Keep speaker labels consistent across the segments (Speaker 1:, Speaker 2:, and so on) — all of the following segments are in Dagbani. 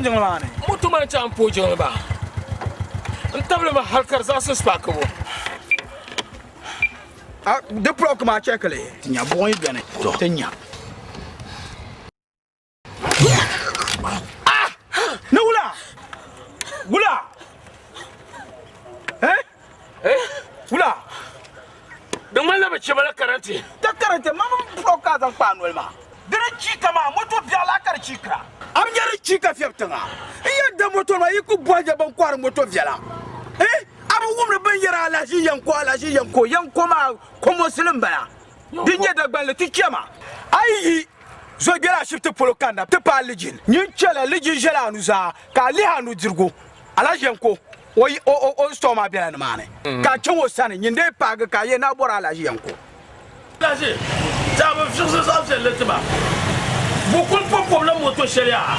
Speaker 1: jiŋli maa ni.
Speaker 2: Moto maa n-chaŋ m-pooi jiŋli maa. N tabili mi hal ka di zaɣisi spaakibu.
Speaker 1: A di plɔk maa chɛki li. Ti nya buɣim yi beni, ti nya. Ah! Ni wula? Wula? Eh?
Speaker 2: Eh?
Speaker 1: Wula?
Speaker 2: Di ŋmanila bɛ chɛ ma la karanti.
Speaker 1: Ti karanti, ma mi plɔk ka a zaŋ kpa a noli maa. Di di chiika maa, moto biɛɣu la ka di chiikira. A bi nya di chiika fiɛbi tiŋa. N yɛn da moto maa, yi ku bɔhi je bɛn kɔhiri moto viɛla. Eh? A bi wumdi bɛn yɛri alahiʒi yɛnko, alahiʒi yɛnko, yɛnko maa komosili m-bala. Din nyɛ Dagbanli ti chɛ ma. A yi yi zo gbɛla ashibiti polo kanna ti paai Lijin, nyin chɛla Lijin ʒɛla a nuzaa ka a lihi a nudirigu. Alahiʒi yɛnko o store maa bela nimaani ka a chaŋ o sani, nyin dee paagi ka a yɛn a bɔri alahiʒi yɛnko.
Speaker 2: Alahiʒi, zaɣ bi fiɣisi zaɣ viɛlli ti ma. Bɛ kul pɔbipɔbila moto shɛli yaha,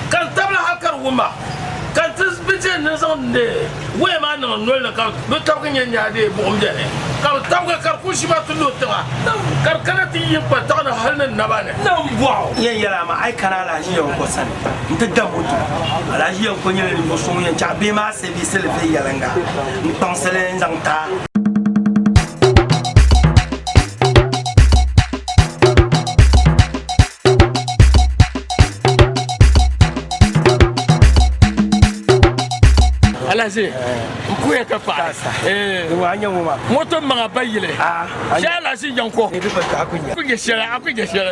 Speaker 2: ka n tabili hal ka di wum ma, ka n ti bi je ni n zaŋ waya maa niŋ n noli ni ka bɛ tabigi nya nyaa dee buɣim beni, ka bɛ tabigi ka di kul ʒi ma ti lu tiŋa, ka di kana ti yi n kpa taɣi ni hal ni n naba ni.
Speaker 3: Nambɔɣu! N yɛn yɛli a maa, a yi kana Alhaji Yanko sani nti da moto. Alhaji Yanko nyɛla ninvuɣ so ŋun yɛn chaɣ bihi maa sɛviisi li viɛnyɛliŋga n-kpaŋsi li n-zaŋ ti a.
Speaker 2: Alhaji n puya ka paɣa moto maŋa ba yili shɛ Alhaji Yanko ku nyɛ shɛli a ku nyɛ shɛli.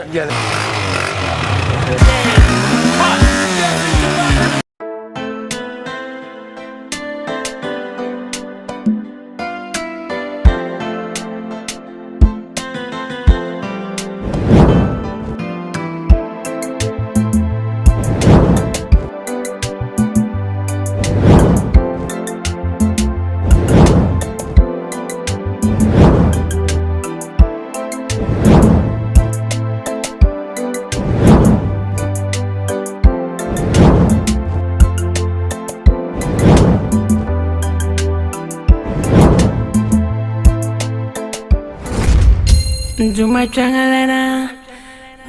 Speaker 4: N Duuma kpiɔŋlana,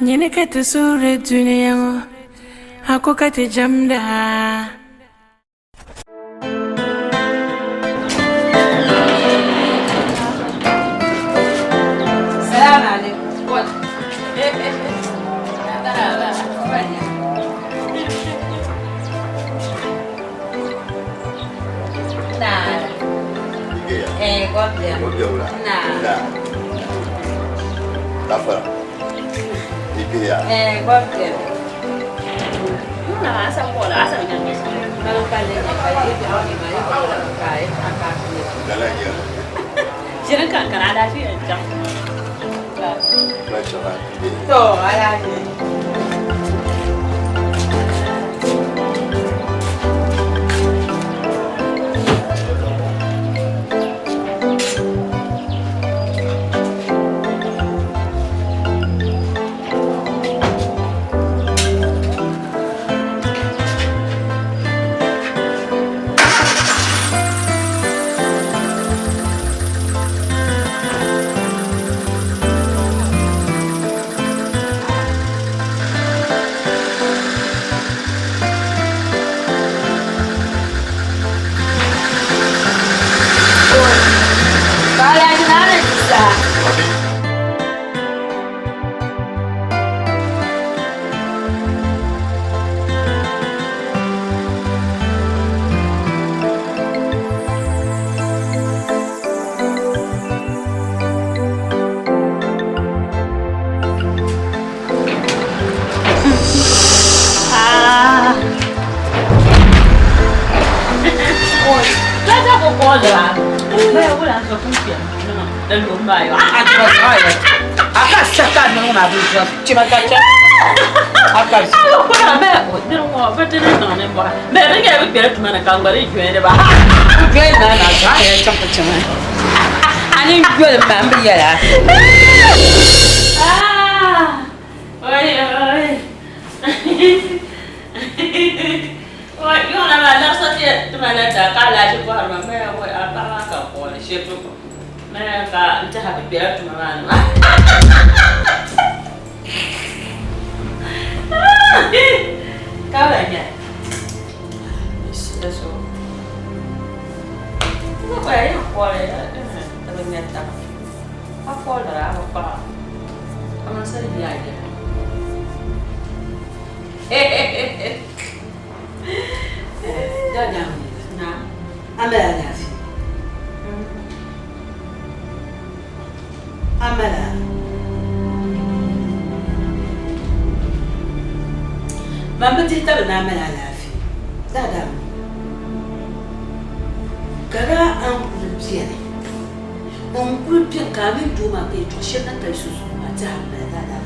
Speaker 4: nyini ka ti suhiri dunia ŋɔ, a ko ka ti jɛmda a.
Speaker 5: Amala. Man bi dihi tabili ni a mali alaafee. Daadam, ka daa a ni kuli beni, n kuli beni ka a mini doo maa ka yɛtɔɣ shɛli na kali sunsuuni maa ti a mali daadam.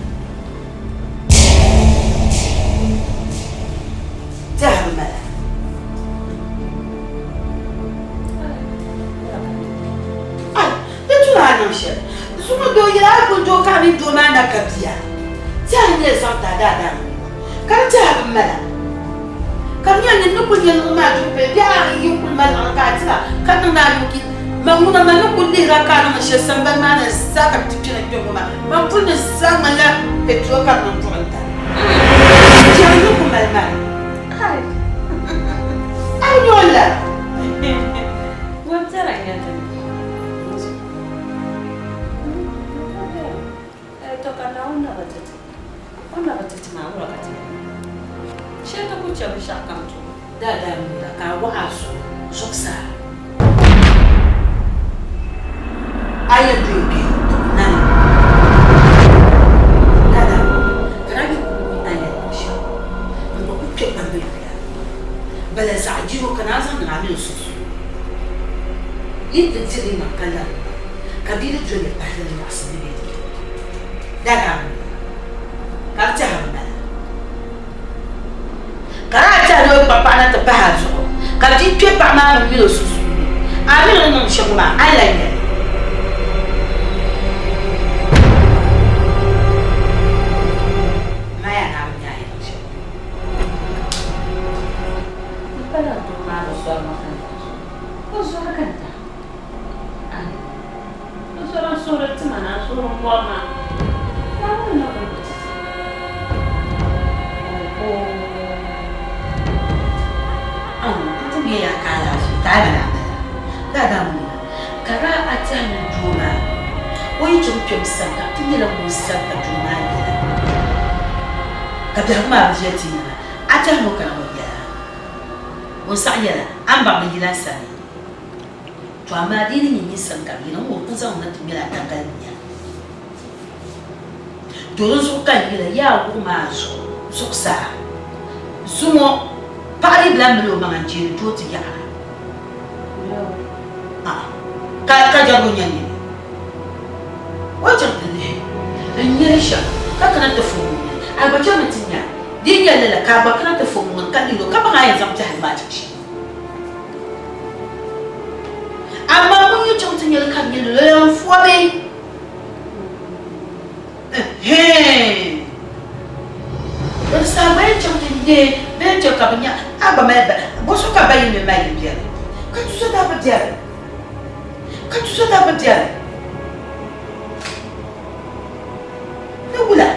Speaker 5: Ti a bi mali. Di tuna a niŋ shɛli. Zuŋɔ doo yɛli a kuli doo ka a mini doo maa na ka bia. Ti a ni yɛli zaŋ ti a daadam ka di ti a bi mala. Ka di nyɛla nyin ni kuli nya liɣiri maa duri pali bee a yi kuli mali liɣiri ka a dira ka niŋdi a yuki. Man ŋuna man ni kuli lihira ka a niŋdi shɛli sambani maa ni zaa ka di ti kpɛna kpe ŋɔ maa, man puli ni zaa ŋmanila petrol ka di niŋ buɣim tali. Biɛri ni ku mali mali. A bi nya o ni lara? Daadaa mira ka a waɣa a zuɣu zuɣusaa. A yɛn dooi bɛ nani. Daadaa mira ka daa nyɛ kuli a yɛn niŋ shɛm n gba ku kpe gbambili bila. Bala zaɣ yino ka naa zaŋ niŋ a mini o sunsuuni. Yi ti diri yi maŋ ka lari ba, ka bia di doli pahi li nyaɣisi ni bɛ di. Daadaa mira ka di tɛha bi mali a. Ka daa tɛhi ni o kpa paɣa na ti pahi a zuɣu, ka bia kpe paɣa maa mini o sunsuuni. A mi ni niŋ shɛm ŋɔ maa, a ni lan nya li. Maya ni a bi nya a yi niŋ shɛm ŋɔ.
Speaker 6: Di pala doo maa bi zɔri ma ka n daa zɔri. O zɔri ka n daa. Ai! O zɔri n suhuri tima na, n suhuri mɔri ma. Naawuni na kuli bi ti ti. Oho!
Speaker 5: Aw, ka ti mi ya ka alaafee ka a mali a mali a. Daadam ŋuna, ka daa a tɛhi ni doo maa o yi chaŋ kpɛm sani ka ti nyɛla ŋun sabi ka doo maa yɛla ka biɛhigu maa bi viɛli ti nina, a tɛhi ni o kana ŋun yɛla a? O ni saɣi yɛla a ni baŋ di yila n sani? To amaa di yi ni nyɛ nyin sani ka di yina, n wuhi n zaŋ na ti ŋmɛla a tangali nya. To di zuɣu ka n yɛla, yaa wuɣi maa zuɣu zuɣusaa. Zuŋɔ paɣa dii bi lahi mali o maŋa n-jeeri doo ti yaɣira. Ka ka jɛrigu nya nini. O chaŋ ti lihi n-nya li shɛm ka kana ti fom o nini. A gba chaŋmi ti nya di yi nya lala ka a gba kana ti fom o nini ka lihir o ka baŋ a yɛn zaŋ biɛhigu maa chaŋ shɛm. Amaa ŋun yi chaŋ ti nya li ka di nyɛ lala n-fɔbi. Ɛhɛɛn. Di saha gba yi chaŋ ti nya bee n-chɛ ka bɛ nya a gba mali ba, bɔzuɣu ka ba yi mi mali bɛri? Ka tuzo daa bi bɛri. Ka tuzo daa bi bɛri. Ni wula?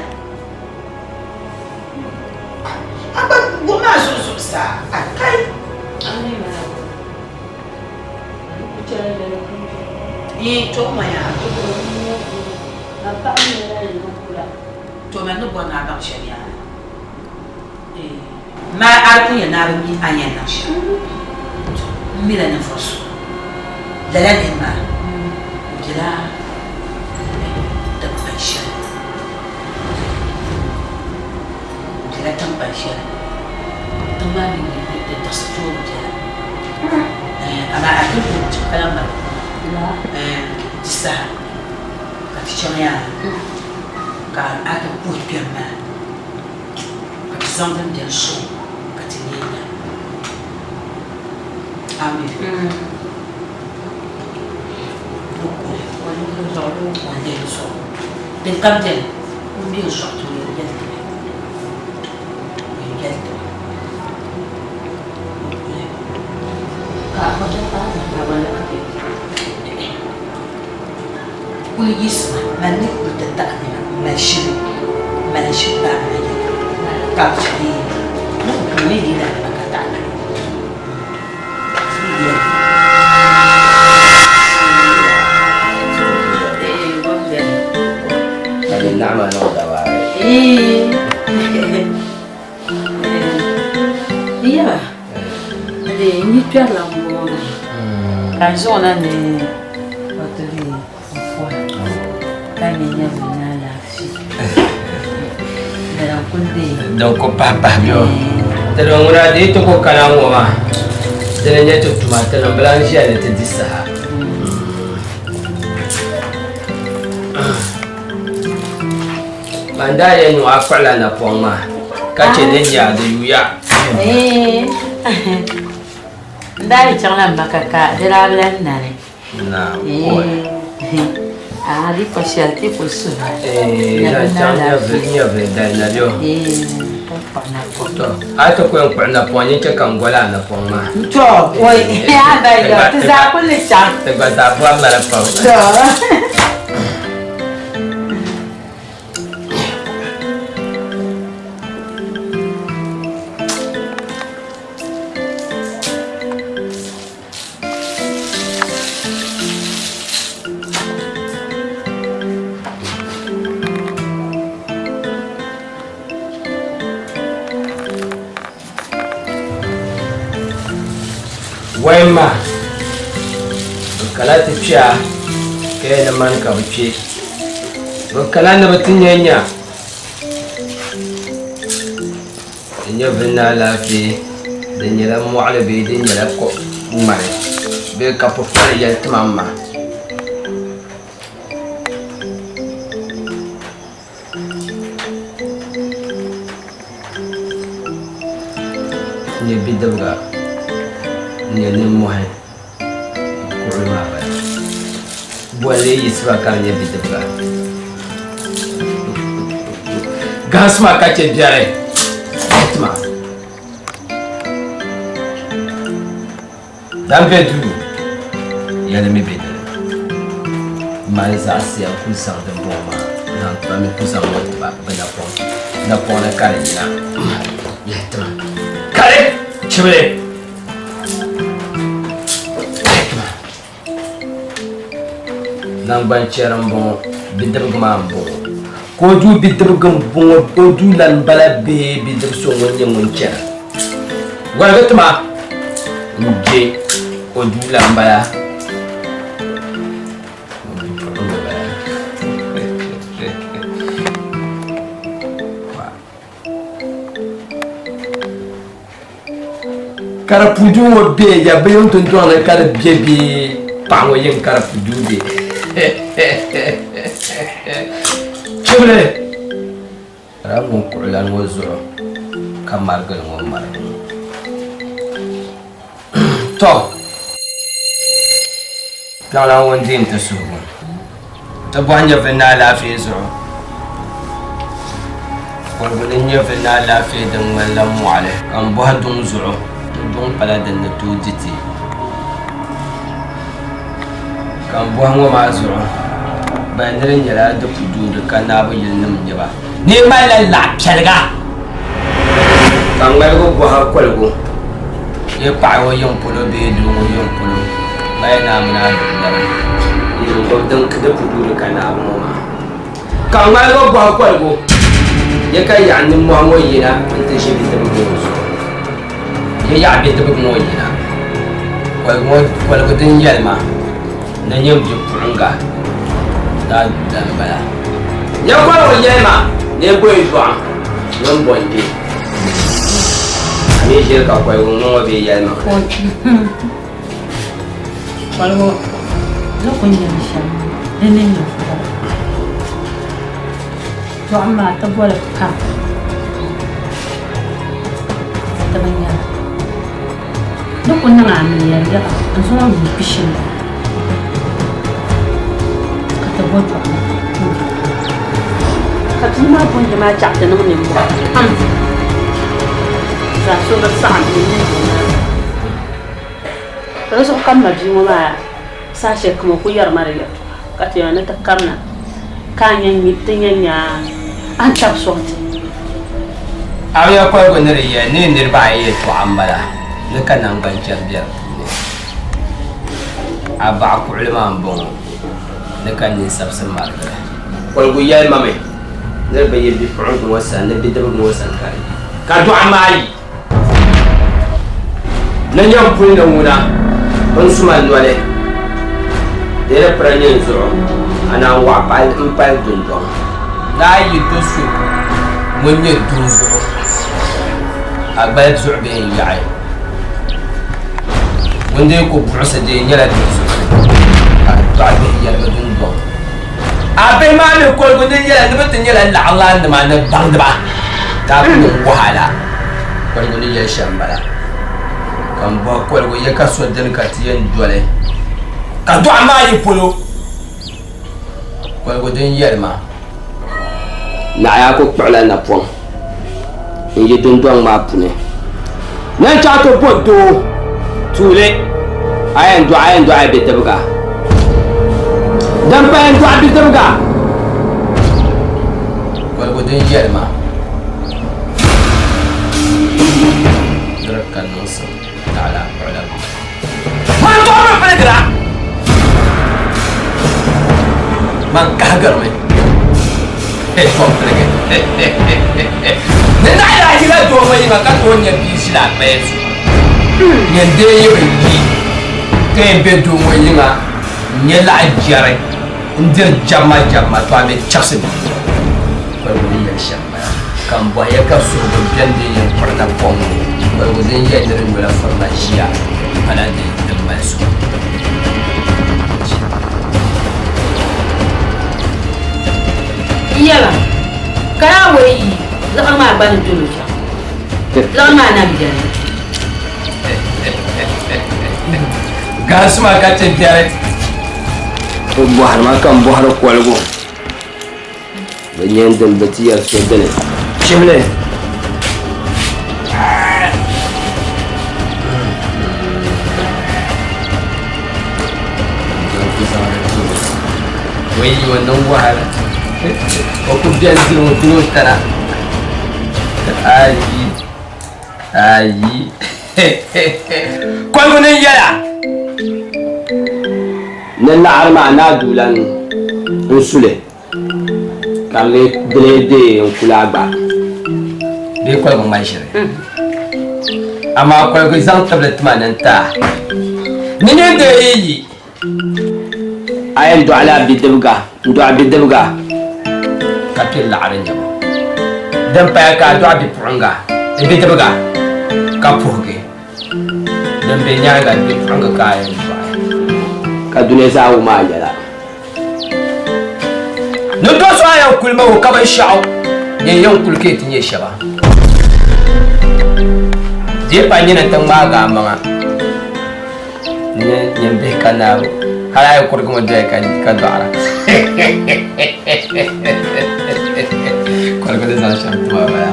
Speaker 5: A gba buɣim maa zuɣu zuɣusaa, a kai. Ii, to ŋɔ yaa. To man ni bɔri ni a baŋ shɛm yaa. Ii, maa a di ku nyɛ ni a bi mi a ni yɛn niŋ shɛm. To m mila ninvuɣ so lala nir maa o bela tiŋkpan shɛli ni. O bela tiŋkpan shɛli tiŋ maa mi di diɣisi tooi biɛla. Amaa a ti ku ka lahi mali di saha ka ti chaŋ yaa ka a ti puhi kpɛm maa ka ti zaŋ din beni sɔŋ ka ti neei nya. Amen. Din kam beni n be n sɔɣi ti o yɛli ti mi. Yɛli ti mi. Kuli yiɣisima mali ni kuli ti taɣi nina m-mali shili m-mali shili paai ma yɛla ka bɛ chɛ ni
Speaker 6: Ni yi la ka taɣi. Yaba, n yi kpɛrila n bɔŋɔ maa ka n zaŋ na ni o ti di n pɔra ka nyɛ nyɛvuli ni alaafee dala n kuli deei.
Speaker 3: Din ku pahi pahi bɛ o. Ti niŋ ŋuna di yi ti ku kana ŋɔ maa dini n-nyɛ ti tuma ti niŋ bi lan ʒiya ni ti di saha. Man daa yɛn niŋ a kpuɣila napɔŋ maa ka chɛ ni nya di yuya.
Speaker 6: N daa yi chaŋla m ma ka ka di daa bi lahi nani. A di pa shɛli ti ku suhi.
Speaker 3: Zaŋ chaŋ nyɛvili dali na bɛ o. A ti ku yɛn kpuɣi napɔŋ nyin chɛ ka n goli a napɔŋ maa.
Speaker 5: To, oi, a ba yɔ, ti zaa kuli chaŋ.
Speaker 3: Ti gba zaa bɔri ma li pam.
Speaker 5: To.
Speaker 3: Wain maa bɛ kana ti kpe a ka yɛli ni mani ka bɛ kpe. Bɛ kana ni bɛ ti nya nya. Di nyɛvili ni alaafee, di nyɛla mɔɣili bee di nyɛla ŋmani bee ka pukpari yɛli ti ma m ma. N nyɛ bidibiga n-nyɛ nimmɔhi kurili maa bala. Bolli yiɣisiba ka di nyɛ bidibiga. Gahisima ka chɛ biɛri tima. Dan be duu yɛli mi be dini. Mali zaɣisiya n-kul zaŋ dimbɔŋɔ maa zaŋ ti ba mi ku zaŋ ŋɔ ti ba bɛ napɔŋ napɔŋ ni ka di yina yɛli ti ma. Kali chibili yɛli ti ma. Naŋgbanchɛri m-bɔŋɔ bidibigi maa m-bɔŋɔ ka o duu bidibigi m-bɔŋɔ o duu lan m-bala bee bidib so ŋun nyɛ ŋun chana Waligi ti ma n-je o duu lan m-bala. Ka di puduu ŋɔ be ya bɛ yiŋ dundɔŋ ni ka di be bee paɣa ŋɔ yiŋ ka di puduu be. Chibili! Lala ŋun kuɣulana ŋɔ zuɣu ka marigili ŋɔ marigi ŋɔ. Tɔ! Kpiɔŋlan ŋun di n-ti suhigu. Ti bɔhi nyɛvili ni alaafee zuɣu. Kɔligu ni nyɛvili ni alaafee din ŋmanila mɔɣili, ka m bɔhi duŋ zuɣu, di duŋ pala din ni tooi di ti. Ka m bɔhi ŋɔ maa zuɣu, ban ni di nyɛla di pu duu di ka naabu yili nim n-nyɛ ba. Ni malila laɣ piɛliga, ka ŋmaligi bɔhi koligu bee paɣa o yiŋ polo bee doo ŋɔ yiŋ polo mali naa mini a dundana n gbubi din di pu duu di ka naabu ŋɔ maa. Ka ŋmaligi bɔhi koligu bee ka yaɣi nimmɔhi ŋɔ yina nti ʒi bidibigi ŋɔ zuɣu bee yaɣi bidibigi ŋɔ yina koligu din yɛli ma ni nyɛ bipuɣiŋga daa dani bala. Nyɛ koligu yɛli ma ni bɔyi dɔɣim ni m bɔ n-kpe. A mi ʒiri ka koligu ŋɔ ŋɔ bee yɛli ma.
Speaker 6: Koligu ni kuli nyɛ shɛm di ni nyɛ fuɣi dɔɣim maa ti boli pam ka ti bi nyɛli. Ni ku niŋ amiliya yaha n-zaŋ o yuun pishini ka ti bo dɔɣim n-di.
Speaker 7: Ka bia maa bundi maa chaɣ ti niŋ nimmɔhi pam zaa so bi saɣim ni niŋ o maa. Ka di zuɣu ka m ma bia ŋɔ maa saha shɛli kam o kul yɛri ma di yɛtɔɣa ka ti yɛli ni ti kamina ka a ti nya nya a ni tabi sɔŋ ti.
Speaker 3: A bi nya koligu ni di yɛli ni niriba ayi yɛltɔɣa m-bala ni ka naŋgbanchɛri be di puuni. A baɣa kuɣili maa m-bɔŋɔ ni ka ninsabisi marigi li. Koligu yɛli ma mi ni di bi yi bipuɣiŋga ŋɔ sani ni bidibga ŋɔ sani ka di yi. Ka dɔɣim maa yi ni nyɛ m puli ni ŋuna n su ma noli, di yi di piri nyɛ n zuɣu, a naan wɔɣi pali m-pali dundɔŋ. Daa yi do so ŋun nyɛ doo zuɣu, a gbali zuɣu bee n-yaɣi. Ŋun dii ku buɣisi dee nyɛla doo zuɣu ka dɔɣi bihi yɛligi dundɔŋ. A bihi maa mi koligu ni yɛla ni bɛ ti nyɛla laɣilaannima ni baŋdiba, ka a ku niŋ wahala. Koligu ni yɛli shɛm m-bala. Ka m bɔhi koligu, Ya ka so dini ka ti yɛn doli ka dɔɣim maa yi polo? Koligu din yɛli ma, Naɣiyaa ku kpuɣila napɔŋ n-yi dundɔŋ maa puuni na n-chaŋ ti bo doo tuuli, a yɛn dɔɣi a yɛn dɔɣi bidibiga, din pa yɛn dɔɣi bidibiga. Koligu din yɛli ma, Di ka niŋsim naɣila kpuɣila Man dɔɣimi piligira, man kahigirimi tom piligi. Ni naɣila yila doo ŋɔ yiŋa ka tooi nya bia ʒili a gbaya zuɣu. Nyin dee yi bi yi ka yɛn be doo ŋɔ yiŋa n-nyɛ laɣ jɛri n-diri jɛbima jɛbima, to a mi chɛbisi bia ŋɔ. Koligu ni yɛli shɛm m-bala. Ka m bɔhi ya ka suhigu beni din yɛn kpuɣi napɔŋ ŋɔ koligu din yɛli ni di nyola furila ʒiya pala di din mali suhu.
Speaker 5: N yɛba, ka daa wei yi liɣiri maa gba ni dol o chaŋ. Liɣiri maa na m-beni.
Speaker 3: Gansuma ka ti biɛri. O bɔhiri ma ka m bɔhiri koligu. Bɛ nyɛ n dini bɛ ti yɛri so dini. Chibili. Wai yi wannan wahala. O ku biɛli diri o diri o tana. Ayi. Ayi. Koligu ni yɛla. Ni laɣiri maa naa duulan n suli ka di lee deei n kuli a gba bee koligu ŋmani shɛli amaa koligu zaŋ tibili tima ni n ti a ni nyin dee yi yi a yɛn dɔɣila bidibiga n dɔɣi bidibiga ka pili laɣiri nyabu din paya ka a dɔɣi bipuɣinga bidibiga ka puhigi Din be nyaaŋa bipuɣiŋga ka a yɛn dɔɣi, ka dunia zaa wum a yɛla. Ni do so a yɛn kuli ma o ka binshɛɣu nyɛ yɛn kuli ka yi ti nyɛ shɛba. Di yi pa nyini nti ŋmaagi a maŋa ni nyin bihi ka naabu, hal a yi kurigimi doya ka dɔɣira. Koligu ni zaŋ shɛm ti ma bala.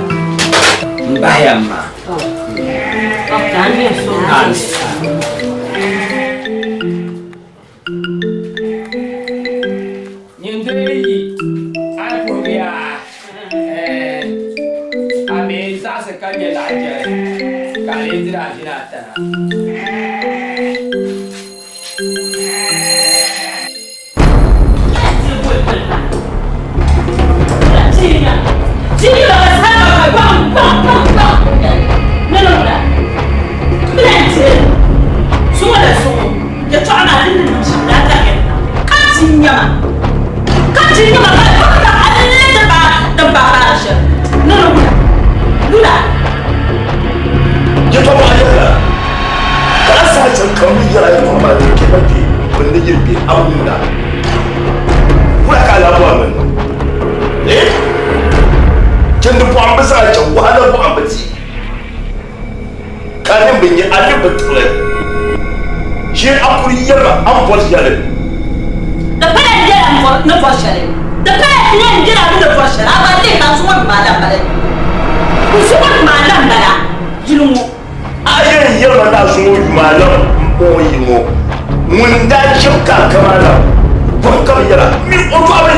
Speaker 3: M bahiya m ma.
Speaker 8: Ka a saha chɛ ka m mi yɛl a yɛtɔɣa maa ni kpe ma kpe bɛ ni yiri be a wumda. Wula ka a lahi bɔri ni n niŋ? Eh? Chindi buɣim bi zaŋ a chaŋ, wahala buɣim bi ti. Ka a nini bi nya, a nini bi tiɣili. Ʒee a kuli yɛli ma a ni bɔri shɛli.
Speaker 5: Di pala n yɛla ni bɔri shɛli. Di pala n yɛla ni bɔri shɛli. A gba lihi ka n zuɣu ni maa la m-bala. N zuɣu ni maa la m-bala yili ŋɔ.
Speaker 8: A yɛn yɛli ma ni a zuŋɔ yuma a lam m-bɔŋɔ yi ŋɔ, ŋuni n-daa chɛ ka a kam a lam? Bɔhim ka bɛ yɛl a, Miri o dɔɣimi,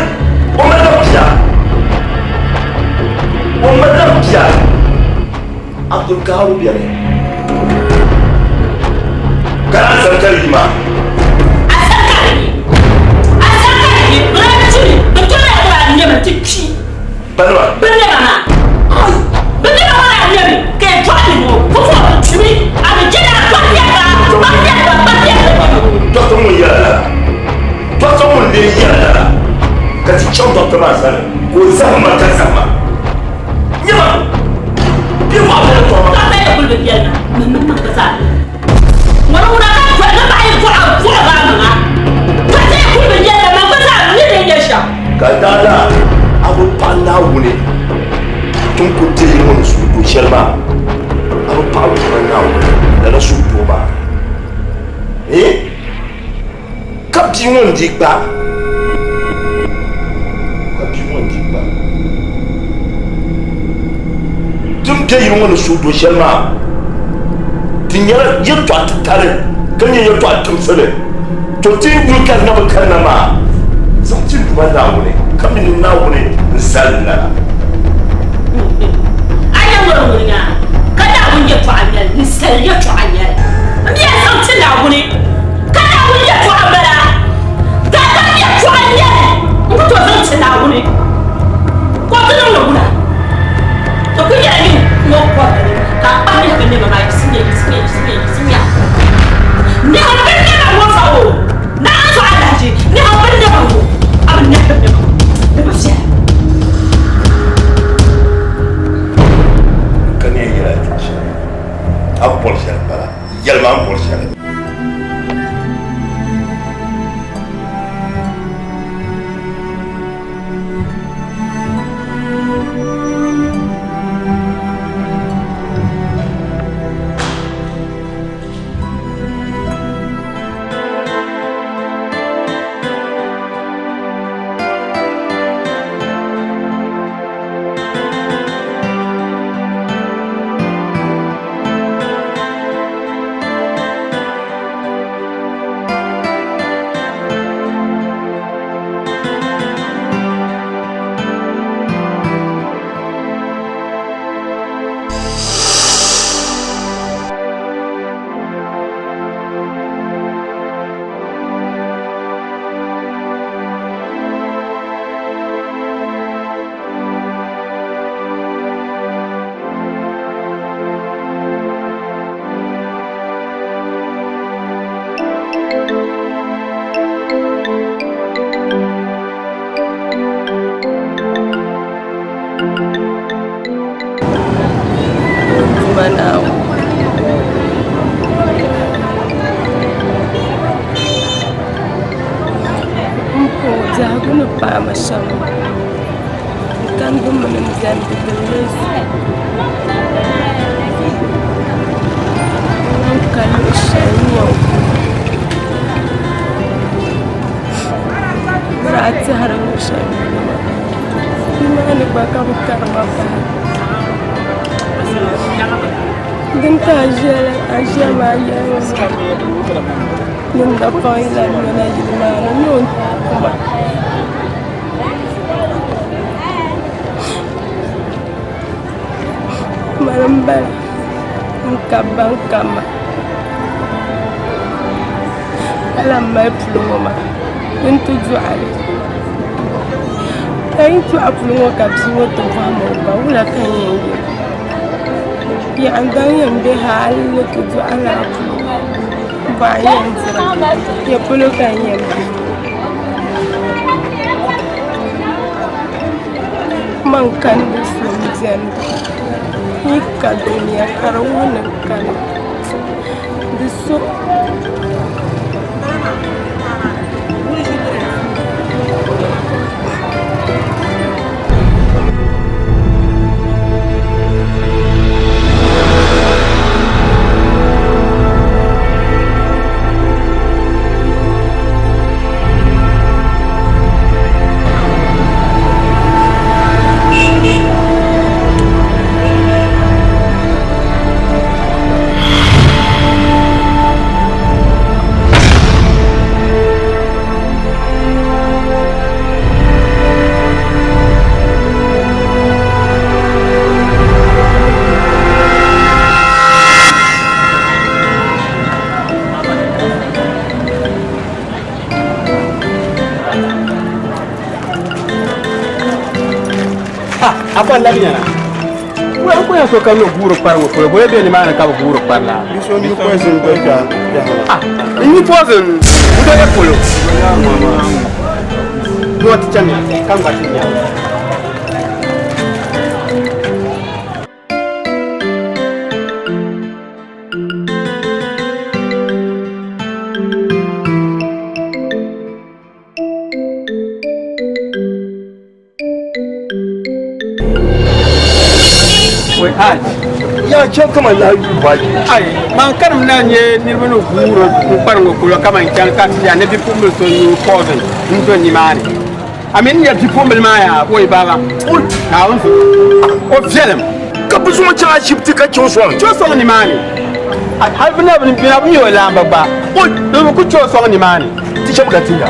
Speaker 8: o malila bia, o malila bia. Abdulkaharu beni ka naan sani ka di yi maa.
Speaker 7: A sani ka di yi. A sani ka di yi. Bɛ daa turi, bɛ turi ya ka bɛ ŋmɛmi ti kpi.
Speaker 8: Banima.
Speaker 7: Bɛ nɛma maa. Bɛ nɛma ŋɔ daa ŋmɛmi ka yɛltɔɣa ni ŋɔ fufu o bi kpimi. A bi jɛli a kpari yɛliba, kpari yɛliba, kpari yɛliba.
Speaker 8: Dɔkta ŋun yɛla lala. Dɔkta ŋun lee yɛla lala ka ti chaŋ dɔkta maa sani ka o zahim ma ka zahima. Nyama! Bɛ mɔɣu bɛla tɔbu.
Speaker 7: Ka bɛ kuli bi biɛli na, mini niŋ ka zaa. Ŋɔni ŋuna ka dɔli ni baɣa yi bɔɣa bɔɣa baa maŋa. Ka ti kuli bi yɛli na, man gba zaa mi ni nyɛ shɛm.
Speaker 8: Ka daa la a bi paɣi Naawuni tin ku deei ŋɔ ni suhudoo shɛli maa, a bi paɣi Duuma Naawuni lala suhudoo maa. Ee, ka bia ŋɔ n-dii gba, ka bia ŋɔ n-dii gba. Din be yili ŋɔ ni suhudoo shɛli maa, di nyɛla yɛtɔɣ titali ka nyɛ yɛtɔɣ timsili. To ti yuli ka di na bi kanna maa, zaŋ ti Duuma Naawuni ka mi ni Naawuni n-zali lala.
Speaker 7: A yɛn ŋɔri ŋuni nya ka Naawuni yɛtɔɣa n-nyɛli, ninsal yɛtɔɣa n-nyɛli. M mi yɛn zaŋ ti Naawuni ka Naawuni yɛtɔɣa m-bala. Daadam yɛtɔɣa n-nyɛli, n ku tooi zaŋ ti Naawuni ka o ti niŋ li wula. To ku nyɛla nyin ŋɔ kɔrili ka a kpahi biɛhigu nɛma maa yiɣisimiya, yiɣisimiya, yiɣisimiya, yiɣisimiya. Nɛha bi nɛma ŋɔ fa o, naa n zuɣu alahichi, nɛha bi nɛma ŋɔ, a bi nɛhi bi nɛma ŋɔ, di bi viɛla.
Speaker 8: Ka ni yɛn yɛli a yɛtɔɣ shɛli, a bi bɔri shɛli m-bala, yɛlimi a ni bɔri shɛli.
Speaker 9: Duuma Naawuni. M puhi biɛhigu ni paai ma shɛm n kani bɛ mini m beni di gilimi zuɣu n ka luɣ shɛli n yɛn kuli bɛ daa tɛhiri luɣ shɛli polo maa nimaani gba ka bɛ kari ma bahi din ka a ʒiya maa yɛli ni n napaŋ yi lahi mɛna yili maa ni ni o kuma Mani m-bala n-ka ba n-ka ma ka lahi mali puli ŋɔ maa ni n ti dɔɣi li ka yi dɔɣi puli ŋɔ ka bia ŋɔ ti bɔhi ma o ba wula ka n yɛn yɛli yaha n daŋ yɛn be hali ni ti dɔɣi lala puli ŋɔ bɔɣu n yɛn dira ya polo ka n yɛn be. Man kani bi so n-diɛmda yi ka dunia ka di wuhi ni kani di so.
Speaker 10: A pa labi nyana. Wula n kunya so kam ni guuri kpari ŋɔ polo, bolo be nimaani ka bi guuri kpari la?
Speaker 11: Bi so nyu poison gba kpɛha maa.
Speaker 10: Ah, n nyu poison n do ya polo. Doo ti chamiya ka n gba ti nya.
Speaker 8: Ya chɛ kaman lahi yuli baaji.
Speaker 10: Ai, man karim na nyɛ niriba ni guuri n kpari ŋɔ polo kaman chaŋ ka ti nya ni bipuɣimbila so nyu poison n do nimaani. A mi ni nya bipuɣimbila maa yaa, oi baba, Naawuni zuɣu, o viɛlim.
Speaker 8: Ka bɛ zaŋ o chaŋ ashibiti ka chɛ o sɔŋ.
Speaker 10: Chɛ o sɔŋ nimaani. Hal bɛ na bi mi o laamba gba. Oi, bɛ ku chɛ o sɔŋ nimaani.
Speaker 8: Ti chɛmi ka ti nya.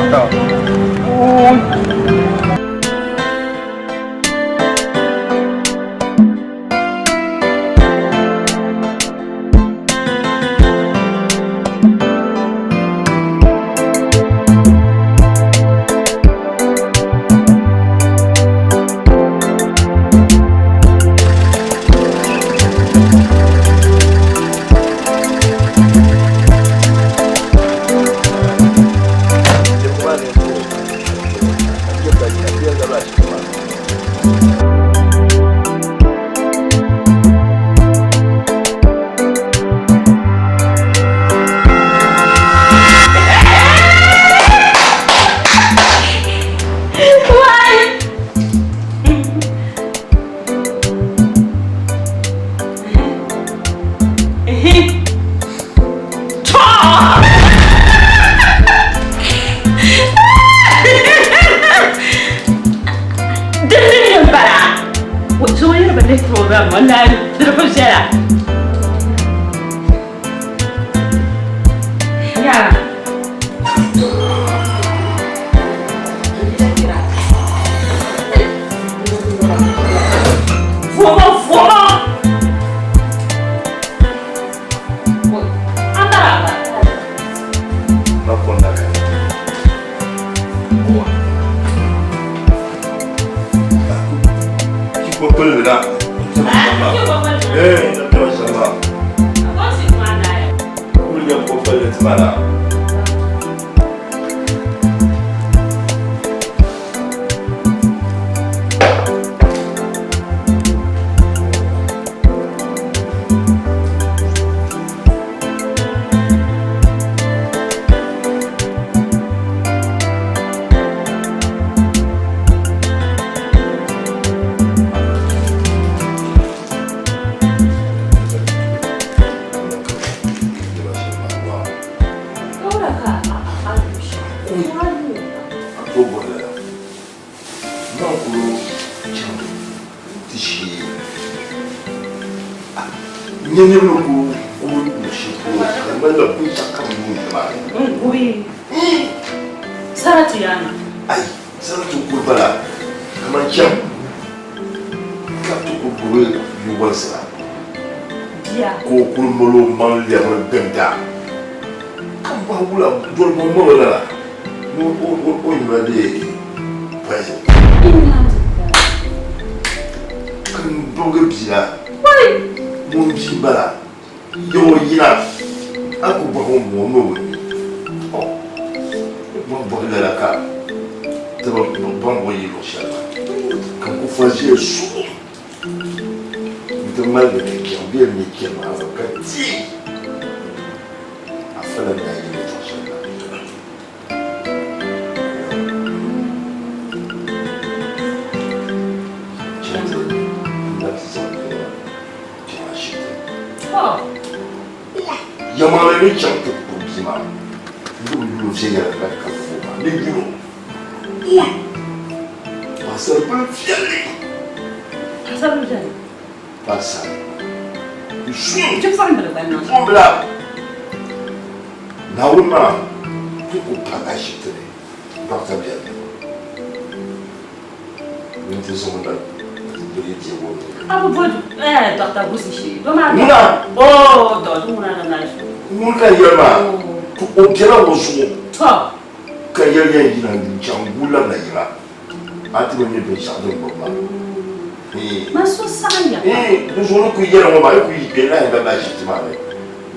Speaker 7: Man suhu saɣimya pam.
Speaker 8: Di zuɣu ni kuli yɛli ŋɔ maa, yi kuli yi kpe lahi ba ashibiti maa ni,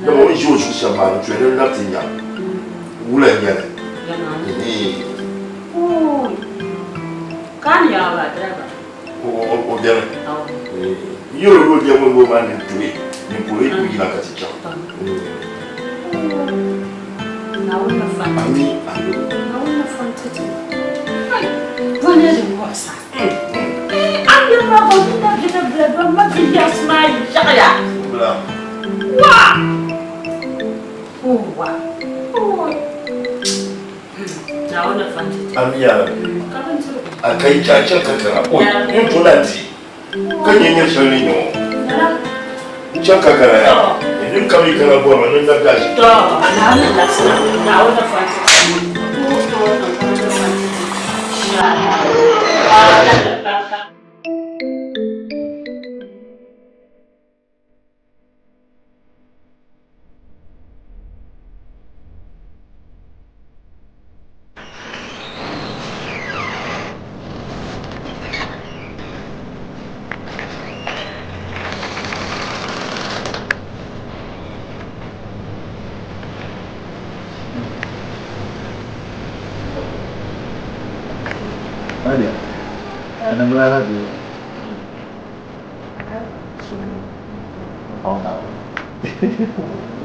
Speaker 8: dama o ni ʒi o zuɣu shɛm maa ni tuya ni labi ti nya wula n-nyɛ li.
Speaker 7: Ka a ni yaɣi ba driver?
Speaker 8: O beni. N yɛl o ni o bia ŋɔ noo maa ni tuhi ni polo yi kuli yina ka ti chaŋ.
Speaker 7: Naawuni ni fa n-ti ti.
Speaker 8: Ami, ami.
Speaker 7: Naawuni ni fa n-ti ti. Hai! Bɔni din muɣisa. A niriba maa gba yi na bɛ na bila ba ma ti yiɣisi maa yaɣiya. Wa! Wa! Naawuni ni fa n-ti ti.
Speaker 8: Ami ya Rabbi.
Speaker 7: Ka bindirigu.
Speaker 8: A ka yi chaŋ chaŋ ka kana. Oi, n tola n-di. Ka nyɛ nyɛ shɛli ni nyɛ ŋɔ. N chaŋ ka kana ya. Nin kam yi kana bɔrima ni n labi ashibiti.
Speaker 7: Naawuni ni labisi na. Naawuni ni fa n-ti ti.
Speaker 12: Nadia, ana mlala bi.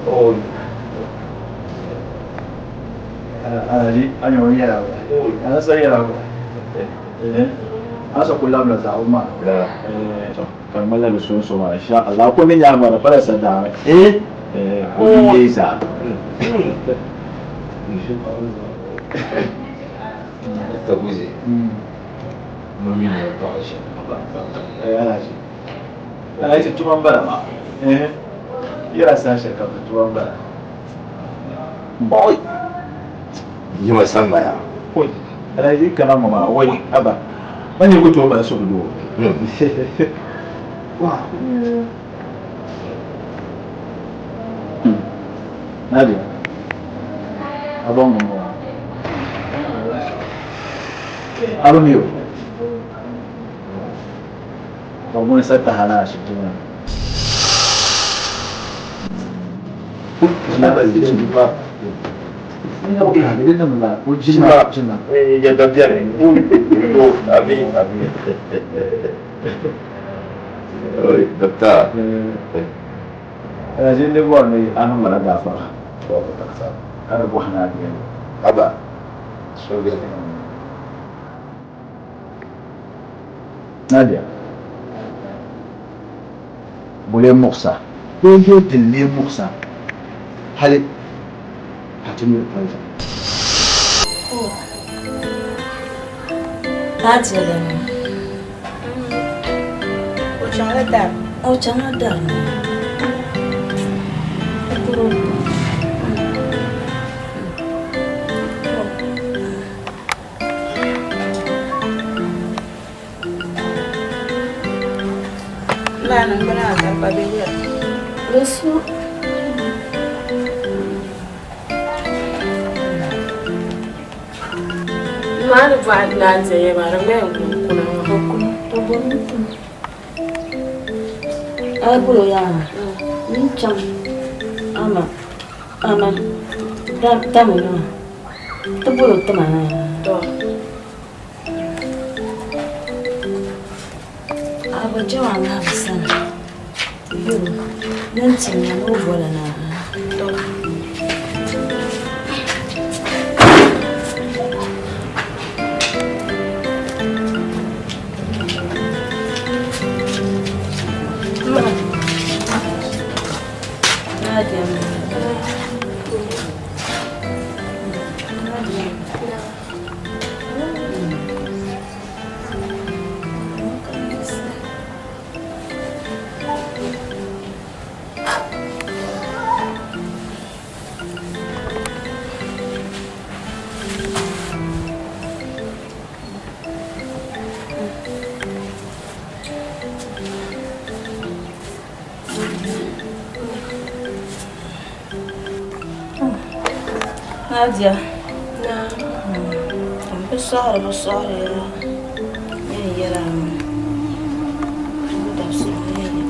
Speaker 12: Oh. Alhaji, an yi yɛla an sa yɛla an sa kuli labila zaɣa maa ka di ŋmanila di sunsu maa insha Allah ko ni nyaanga maa di pala sa daami o yi leei zaa.
Speaker 3: Taguzi, mo mini o paɣa ʒini.
Speaker 12: Alhaji, Alhaji tuma m-bala maa. Yɛla saha shɛli kam ti tuma m-bala.
Speaker 8: Oi! Yima saŋmaya.
Speaker 12: Oi! Alhaji kana ŋɔ maa, oi! Haba! Man yi ku tooi mali suhudoo. Nadia, a bɔŋ ŋɔ maa. A bi mi o? Ka ŋuni sa tahi a na ashibiti ŋɔ ni?
Speaker 8: Doctor.
Speaker 12: Alhaji n ni bɔri ni a niŋ ma la gaafara ka di bɔhi ni a beni.
Speaker 8: Haba, so beni.
Speaker 12: Nadia, bo lee muɣisa? Bee n-lee din lee muɣisa hali ka ti nyuri pali zaa?
Speaker 13: Nadia lana.
Speaker 5: O chaŋla dari.
Speaker 13: O chaŋla dari ni.
Speaker 5: Lana n bala ka pa be wula.
Speaker 13: Bi su.
Speaker 9: Maa ni bɔhi Nadia yɛba di ŋmɛya ŋun kuna maa.
Speaker 13: O kuna, o bɔrimi kuna. A yi bolo yaa, n chaŋ ama ama dami maa ti bolo tima na.
Speaker 9: Tɔ.
Speaker 13: A bi jɛma ŋahibu sani ti yuri o ni n tim ya ni o boli na.
Speaker 9: Tɔ.
Speaker 13: Nadia m. Nadia. N bi sɔhiri bi sɔhiri ya ni n yɛla maa.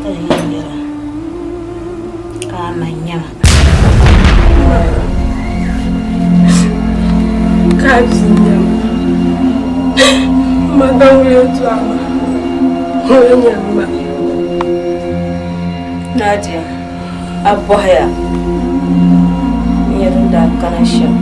Speaker 13: Tani yɛn yɛra ka a ma nyama.
Speaker 9: Ka a bia nyama. Ma daŋ yɛltɔɣa maa, ŋuna nyɛ m ma.
Speaker 13: Nadia, a bɔhiya n-nyɛ din daa kana shɛm.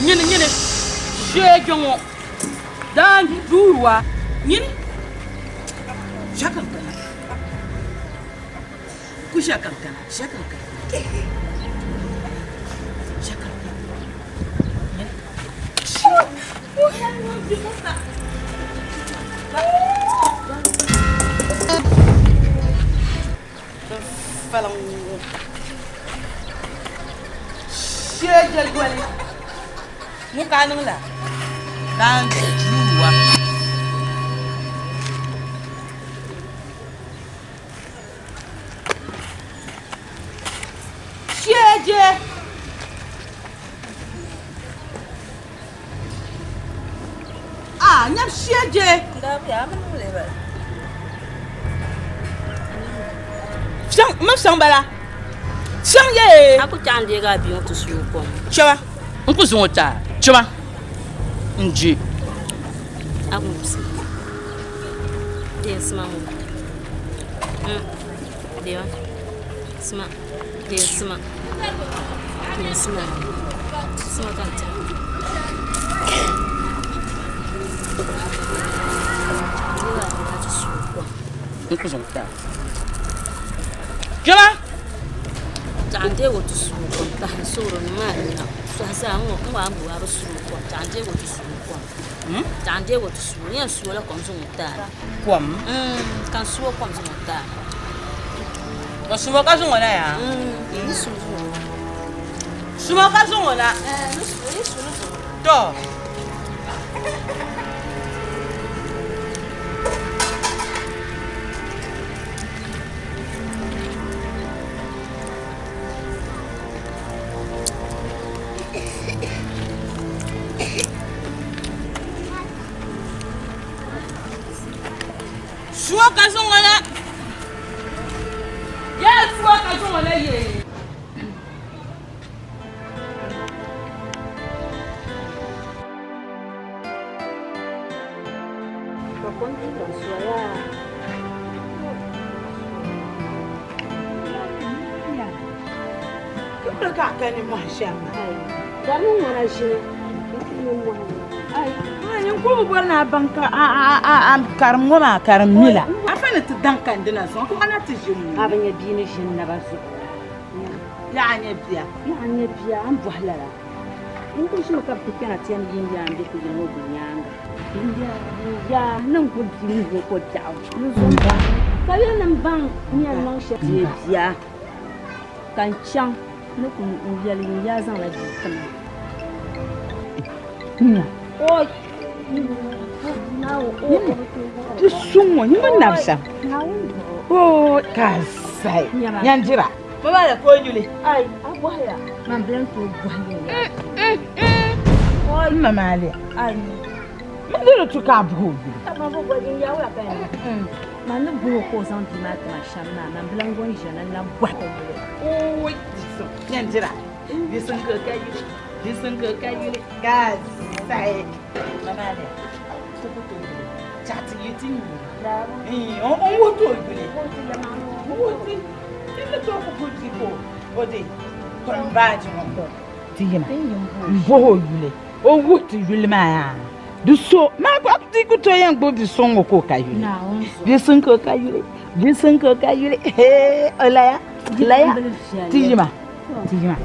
Speaker 7: Nyini nyini shee kpɛ ŋɔ daan duuwa nyini shakankana ku shakankana shakankana shakankana nyini. Falaŋ shee jɛli goli ŋun ka a niŋ la daan duuwa. Shee je. Ah, nyam shee je. Fiɛŋ, m ma fiɛŋ bala. Fiɛŋ ye.
Speaker 13: A ku chaŋ deegi a bia ŋɔ ti suui kom.
Speaker 7: Chɛba, n ku zaŋ o ti a. Chɛba, n je.
Speaker 13: A ku wumsi. Deei sima ŋɔ. Deema. Sima. Deei sima. Deei sima. Sima ka n tiri. Deegi a bia ka ti suui kom.
Speaker 7: N ku zaŋ o ti a. Chɛba.
Speaker 13: Chaŋ deegi o ti suui kom tahiri soori ni maa nina. Sɔhi zaa n ŋɔ n waa bu a bi suui kom. Chaŋ deegi o ti suui kom. Chaŋ deegi o ti suui. N yɛn suui la kom zaŋ o ti a.
Speaker 7: Kom?
Speaker 13: Ka n suui kom zaŋ o ti a.
Speaker 7: Ka sumo ka zaŋ o na yaa?
Speaker 13: Ni suui zaŋ o na.
Speaker 7: Sumo ka zaŋ o na?
Speaker 13: Ni suui, ni suui zaŋ o na.
Speaker 7: To.
Speaker 5: Kibili ka a ka nimmohi shɛm maa.
Speaker 13: Dari ni ŋɔna ʒini n-ti nimmohi ŋɔ. Ai.
Speaker 5: N kuli bi bɔri ni a baŋ ka a karim ŋɔ maa ka di mi la. A fa ni ti daŋ ka n dina zuɣu ka na ti ʒi ŋɔ.
Speaker 13: A bi nya bia ni ʒi n naba zuɣu.
Speaker 5: Yaa a nya bia?
Speaker 13: Yaa n nya bia, a ni bɔhi lala. N kuli ʒimi ka bɛ ti kpɛna ti yɛn yi n-yaa m-be ti yili ŋɔ guli nyaaŋa. N-yaa ni n gbubi bia n-nya ko biɛɣu ni zo m-ba. Ka bɛ ni baŋ n yɛn niŋ shɛli. Deei bia ka n chaŋ ni ku n yɛli yin yaa zaŋla bia ti ma. Oi!
Speaker 5: Di suŋ ŋɔ nyini nabi shɛm. Oo ka a sahi nyandira. Mama la ka o yuli.
Speaker 13: Ai, a bɔhiya. Man bi lan tooi bɔhi yin yaa.
Speaker 5: N ma maa liya.
Speaker 13: Ai.
Speaker 5: Man di di tu ka a bɔhi o yuli.
Speaker 13: Man bi bɔhi yin yaa wula ka yɛn niŋ. Man ni bɔhi o ka o zaŋ bia maa ti ma shɛm maa, man bi lan go n-ʒiya ni n lan bɔhi o yuli.
Speaker 5: Ooi, di suŋ nyandira. Di suŋ ka o ka yuli. Di suŋ ka o ka yuli. Ka a sahi. Mama liya. Ti ku tooi yuli. Chaɣ ti yi ti nyu. N wuhi ti o yuli. N wuhi ti. Ti ni tooi ku ku di ka o di kpuɣim baaji ŋɔ ti yina m-bɔhi o yuli. O wuhi ti yuli maa yaa di so maa gba ti ku tooi yɛn gbubi bi suŋ ŋɔ ka o ka yuli. Bi suŋ ka o ka yuli. Bi suŋ ka o ka yuli. Hee o laya laya ti yima ti yima.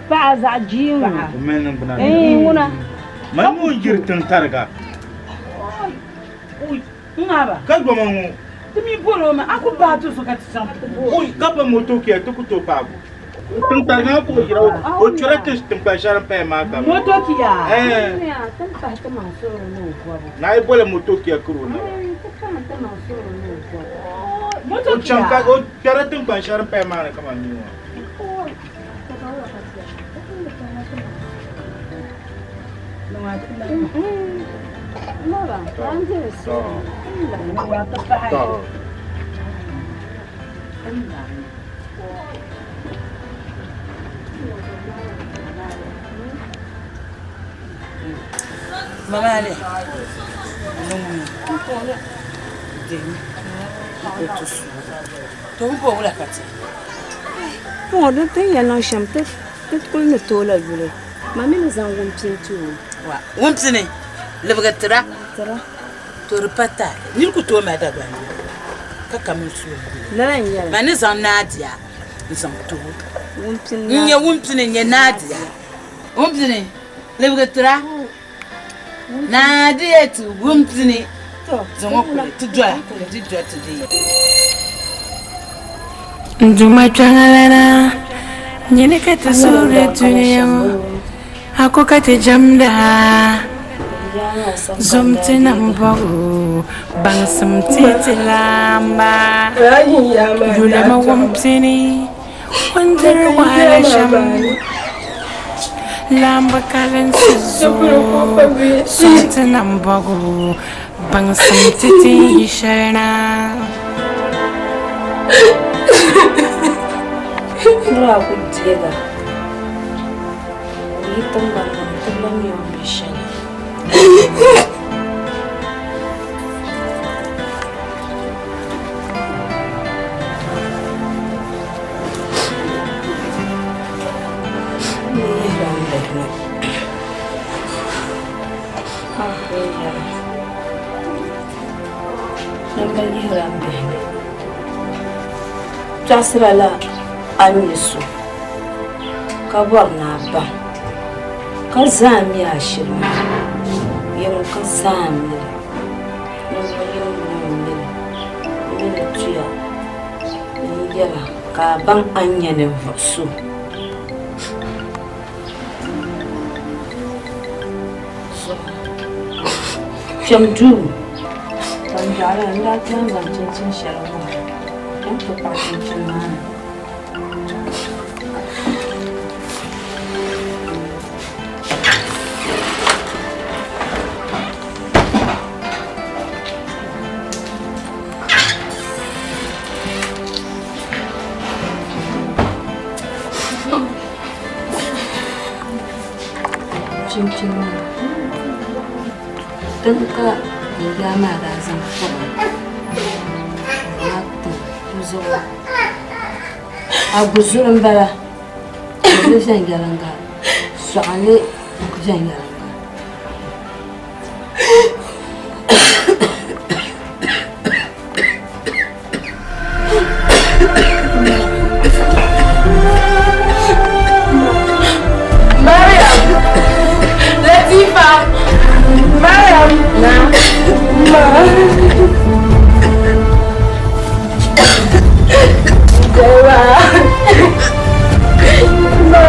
Speaker 13: Paɣa zaɣ jiŋ ŋuna
Speaker 11: Man ŋun yiri tiŋ tariga. Ka goma ŋɔ.
Speaker 5: Ti mi bɔri o mi a ku baai ti so ka ti chaŋ ti bo.
Speaker 11: Ka pa moto kiya ti ku tooi paagi o. Tiŋ tariga ŋɔ ka o yira o chɛra ti tiŋkpan shɛli din paya maa ka.
Speaker 5: Moto kiya.
Speaker 11: Naa yi boli moto kiya kiri o naba. O chaŋ ka o kpɛra tiŋkpan shɛli din paya maa ni kaman nyini ŋɔ.
Speaker 5: Mama Ali, to n bo wula ka ti.
Speaker 13: Ŋɔ din ti ni yɛn niŋ shɛm ti kuli ni tooi la yuli ma mi ni zaŋ wumpini ti o.
Speaker 5: Wa wumpini libigi tira to di pa taali niri ku tooi mali Dagbaŋ yuli ka ka mini suuri yuli.
Speaker 13: Lala n-nyɛli.
Speaker 5: Ma ni zaŋ Nadia n-zaŋ ti o. N-nyɛ wumpini n-nyɛ Nadia. Wumpini libigi tira Nadia ti wumpini zaŋ o kuli ti doya di doya ti di.
Speaker 4: N Duuma kpiɔŋlana, nyini ka ti suhiri dunia ŋɔ, a ko ka ti jɛmda. Zom ti nambɔɣu, baŋsim ti ti laamba. Yulimi wumpini, o ni diri wahala shɛm. Laamba kalinsi zuɣu, zom ti nambɔɣu, baŋsim ti ti yi shɛli na.
Speaker 13: Nira ku deega o yi tiŋgbani ŋɔ ni ti lan mi o ni be shɛli. Namba yihira m bihi ni. Tɔɣisira la a ni nyɛ so ka bɔri ni a baŋ ka zaa mi a shili maa yɛm ka zaa mi li ninvuɣ yini ŋun mi li m mi ni tuya ni n yɛla ka a baŋ a ni nyɛ ninvuɣ so. Kpɛm duu ka n dɔɣila n daa ti lahi zaŋ chinchin shɛli wuhi kpɛm ti kpaɣi chinchin maa na. Chinchini maa dini ka n yaa maa daa zaŋ kpuɣi maa tiŋ di zuɣu Aguzuli n bala di bi viɛnyɛlinga soɣali viɛnyɛlinga.
Speaker 9: Mariam! Latifa! Mariam! Ma! Dewa! Ma!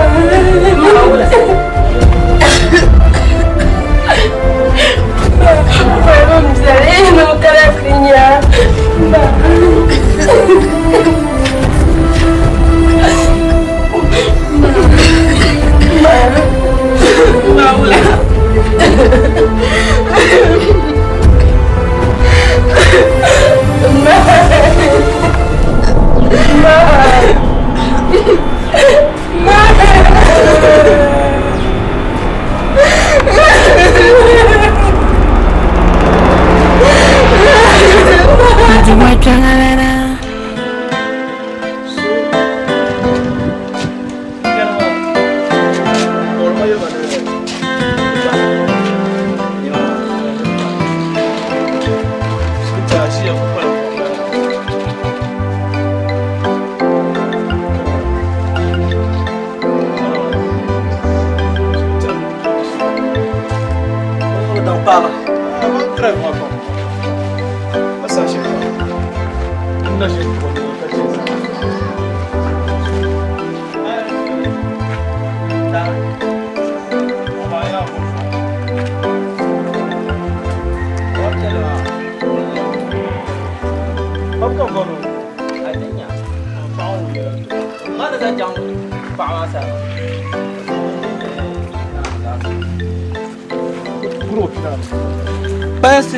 Speaker 12: Pansi.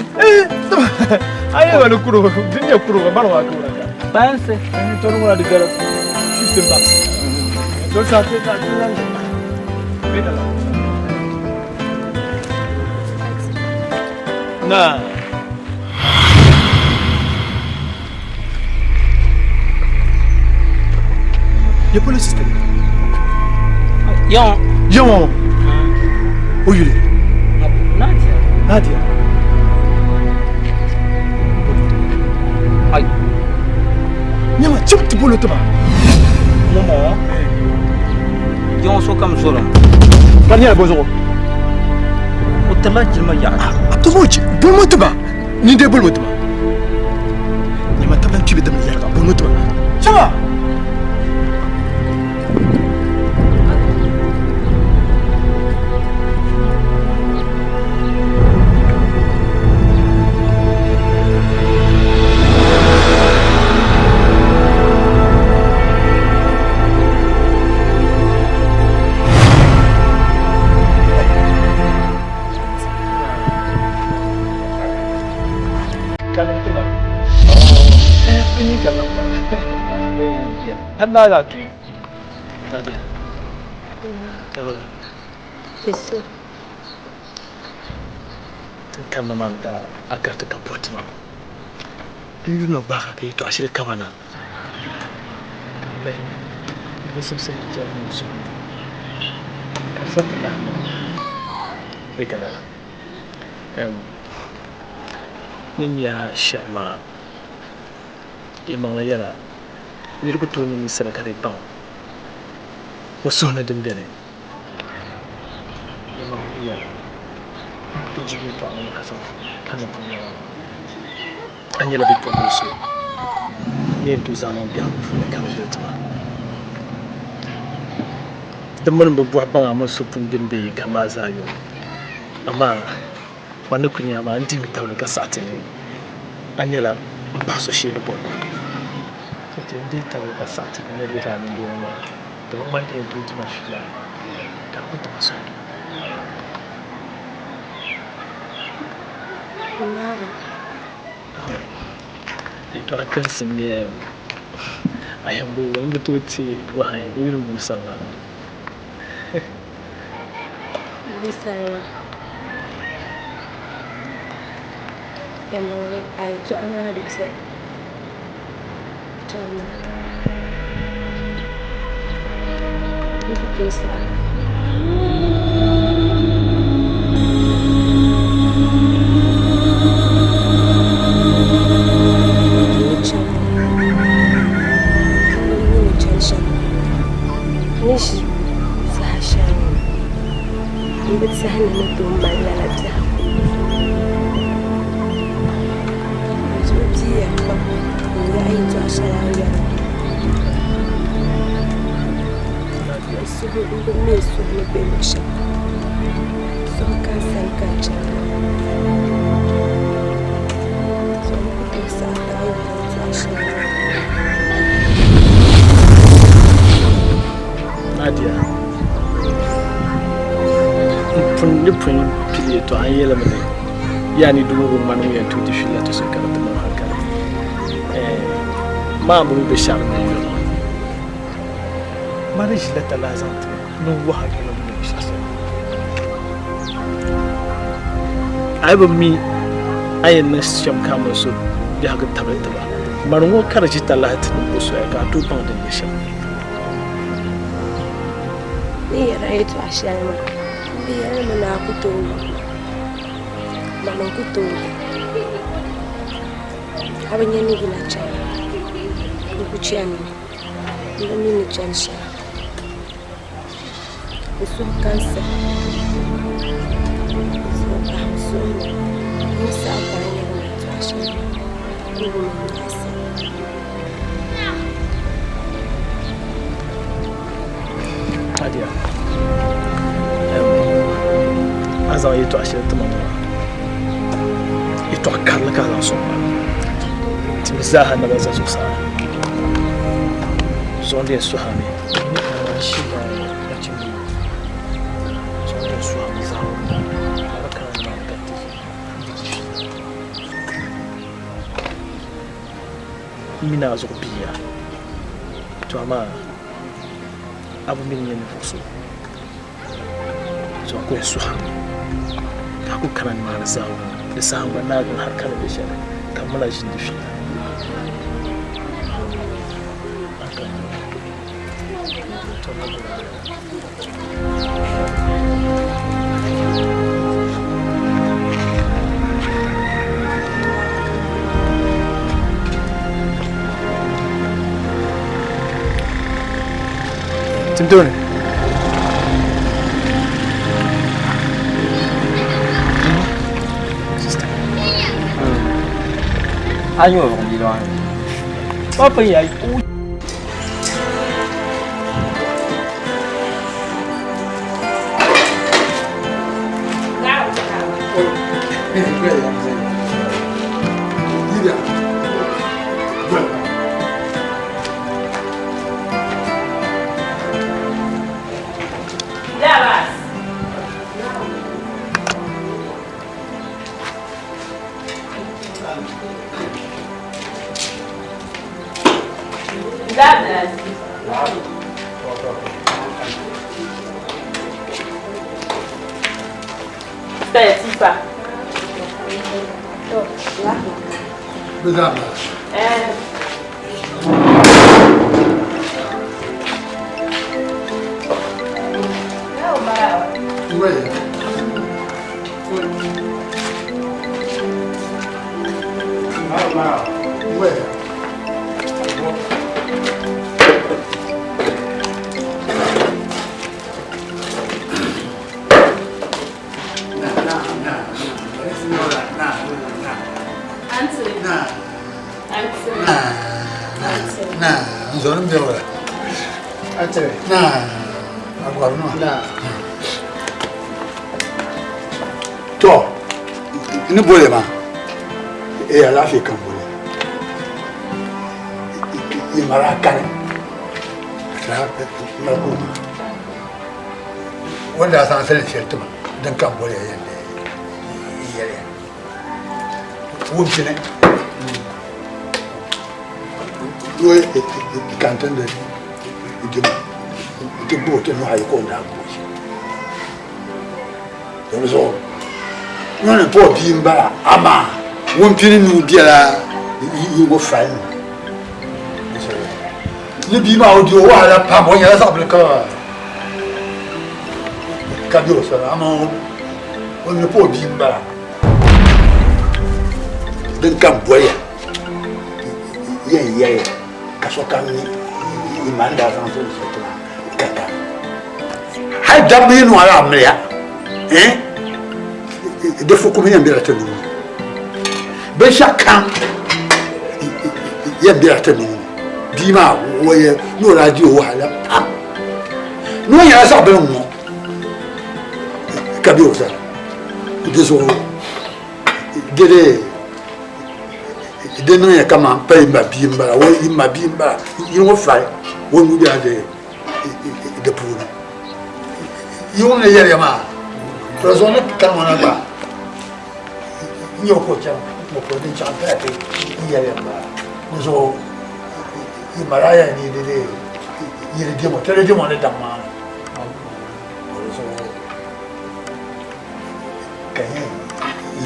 Speaker 12: Ayi wani kuro, din nyɛ kuro ka mani waa kuro ka. Pansi. Tɔri ŋuna di gala 15 bucks. Tɔri sa te ta ti lan. Beda la. Na. Ye polo system.
Speaker 3: Yaŋ.
Speaker 12: Yaŋ. O yuli.
Speaker 3: Nadia.
Speaker 12: Nadia.
Speaker 3: Ai.
Speaker 12: Nyama chim ti bolo tiba.
Speaker 3: Momo. Yaŋ sokam zɔra.
Speaker 12: Ka nyɛla bɔzuɣu.
Speaker 3: O tirila jilima yaɣa.
Speaker 12: A tomo bolo tiba. Ni de bolo tiba. Nyama tabla tibi dam yɛrga bolo tiba. Chama. Tin kamina maa daa a gariti ka bɔti ma. N yuli na gbaagi ka yɛtɔɣa shɛli kaba na. Wallahi, di simsi jɛri ni suhu ni. Ka di sa ti lahi niŋ. Bɛ ka lala. Ni nya shɛli maa, yɛlimaŋli yɛla, nir ku tooi niŋ ninsala ka di baŋ o suhu ni din beni. Yɛlimaŋli yɛla, n ʒi yɛtɔɣa ŋɔ ni ka zaŋ ka niŋ n naba maa. A nyɛla bipuɣimbila so ni yɛn tooi zaŋ niŋ biɛhigu puuni ka di viɛli ti ma. Di mini m bi bɔhi baŋ a mini so pun gbini bee ka maa zaa yom. Amaa man ni kuli nya a maa, n dihimi tabili ka saɣi ti ni a nyɛla m paɣ so shee ni bɔri ma. N dihi tabili ka saɣi ti ni n ni lihiri a mini doo ŋɔ maa, di bi ŋmani di yɛn tooi di ma fiila ka di ku ti ma suhudoo. Yɛtɔɣa tinsi n-nyɛ a yɛn bo n bi tooi ti wahi n yuli Musa maa.
Speaker 9: Musa maa, yɛlimaŋli a yɛtɔɣa maa di viɛli. To amaa n ku tooi saɣi. N ni chani n mi ni chani shɛm n ni ʒi saha shɛli ŋɔ m bi tɛhi ni ni tooi mali lala biɛhigu. Dinzuɣu bia yɛn kpaŋ n-yaɣi yɛtɔɣ shɛli a ni yɛri ma. N suhu m-bi mi n suhu ni be luɣ shɛli polo. N suhu ka n sani ka n chani maa. Dinzuɣu n ku tooi saɣi ti a ni yɛri yɛtɔɣ shɛli maa.
Speaker 12: Nadia, n ni pun pili yɛtɔɣa n yɛlimi ni yaa ni doo bi ŋmani ŋun yɛn tooi di fiila ti so ka di ti niŋ hankali. Maa bi mi bɛ shɛri ni yɔɣɔ. Ma di ʒila talahi zaŋ ti ma ni n wahi nyɛla ŋun nyɛ shɛli shɛli. A yi bi mi a yɛn niŋ shɛm ka a mini so biɛhigu tabili tiba, mani ŋɔ ka di ʒi talahi ti ni bo soya ka a tooi baŋ din nyɛ shɛm.
Speaker 9: Ni yɛra yɛtɔɣa shɛli maa, m bi yɛlimi ni a ku tooi wum ma, mani n-ku tooi wum. A bi nya ni yina chana, n ku chanimi, m bi mi ni chani shɛli. N suhu ka n sani, n suhu pahi n suhu ni, n ni saɣi ka a yɛli ma yɛtɔɣa shɛli maa, n ku wum n nyaɣisim.
Speaker 12: Nadia, a zaŋ yɛtɔɣa shɛli ti ma ŋɔ maa, yɛtɔɣa karili ka a zaŋ sɔŋ ma. Ti mi zaaha naba za zuɣusaa. Zuɣu n-di yɛn suhi a mi. Ni a shila nachimbi zuɣu n-di yɛn suhi a mi zaa ka bɛ kana nimaani ka ti di ti fiila. M mi ni a zuɣu biiya, to amaa a bi mi ni nyɛ ninvuɣ so. So n ku yɛn suhi a mi ka a ku kana nimaani zaawuni di saha gba naagi hal ka ni be shɛli ka m mi lahi ʒini di fiila. Timtooni. Sister.
Speaker 3: A nyɛ o zuɣu maa.
Speaker 12: Papa ya.
Speaker 14: To ni boli maa ee alaafee ka n boli yi mara kani mali kuliga o ni daa zaŋ zali shɛli tima din ka n boli ya yɛn yɛli ya wumpini ka n tindi dima n ti gbubi ti nuhi ayi ka o ni daa gbubi shɛm di zuɣu ŋɔ ni pa o bia m-bala amaa wumpini nuu bela yi ŋɔ fali ni ni bia maa o di o wahala pam o nyɛla zaɣ bila ka be o sani amaa o ni pa o bia m-bala din kam boliya yɛn yɛliya ka sokam mi yi ma ni daa zaŋ zali shɛli ti maa ka ka hali dabba yi niŋ ala amiliya eh di fukum yɛn bela ti nuu ni binshɛɣu kam yɛn bela ti nuu ni bia maa o yɛ ni o daa di o wahala pam ni o nyɛla zaɣ bili ŋ-ŋɔ ka be o sani di zuɣu di dee di niŋya kaman pa yi ma bia m-bala o yi ma bia m-bala yino ŋɔ fali o nuu bela di puuni yi ŋun ni yɛliya maa to zuɣu ni kani ŋɔ na gba n nyɛ o ka o chaŋ ŋɔ polo din chaŋ paya ti n yɛliya m-bala di zuɣu yi ma daa yɛli ni di dee yi di demo ti di demo ni daŋ maa ni di zuɣu ka yi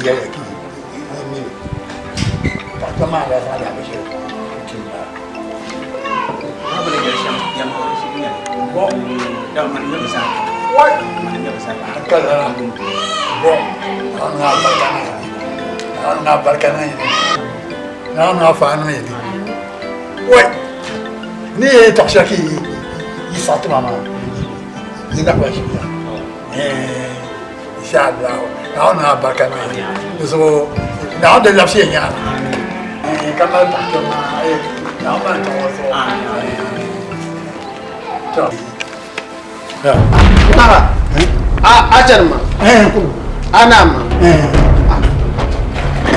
Speaker 14: yɛliya ki yi mi li paɣa kpɛm maa daa zaŋ lahi shɛli n-tim ba. Ni yi tɔɣ shɛli ka yi saɣi ti ma maa, yi naɣ ba ʒiya. Insha Allah Naawuni niŋ albarka niŋ di zuɣu Naawuni di labisi ya nyaaŋa ka mali paɣa kpɛm maa Naawuni mali paɣa o zuɣu to
Speaker 10: Baba, a a chani ma. A na ma.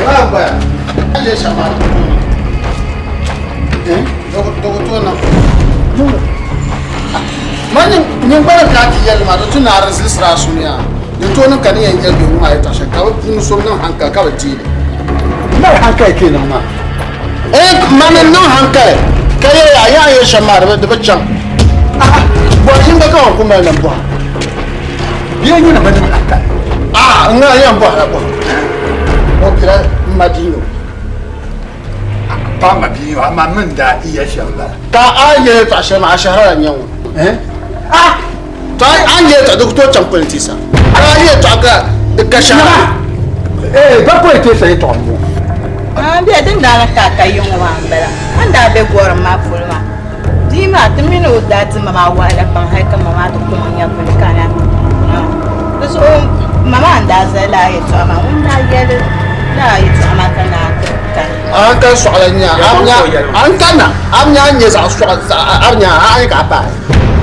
Speaker 10: Wala gbaya. A je shama. Dogo to na. Ma nyin gbala ka ti yɛli ma di tu naari zilisira a sunia di tooni ka ni yɛn yɛli bihi ŋɔ yɛtɔɣa shɛli ka bi puuni so niŋ hankali ka bi deeli.
Speaker 14: Mali hankali ka niŋ maa.
Speaker 10: Ee mani niŋ hankali ka yɛli a yaa yɛli shɛm maa di bi chaŋ. Bɔri yinga ka ŋɔ ku mali ni bɔha.
Speaker 14: Bia nyina bi niŋ hankali.
Speaker 10: Aa n ŋa yɛn bɔhila bɔha. O pila m ma dinyo.
Speaker 14: Pa ma bia amaa min daa iya shɛm bala.
Speaker 10: Ka a yɛli yɛltɔɣa shɛli maa a shɛhira la n-nyɛ ŋɔ.
Speaker 14: Ah!
Speaker 10: To a ni yɛli yɛltɔɣa di ku tooi chaŋ politisa. A yɛli yɛltɔɣa ka di ka shɛhira.
Speaker 14: Eh, ba politisa yɛltɔɣa m-bɔŋɔ.
Speaker 15: M bia din daa na ka a ka yiŋ ŋɔ maa m-bala. A ni daa be gɔrim maa polo maa, bia maa ti mini o daa ti ma maa wahala pam hali ka ma maa ti kum n-nya buni ka na. Di zuɣu ma maa n-daa zali lala yɛltɔɣa maa, ŋun daa yɛli lala yɛltɔɣa maa ka naan ti kani.
Speaker 10: A ka sɔɣila nya, a n ka na, a nya n nyɛ zaɣ sɔɣa, a nya a ni ka a paai.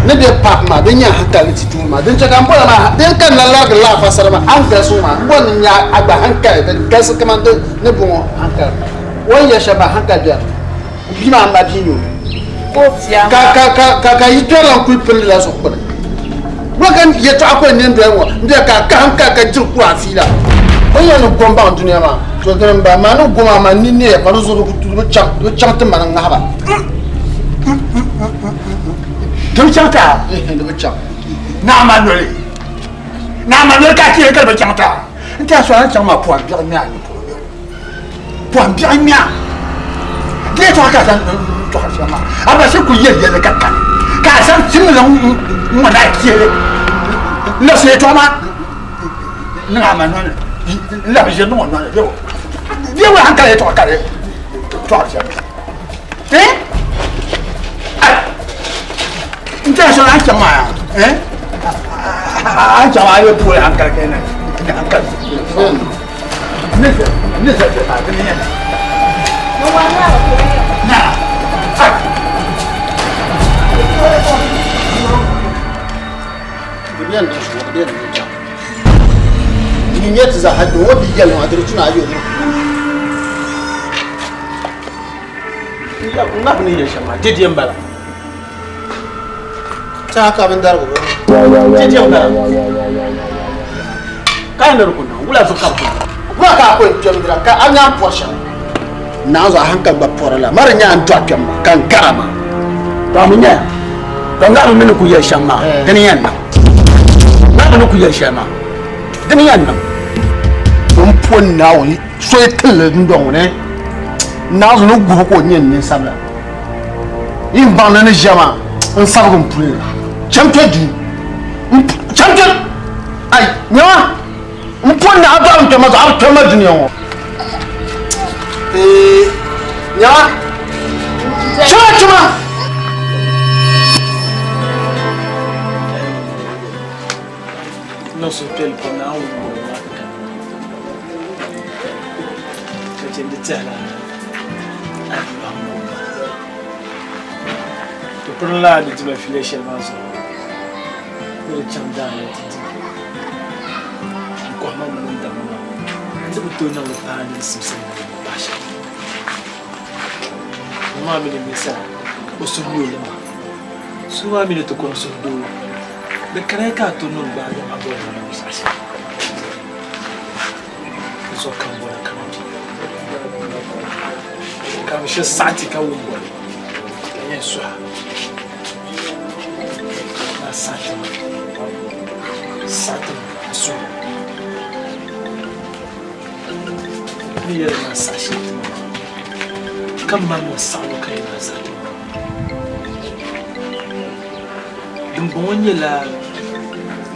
Speaker 10: Ni bɛ paaki maa, din nyɛ hankali ni ti tuuni maa, din chɛ ka m bɔra maa, din ka n na larigi lala fasara maa, a ni galisi ŋɔ maa, m bɔri ni n nya a gba hankali, din galisi kaman di ni bɔŋɔ hankali. O ni yɛli shɛm maa, hankali be di ni. Bia maa m ma bia n-nyɛ o. Ka, ka, ka, ka, ka yi kpɛrila n-kuli pindi la zuɣu kpuni. Wula ka yɛtɔɣa kuli nɛ n-doli ŋɔ m-bɛ ka a kahim ka ka diri kuri a fiila? O yɛli ni gom baŋ dunia maa, to dini m-bala maa ni gom a ma ni neeya ka di zuɣu di bi chaŋ di bi chaŋ ti ma ni ŋahiba.
Speaker 14: Di bi chaŋ ti a?
Speaker 10: Di bi chaŋ.
Speaker 14: Naa ma noli. Naa ma noli ka a chɛ ka di bi chaŋ ti a. N ti a sɔŋ a ni chaŋ maa pɔhim biɛɣu ŋme a ni polo bɛ pɔhim biɛɣu ŋme a. Di yɛtɔɣa ka a zaŋ tɔɣiri shɛm maa, a ba shee kuli yɛli yɛlli ka kani, ka a zaŋ tim zaŋ ŋ-ŋɔ ni a chɛ li n-labisi yɛtɔɣa maa niŋ a ma noli ni, n-labi ʒiri niŋ o noli ni bee wula hankali yɛtɔɣa ka di. tɔɣiri shɛm. Eh? Ai! N tɛha shɛli a ni chaŋ maa yaa, eh? A ni chaŋ maa a yi puhi hankali ka yi na hankali. Ne ne zali shɛli maa dini yɛn. Na. Ai!
Speaker 16: Di bɛni niŋ shɛm, di bɛni niŋ chaŋ. Ni nyɛ ti zaa hali o bi yɛli ŋɔ diri tuna ayi o
Speaker 12: N ŋabi ni yɛli shɛm maa dɛdɛ m-bala.
Speaker 16: Saha ka bindarigu bi.
Speaker 12: Dɛdɛ m-bala. Ka yi ni di ku niŋ wula zuɣu ka bi ku niŋ.
Speaker 16: Wula ka a ku yɛn kpɛm dira ka a nya n pɔri shɛm. Naanzu a hankali gba pɔri la ma di nya n dɔɣi kpɛm maa ka n gara maa.
Speaker 1: To a mi nyaya to ŋabi mi ni ku yɛli shɛm maa dini yɛn niŋ. Ŋabi ni ku yɛli shɛli maa dini yɛn niŋ.
Speaker 16: N po Naawuni so yi tilli dundɔŋ ŋɔ ni Naanzu ni guhi ka o nyɛ n ninsabila. Yi ni baŋ ni ni ʒiya maa n sabigi n puli ni. Cham kpe duu. Cham kpe ai nyama n po ni a dɔɣim kpɛma zuɣu a bi kpɛma dunia ŋɔ. Nyama chama chama.
Speaker 12: Niŋ suhupiɛlli pam ni a ni wum bɔŋɔ maa ka ka chɛ n di tɛhila a ni lɔhi m ŋɔ maa. Ti pirinla a ni di ma fiila shɛli maa zuɣu ni di chaŋ daani nti di n kɔhima mini n damma maa. N di bi tooi niŋ li paai ni di simsim ni di ni paai shɛli. Ŋɔ maa mi ni ninsala o suhu nyɛ o lima. Suhu maa mi ni ti kɔŋ suhudoo. Di kariya ka a tooi niŋ gbaagi a bɔri ni niŋ zaɣ shɛli. Di zuɣu ka m bɔra ka m bi. Ka bɛ shiri saɣi ti ka wum bɔli ka yɛn suhi a. Ni a saɣi ti ma, saɣi ti ma n suhu. N ni yɛli ni a saɣi shɛli ti ma maa, ka mali ma saɣibu ka yɛli ni a saɣi ti ma maa. Dimbɔŋɔ nyɛla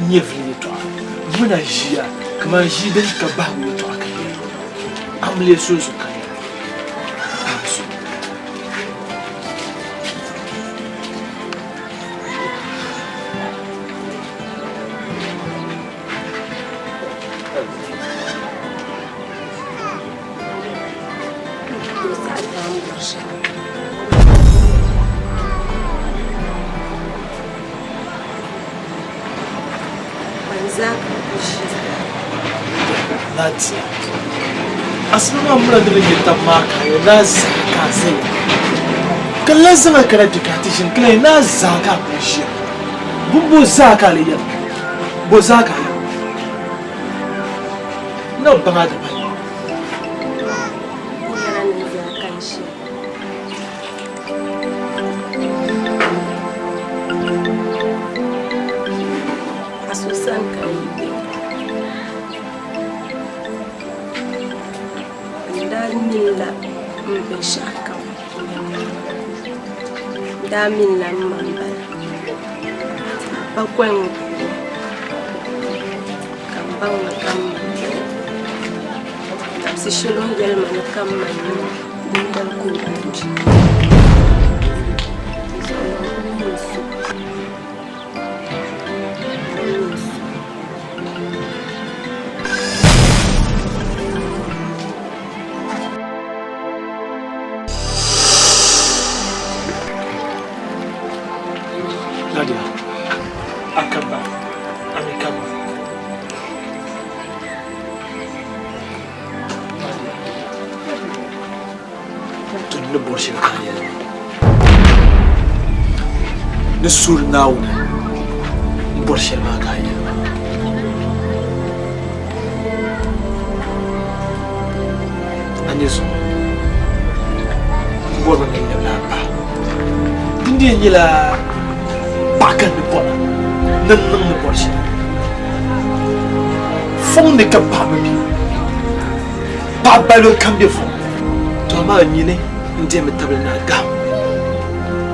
Speaker 12: nyɛvili yɛtɔɣa. M mi na ʒiya kaman ʒii din ka bahigu yɛtɔɣa ka yɛra. Amiliya soli zuɣu ka yɛra. Paɣibu so. Nadia, asiba maa muna ni bi nyɛ tab maa ka yɛ na zaa ka a zaya ka lan zaŋ a kana kpe ka a ti ʒini ka lan yɛ na zaa ka a kuli ʒiya bimbo zaa ka a lee yɛli bo zaa ka a yɛli n na bi baŋ a daba.
Speaker 9: A so sani ka n yi be. N daa minila m binshɛɣukam. N daa minila m ma m-bala. Bakɔi ŋɔ puuni ka m baŋ ni ka m ma m-bala. Dabisi shɛli o ni yɛli ma ni ka m ma n-nyɛ o, dindali ka o daa kpi. Di zuɣu n mi n so. N mi n so.
Speaker 12: Nadia, a ka ba, a mi ka ba. To ni bɔri shɛli ka a yɛli ma. Ni suuri Naawuni n bɔri shɛli maa ka a yɛli ma. A ni zuŋɔ n bɔrimi ni n lɛbila a paɣa. Din di yɛn nyɛla paɣa ka n ni bɔra ni n niŋ ni bɔri shɛli. Fɔŋ ni ka paɣaba be. Paɣa balibu kam be fɔŋ ni. To amaa nyini n-dihimi tabili ni a gahim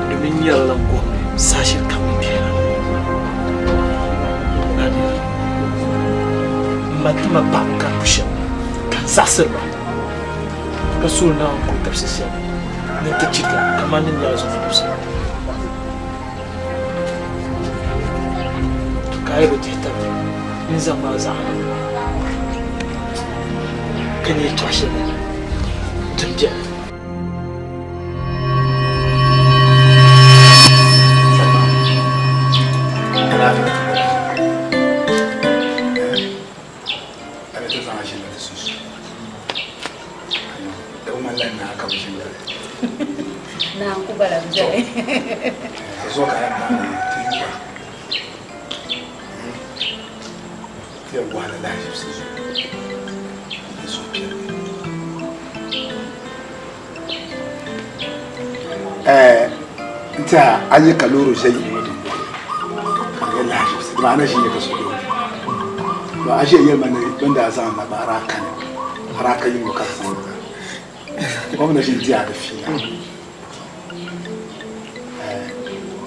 Speaker 12: domin n nyarila n gom ni saha shɛli kam ni bɛhira. Nadia, m ma ti ma paɣaba ka n ku shɛm ka n zaɣisiri ba ka suhiri Naawuni ka o tabisi shɛli. Ni ti chika kamani ni nyɛla zuŋɔ dabisili. Ka a yi bi dihi tabili n zaŋ maa zaɣ niŋ ka nyɛ yɛtɔɣ shɛli din beni.
Speaker 14: N tiɛha a nyɛ ka loori ʒɛ yili ŋɔ dundoli ka di nyɛ lahaʒibisi di maana ʒi nyɛ ka so doo to a ʒiya yɛli ma ni bɛn daa zaŋ na gba a daa kani a daa ka yili ŋɔ ka di zaŋ na o mi na ʒi n-di a di fiila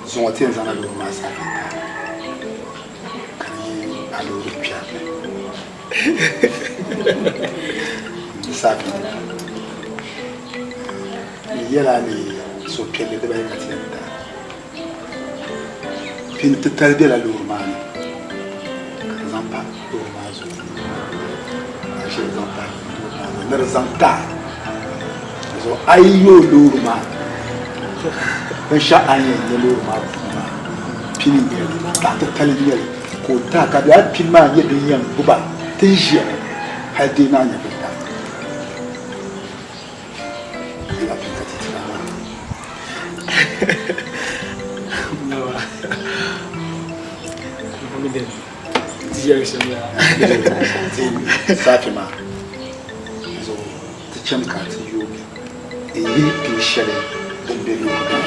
Speaker 14: zuŋɔ ti yɛn zaŋla loori maa saɣi ka di yi a loori kpɛri ni saɣi N yɛla ni suhupiɛlli dibayi ka ti yɛn da. Pini titali bela loori maa ni ka ti zaŋ pa loori maa zuɣu. Ka shɛli zaŋ pa loori maa zuɣu ni di zaŋ taai. Di zuɣu a yi yooi loori maa binshɛɣu a ni yɛn nya loori maa puuni maa pini n-nyɛ li, zaɣ titali n-nyɛ li ka o taai ka lala pini maa nyɛ din yɛn gbuba ti ni ʒiya ŋɔ hali di naan nyɛ bini taai. Saafi maa zuɣu ti chani ka ti yoogi n-yihi pin shɛli din be loori maa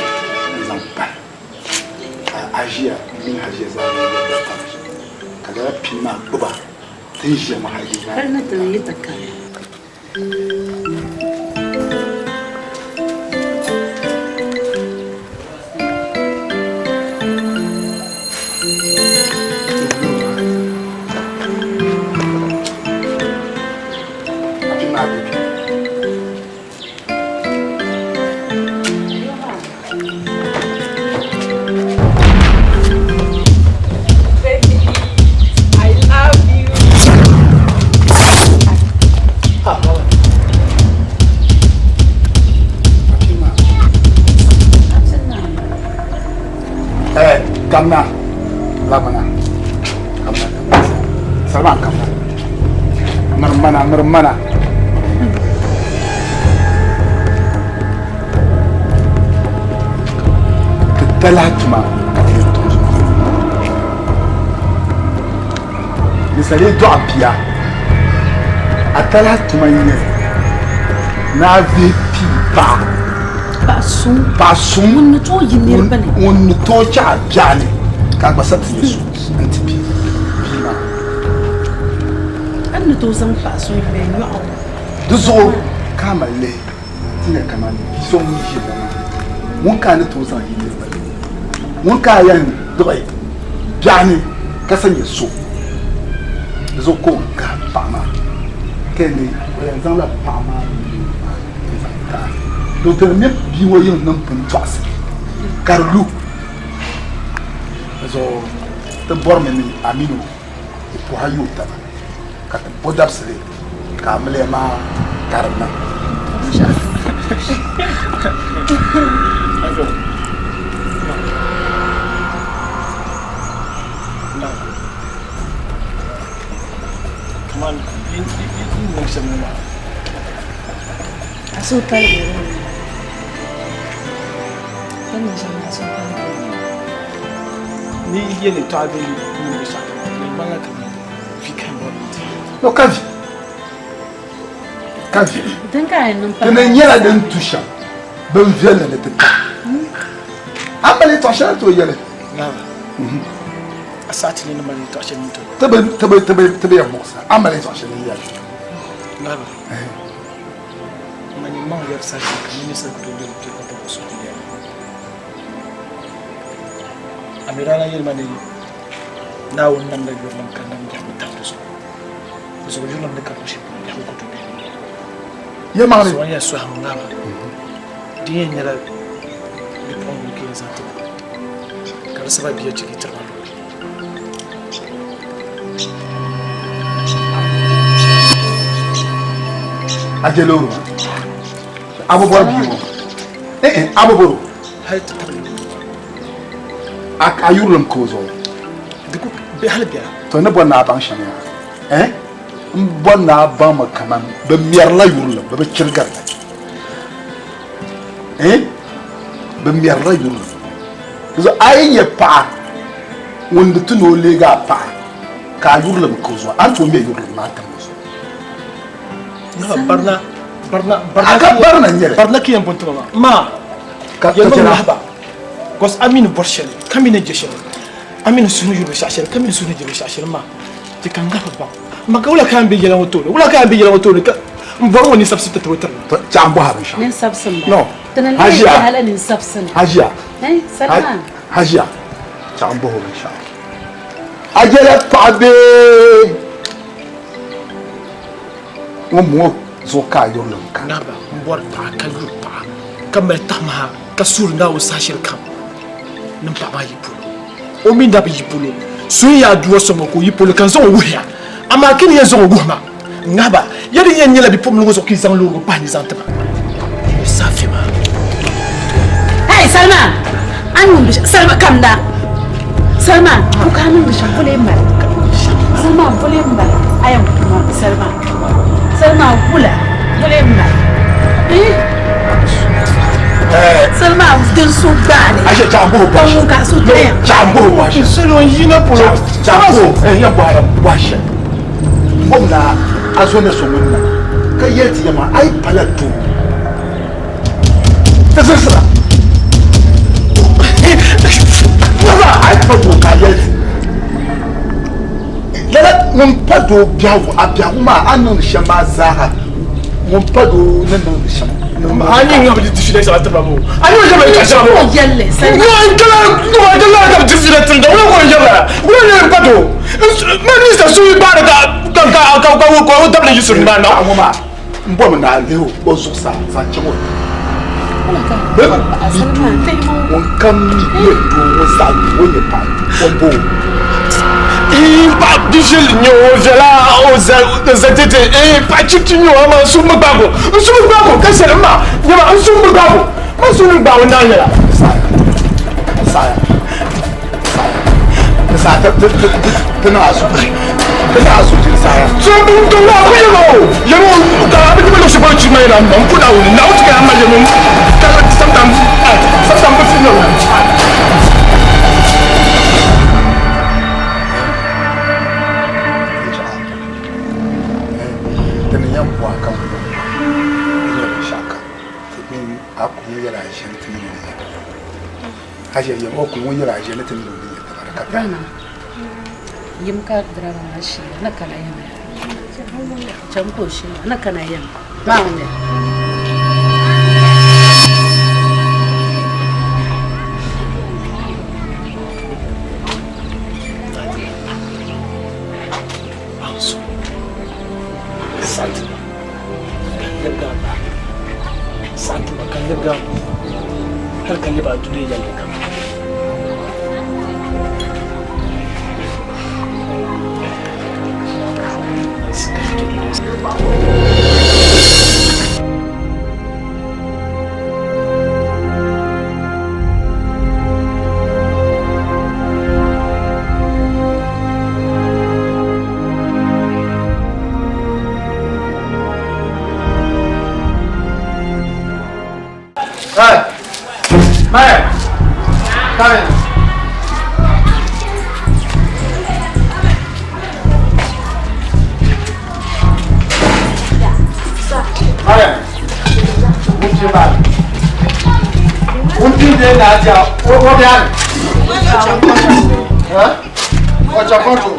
Speaker 14: ni n-zaŋ pahi ka a ʒiya mini haʒiya zaa ni yɛli pam ka lala pini maa gbuba ti ni ʒiya ŋɔ hali di naai. Kamna, labana, kamna, Salman kamna, mirmana, mirmana. Ti talahi tuma ka ti yɛn tum zuŋɔ. Ninsal yi dɔɣi bia, a talahi tuma n-nyɛ ni a vihi pii paɣa. Paɣa suŋ.
Speaker 13: Ŋun ni tooi yi niriba ni.
Speaker 14: Ŋun ni tooi chɛ a biɛɣu ni ka a gba sa ti nyɛ so n-ti bia maa.
Speaker 13: A ni tooi zaŋ paɣa so n-yuli nyɔɣu.
Speaker 14: Di zuɣu ka a mali lihi ti nya kaman bi so ŋun ʒiya ŋɔ maa, ŋun ka a ni tooi zaŋ yi niriba ni, ŋun ka a yɛn dɔɣi biɛɣu ni ka sa nyɛ so. Di zuɣu ka o gahi paɣa maa ka yɛli ni o yɛn zaŋla paɣa maa mini o maa n-zaŋ ti a. Dɔɣitari mini bia ŋɔ yiŋ niŋ pun tɔɣisi ka di lu. Di zuɣu ti bɔrimi ni a mini o yi puhi a yooi taba. Ka ti bo dabisili ka amiliya maa ka di niŋ.
Speaker 12: Ni yɛli tɔɣa bɛ niŋdi shɛli di ŋmanila kamani Vi ka n bɔri n-ti.
Speaker 14: No ka vi. Ka vi.
Speaker 13: Din ka a yɛn niŋ
Speaker 14: Ti ni nyɛla din tu shɛm bin viɛlli ni ti ta. A mali yɛtɔɣ shɛli ti o yɛli.
Speaker 12: Naava. A saɣi ti ni ni mali yɛtɔɣ shɛli ni ti o.
Speaker 14: Ti bi ti bi ti bi ti bi yɛn muɣisa. A mali yɛtɔɣ shɛli ni yɛli.
Speaker 12: Naava. Mani maŋ yɛri saha shɛli ka nyini sali ku tooi lɛbi kpe ka bɔh o suhu yɛli. A mi daa lan yɛli ma ni Naawuni namla yurilim ka nam biɛhigu tam di zuɣu. Di zuɣu yurilim ni ka luɣ shɛli polo biɛhigu ku tooi be.
Speaker 14: Yɛlimaŋli.
Speaker 12: So n yɛn sɔhim ŋama. Di yɛn nyɛla bipuɣimbila ka yɛn zaŋ ti ma, ka di saba bia chɛ ka yi tiri ma loori.
Speaker 14: A je loori maa? A bi bɔri bia ŋɔ? Eh eh, a bi bɔri o?
Speaker 12: Hali ti tabili loori
Speaker 14: maa. A yurilim ka o zuɣu?
Speaker 12: Di ku be hali biɛla.
Speaker 14: To ni bɔri ni a baŋ shɛm yaa, eh? N bɔri ni a baŋmi kaman bɛ mɛrila yurilim, bɛ bi chirigiri li. Eh? Bɛ mɛrila yurilim. Dinzuɣu a yi nya paɣa ŋun di ti ni o leegi a paɣa ka a yurilim ka o zuɣu, a ni tooi mɛ yurilim maa tim o zuɣu.
Speaker 12: Barina, barina, barina.
Speaker 14: A ka barina n-nyɛ li.
Speaker 12: Barina ka yɛn bo n-ti ma maa. Ma,
Speaker 14: Ka
Speaker 12: yɛlima
Speaker 14: chɛla.
Speaker 12: lahaba. Because a mi ni bɔri shɛli, ka mi ni je shɛli. A mi ni suhu ni yuri binshɛɣu shɛli, ka mi ni suhu ni je binshɛɣu shɛli. Ma, ti ka n gahi baŋ. Ma ka wula ka n be yɛla ŋɔ tooni? Wula ka n be yɛla ŋɔ tooni ka n bɔri ŋɔ ninsabisi ti ti o tiri ma?
Speaker 14: To, chaɣ m bɔhi a binshɛɣu.
Speaker 13: Ninsabisi m-bala.
Speaker 14: No.
Speaker 13: Ti ni leei
Speaker 14: Hajiya.
Speaker 13: yaha la ninsabisi ni.
Speaker 14: Hajiya.
Speaker 13: Eh, Salman.
Speaker 14: Hajiya, chaɣ m bɔhi o binshɛɣu. A jɛla paɣa bee ŋun bɔŋɔ zuɣu ka a yurilim ka?
Speaker 12: Naba, m bɔri paɣa ka yuri paɣa ka mali tahimaha ka suhiri Naawuni saha shɛli kam ni m paɣa maa yi polo. O mi na bi yi polo. So yi yaa dua sɔŋ o ka o yi polo ka n zaŋ o wuhi ya. Amaa ka ni yɛn zaŋ o wuhi ma, n ŋahi ba, ya din yɛn nyɛla bipuɣimbila ŋɔ zuɣu ka yi zaŋ loori ŋɔ pahi ni zaŋ ti ma. Lisaafi maa.
Speaker 13: Hey, Salma! A ni niŋdi shɛm, Salma kamda! Salma, ko ka a niŋdi shɛm, boli m-bala. Salma, boli m-bala. A yɛn ku ma, Salma. Salma, wula, boli m-bala. Eh? Salma, din so gbaali.
Speaker 14: Aisha, chaɣ m-bɔhi o
Speaker 13: Ka ŋun ka a so taya.
Speaker 14: Chaɣ m-bɔhi o bɔhi shɛm.
Speaker 12: Salo n-yina polo.
Speaker 14: Chaɣ m-bɔhi o, eh, yɛn bɔhi a bɔhi shɛm. Bom na a zo ni so ŋun na ka yɛli ti ya maa a yi pala doo ti zilisira Naba a yi pa doo ka a yɛli ti lala ŋun pa doo biɛhigu a biɛhigu maa a ni niŋdi shɛm maa zaaha ŋun pa doo ni niŋdi shɛm
Speaker 12: A ni ŋa bi di fila shɛŋa tiri ma boo a ni ŋa bi di shɛŋa boo
Speaker 13: Yɛlli
Speaker 12: n kala n kala ka bi di fila tiri da wula ko n yɛla wula ne n pa doo ma ni sa suyi baari ka ka ka ka ka ka o dabili yi suri maa na
Speaker 14: ŋɔ maa n bɔmi ni a lihi o zuɣusaa zaŋ chaŋ o bɛ bi doo ŋun kam mi nyɛ doo ŋun saɣi o nyɛ paɣa o bo
Speaker 12: paɣa bi viɛlli nyɛ o viɛla o za tete paɣa chichi nyɛ o amaa n suhu bi gbaagi o n suhu bi gbaagi o ka shɛli n ma nyɛma n suhu bi gbaagi o ma suhu ni gbaagi o naai nyɛla
Speaker 14: saya saya ti niŋ asuji ti niŋ asuji saya
Speaker 12: so n to wa ko yɛlɛ o yɛlɛ o ka a bɛ tɛmɛ lɔsi bɔ ci ma yɛlɛ ma n ko na wuli na o tigɛ a ma yɛlɛ ka sometimes sometimes bɛ fi na o.
Speaker 14: Tini yɛn bɔhi ka n nyɛ binshɛɣu kam ti mini a ku ŋun yɛli a ʒiɛm ti mini o ni nyɛ taba a ʒe yɛm o ku ŋun yɛli a ʒiɛm ti mini o ni nyɛ taba di ka
Speaker 13: Rana, yim ka diraba maa sheera ni kana yɛm ya. Cham ka o sheera ni kana yɛm maa ŋun
Speaker 12: Hali ka lɛbi a dunia yɛlli kam.
Speaker 10: Hey! Maya! Come in. Maya! Wunti ba. Wunti de na aja. O o bi ani. Ha? O cha konto.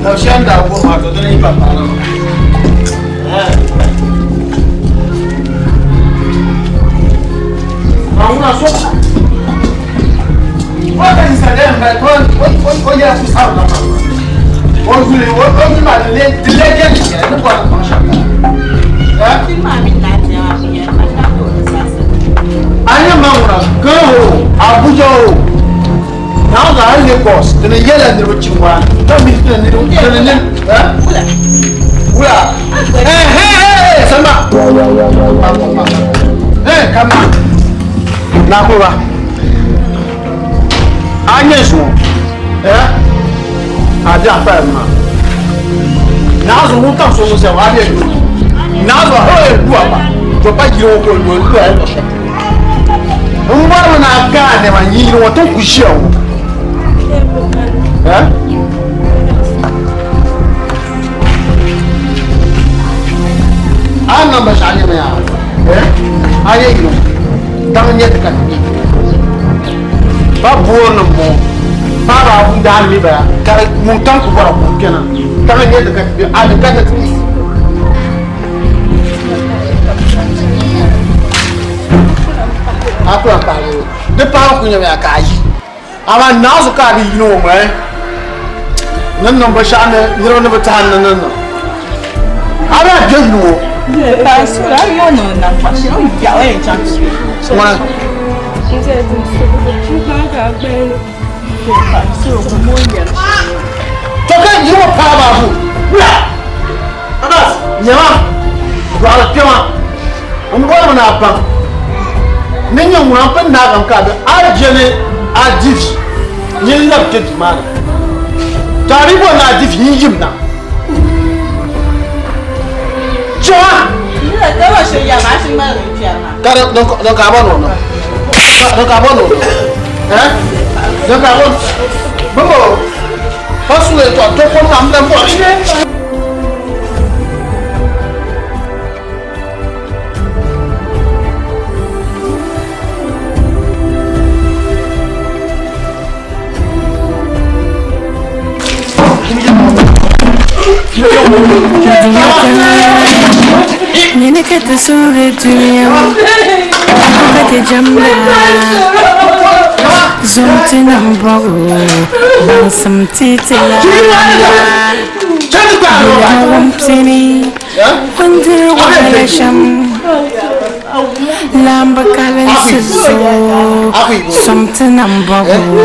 Speaker 10: Tavşan da bu arkadan iyi bak bana. Àwọn aṣọ. Wọ́n kàn ń sàdé ẹ̀ ń bá ẹ̀ tó ó yẹ kó sáà lọ́wọ́.
Speaker 16: O yuli o yuli maa di lee di lee jɛndi shɛli ni bɔri baŋ shɛm bala. A nyɛ ma ŋuna Ghana o Abuja o naa zaa Lagos ti ni yɛla niriba chinwaa ka mi ti ni ti ni nin wula eh eh sama eh kama naa kuba a nyɛ zuŋɔ eh a di a paya maa naa zuŋɔ ŋun kaŋ so ŋun sɛm a bɛ lu naa zuŋɔ hɛ lu a pa to pa yili ŋɔ ko lu lu a yɛ shɛm n bɔri mi ni a gaa nɛma n yili ŋɔ ti ku ʒiya ŋɔ eh a niŋ binshɛɣu nyɛmi yaa eh a yɛ yili ŋɔ daŋ nyɛ ti ka ti mi ba boori ni ŋɔ paɣaba abu daa mi bala ka ŋun kam ku bɔra ka o kpɛna daŋ nyɛ ti ka ti mi a di ka ti mi a ku lahi pahi di pahi ku nyɛmi ka a yi amaa naazu ka a bi yini o ŋɔ ni niŋ binshɛɣu ni niriba ni bi tahi ni niŋ a bɛ a bɛ yini ŋɔ ŋuna to ka yini ŋɔ paɣaba abu wula Abbas nyɛma dɔɣiri kpɛma n bɔrimi ni a baŋ ni nyɛ ŋuna m pini naagam ka a be a je ni a divi nyin lab kpe duu maa ni to a mi bɔri ni a divi nyin yim na chɛma ka din ka a bɔri ni o niŋ din ka a bɔri ni o niŋ eh din ka a bɔri bimbo pa suli to to kom maa m lan bɔri.
Speaker 4: Nyini ka ti suhuri dunia ŋɔ ka ti jɛmda zom ti nam bɔgu baŋsim ti ti la Wumtini wundiri wahala shɛm Laamba kalinsi zuɣu som ti nam bɔbu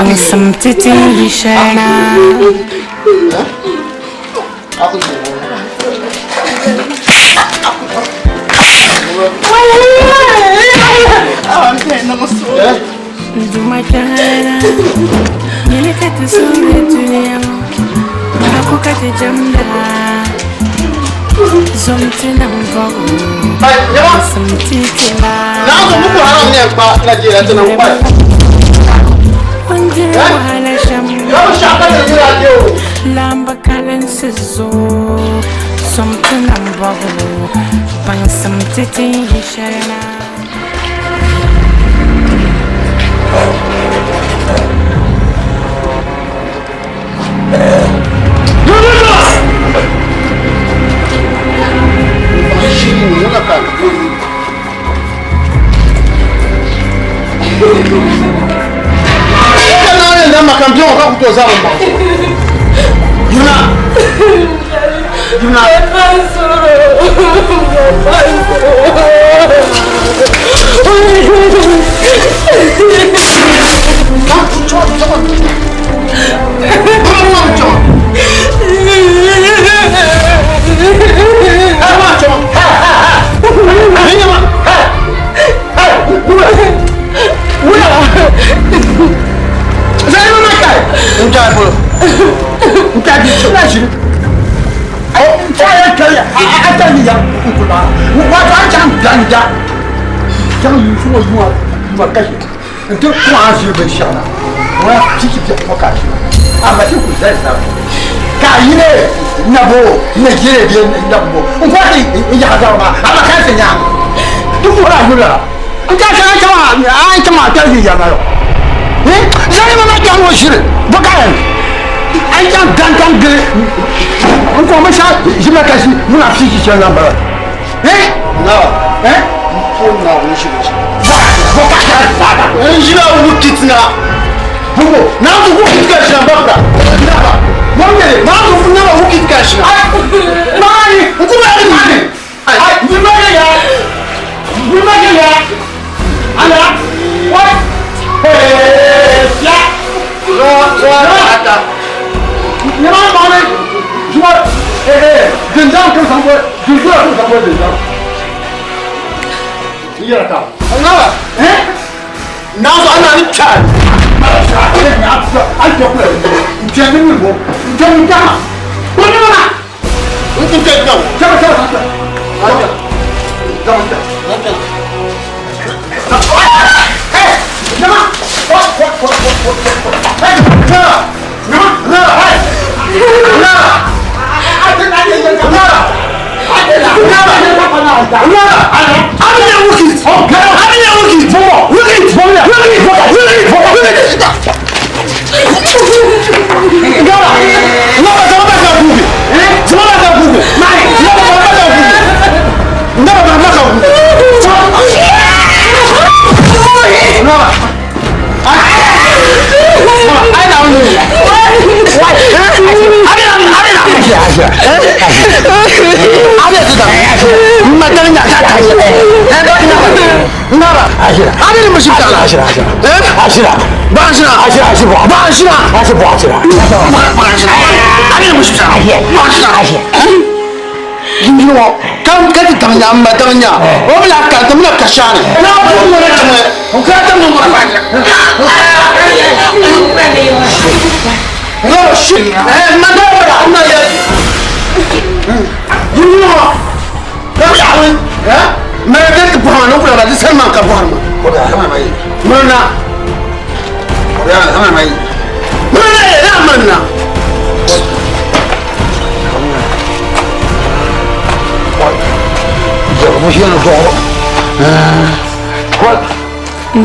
Speaker 4: baŋsim ti ti yi shɛli na. Duuma kpɛŋlana, nyini ka ti suhuri dunia ŋɔ, a ku ka ti jɛmda. Zom ti nam bɔbu, sim ti ti la. Wundiri wahala shɛm, laamba kalinsi zuɣu, zom ti nam bɔbu, baŋsim ti ti yi shɛli na.
Speaker 16: la. Nyama maani juma eh eh dindan kan san ko dindan kan san ko dindan. Ni yɛrɛ ta. Ngaba eh na so ana ni cha. An tɛ kula n tɛ ni min bɔ n tɛ ni dama. Ko ne ma. N tɛ tɛ gawo. Cɛba cɛba cɛba. Cɛba cɛba.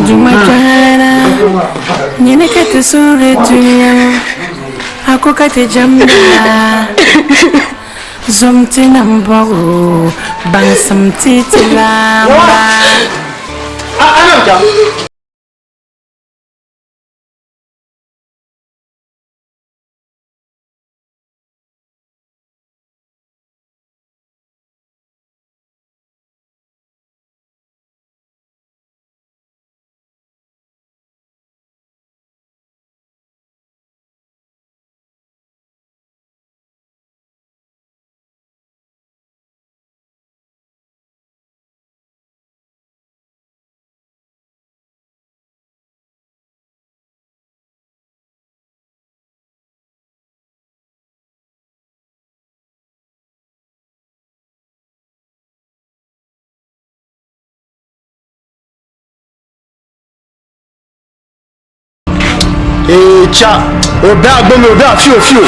Speaker 4: Duma kpɛŋlana nyini ka ti suhuri dunia ŋɔ a ko ka ti jɛmda zom ti nam bɔgu baŋsim ti ti lamba.
Speaker 16: Echa, obe agbomi, obe afio fio.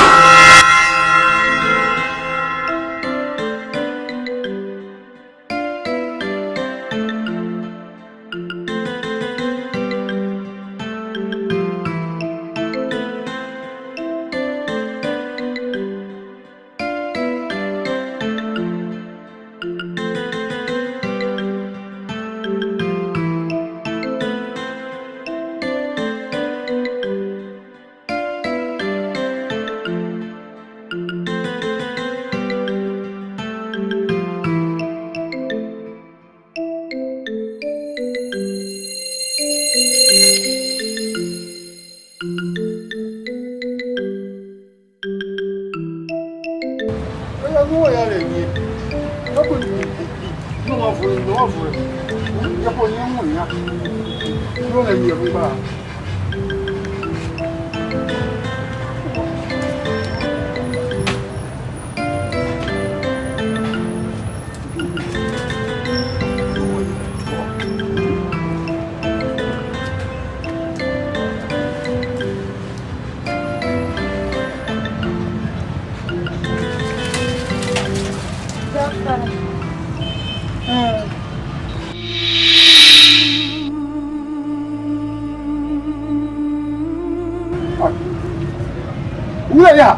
Speaker 16: Wula ya?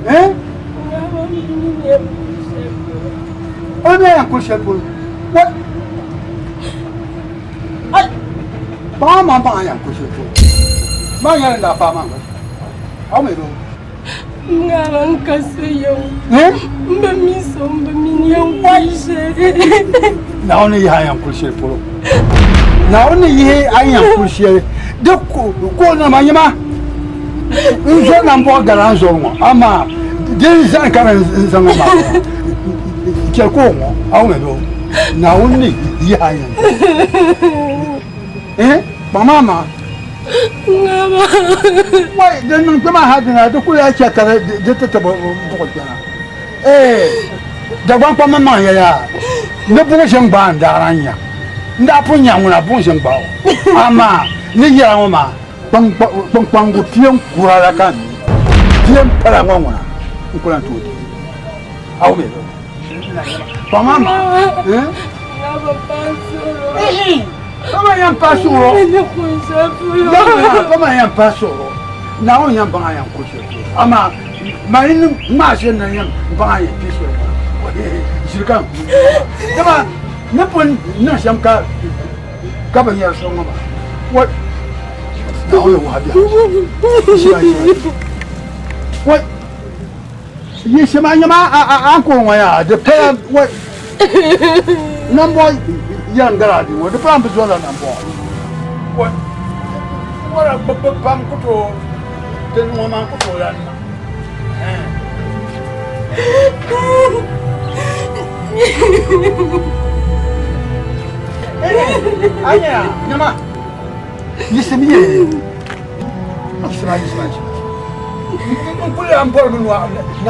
Speaker 16: Eh? O ne yan ko shɛli polo. Wa Ai! Baŋa man baŋa yan ko shɛli polo. Maa yɛli n daa paai maa gba. Aw mi do.
Speaker 9: Ŋaran ka so yɛm.
Speaker 16: Eh?
Speaker 9: N bi mi so n bi mi ni yɛn kuli shɛli.
Speaker 16: Naawuni yihi a yan kuli shɛli polo. Naawuni yihi a yan kuli shɛli. Di ko ko na ma nyama.
Speaker 14: N zɔri na m-bɔɣi gari a ni zɔri ŋɔ, amaa di zani ka n zaŋ ŋɔ maa chɛli ka o ŋɔ, a wumya bee? Naawuni ni yihi a yɛn eh kpaŋ maa maa. Wai, din niŋ kpe maa hal dina di kuli a chɛ ka di ti ti buɣi kpɛna. Eh, Dagbaŋ kpamba maŋ ya yaa, ni buɣi ʒe n-gbaai n daara n-nya. N daa pun nya ŋuna buɣi ʒe n-gbaai o, amaa ni yɛla ŋɔ maa kpunkpaŋgu piɛn kura la ka n mi. Piɛn pala ŋɔ ŋuna n ku lan tooi deei. A wum ya bee? Kpaŋ maa maa, eh? Pa man yɛn paai suɣuro. Pa man yɛn paai suɣuro. Naawuni yɛn baŋ a yɛn kuli shɛli polo. Amaa mani ni ŋmaa shɛli na yɛn baŋ a yɛn kpi shɛli ŋɔ ʒiri ka n kuli dama ni pun niŋ shɛm ka ka binyɛri so ŋɔ maa wa Naawuni wahi biɛhi wa yi shɛm a nyɛma a ni kuri ŋɔ yaa di pala wa nambɔɣu yɛn gari a bia ŋɔ di pala n bi zɔrila nambɔɣu wa wara gbubbi pam ku tooi din ŋɔ maa ku tooi lan niŋ Anya, nyama. Yisim ye. Yisima, yisima, yisima. N kuli lan bɔrimi ni a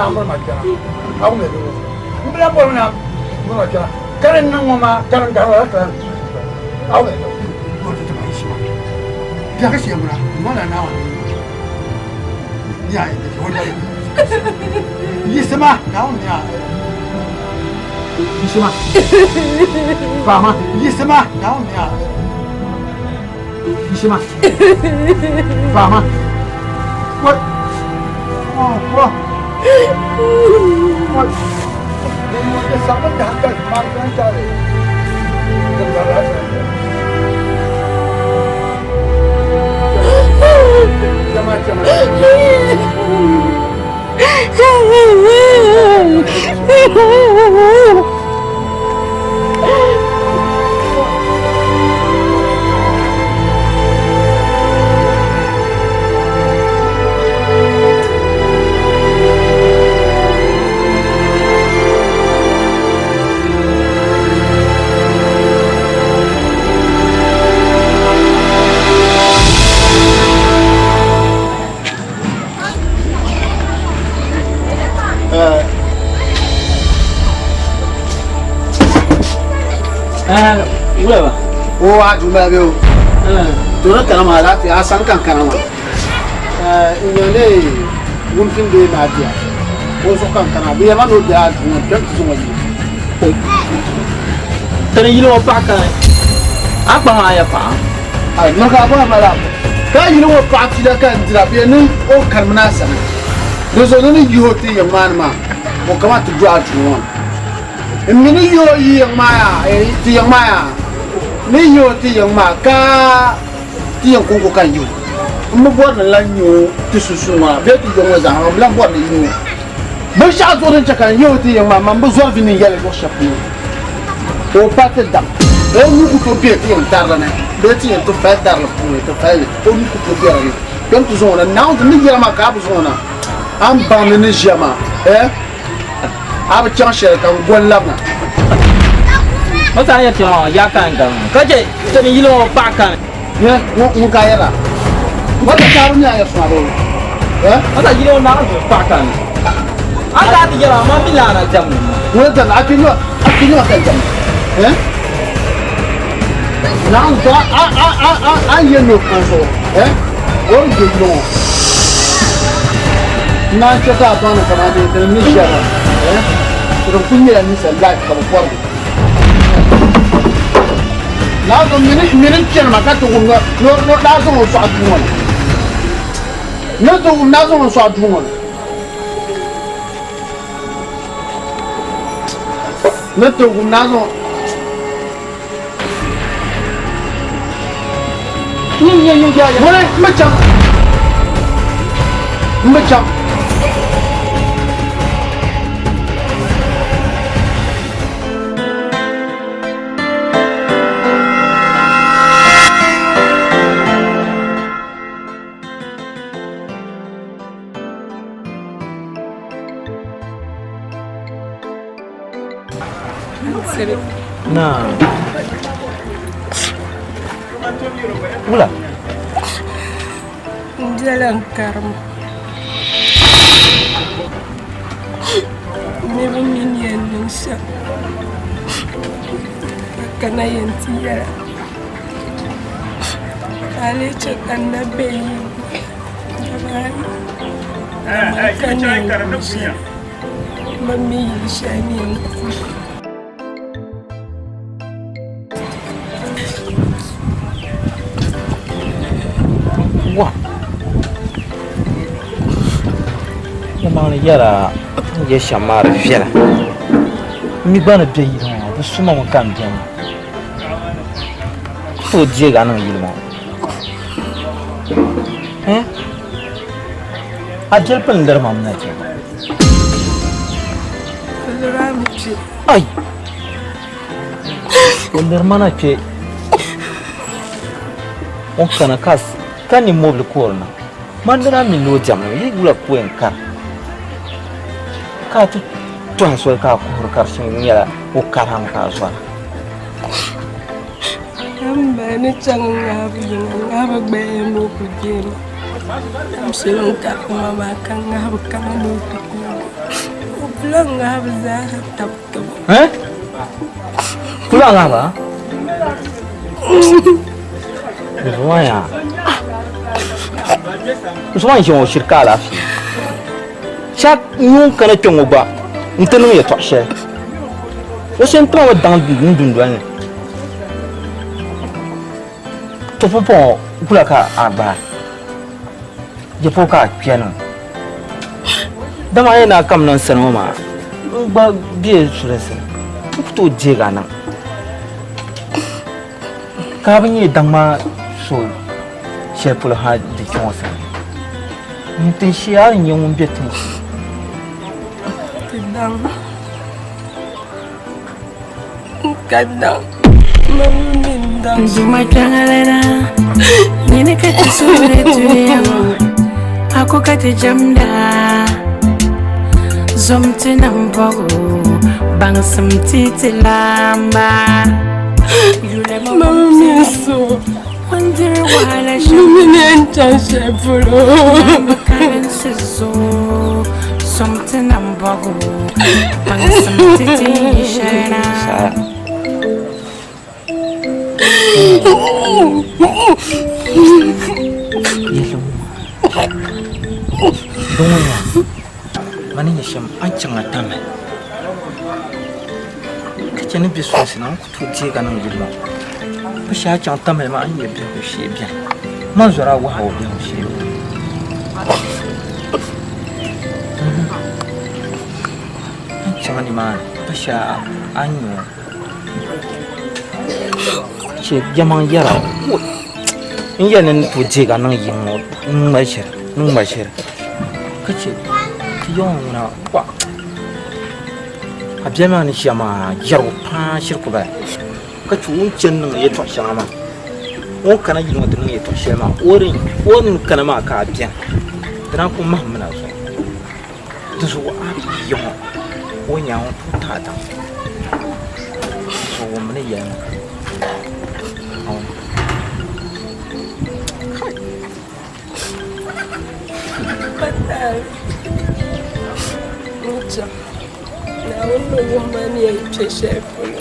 Speaker 14: miri ma kpɛna. A wumya bee? N bi lan bɔrimi ni a miri ma kpɛna. Ka di niŋ ŋɔ maa ka di gari la ka a wumya bee? Biɛhigu shee ŋuna, n niŋla Naawuni ni a o dali. Yiɣisima, Naawuni ni a yiɣisima. Paɣima, yiɣisima, Naawuni ni a yiɣisima. Paɣima, what? Oh, oh. What?
Speaker 16: O a duma be o. To na kana ma lafiya a san kan kana ma. N nyɛ ne wumpin bee naa bia o zuɣu ka n kana bɛ yɛli ma ni o bela a duu ŋɔ ni kpɛm ti zaŋ o yili.
Speaker 17: Tini yili ŋɔ paɣa kani a kpaŋ a ya paɣa.
Speaker 16: Ai miri ka a bɔhi ma laa ka a yili ŋɔ paɣa pila ka n dira bɛ ni o kanimina a sani di zuɣu ni ni yihi o ti yiŋ maa ni maa o kama ti do a duu ŋɔ ni n mi ni yihi o yi yiŋ maa yaa ti yiŋ maa yaa ni yihi o ti yiŋ maa ka ti yɛn kɔŋko ka n yihi o. M bi bɔri ni n lan nya o ti sunsuuni ŋɔ na bee ti yiŋ ŋɔ zaa, amaa m bi lan bɔri ni n nya o. Binshɛɣu zuɣu din chɛ ka n yihi o ti yiŋ maa, man bi zɔri vi ni n yɛli luɣ shɛli polo ka o pa ti daŋ. O nuu ku tooi be ti yiŋ tarili ni bee ti yiŋ ti fali tarili puuni ti fali li, o nuu ku tooi be di ni. Kpɛm ti zaŋ o na. Naawuni ni yɛli ma ka a bi zaŋ o na, a ni baŋ ni ni ʒiya maa, eh? A bi chaŋ shɛli ka n goli labina.
Speaker 17: O saha yɛli kpɛŋɔ yaa ka n gaŋ ka chɛ tini yili ŋɔ paɣa kani.
Speaker 16: Nyɛ ŋun ka yɛra. O ta taari mi a yɛri suma bee? Eh?
Speaker 17: O ta yili ŋɔ naɣ zuɣu paɣa kani. A daa ti yɛra ma mi laana jɛmdi ma.
Speaker 16: Ŋun jɛmdi a kpi nyɔ a kpi nyɔ ka jɛmdi. Eh? Naɣ zuɣu a a a a a yɛ no kan zuɣu. Eh? O ni je yili ŋɔ. N naan chɛ ka a baŋ ni kaman di ni ni ʒiya maa, eh, di kul nyɛla ninsal life ka bɛ bɔri li. Naa zuɣu m mi ni chani ma ka ti wum ni o daa zaŋ o sɔɣi duu ŋɔ ni. Ni ti wum daa zaŋ o sɔɣi duu ŋɔ ni. Ni ti wum daa zaŋ Ŋuni m bi chaŋ m bi chaŋ.
Speaker 9: N-tiri.
Speaker 17: Naa. Wula?
Speaker 9: N biɛla n karim. N mi bi mi ni yɛn niŋ shɛm ka kana yɛn ti yɛla. Ka a lee chɛ ka n na be yi daba ayi. Dama ka ni yɛn kuli shɛli, m ba mi yili shɛli ni yɛn kuli.
Speaker 17: Wa. Yɛlimaŋli yɛra n yɛ shɛm maa di viɛla. N mi gba ni be yili ŋɔ bɛ suma mi ka n beni. Ku tooi deegi a niŋ yili maa. Eh? A biɛli pun liri ma mi na chɛ. Ai! O liri ma na kpe. O kana ka ka ni mobili koori na. Man dina mi ni o diɛmdi mi, yi wula ka o yɛn kari. Ka a ti tɔhi soli ka a kuhiri ka di shim nyɛla o karimi ka a zɔra.
Speaker 9: M ba ni chaŋ n ŋahibu yiŋa, n ŋahibu gbaya ni o ku deei ma. Dam shɛli n kariti ma maa ka n ŋahibu kana ni o ti kuugi. O pula n ŋahibu zaaha tabi taba.
Speaker 17: Eh? Pula ŋahibu a? Zuwaya. Zuwan ʒiya ŋɔ shiri ka alaafee. Shɛba yuun kana kpe ŋɔ gba nti niŋ yɛtɔɣ shɛli. O shɛli n-tim a mi daŋ n dundoli ni. To pumpɔŋɔ wula ka a gbaai? Ya polo ka a kpe niŋ? Dama a yɛn daa kamina n sani ŋɔ maa, n gba be sulinsi ni, n ku tooi deeg a niŋ. Ka a bi nyɛ daŋ maa so shɛli polo ha di kpe ŋɔ sani. N tinshee a ni nyɛ ŋun be tinshee.
Speaker 9: Ti daŋ. N ka daŋ. Mama mi n daŋ.
Speaker 4: N Duuma kpiɔŋlana, nyini ka ti suhuri dunia ŋɔ, a ko ka ti jɛmda. Zom ti nambɔɣu, baŋsim ti ti laamba.
Speaker 9: Mama mi n suhu.
Speaker 4: O ni diri wahala shɛm.
Speaker 9: Mama ni yɛn chaŋ shɛli polo.
Speaker 4: Laamba kalinsi zuɣu, zom ti nambɔɣu, baŋsim ti ti yi shɛli na.
Speaker 17: Duŋuya, mani nyɛ shɛm a ni chaŋ a tamali ka chɛ ni bɛ sulinsi ni a ni ku tooi deegi a niŋ yili maa bɛ shee a chaŋ tamali maa a ni nya biɛhigu shee bɛni man zɔri a wahu biɛhigu shee bɛni a ni chaŋ nimaani bɛ shee a ni nya o. Chɛ jɛmaŋ yɛra n yɛli ni n ni tooi deegi a niŋ yiŋ ŋɔ n ŋma ʒiri n ŋma ʒiri ka chɛ ti ya ŋɔ ŋuna wa a biɛli maa ni ʒiya maa jɛrigu paa shiri ku bala ka chɛ o ni chɛni niŋdi yɛltɔɣa shɛŋa maa o ni kana yili ŋɔ ti niŋ yɛltɔɣa shɛli maa o ni kana maa ka a biɛni di naan ku mahim mina zuɣu di zuɣu a bi yi ŋɔ o nyaŋ o tooi taai daŋ so wummi ni yɛli ŋɔ
Speaker 9: Naawuni ni wuhi ma ni yɛn kpe shɛli polo.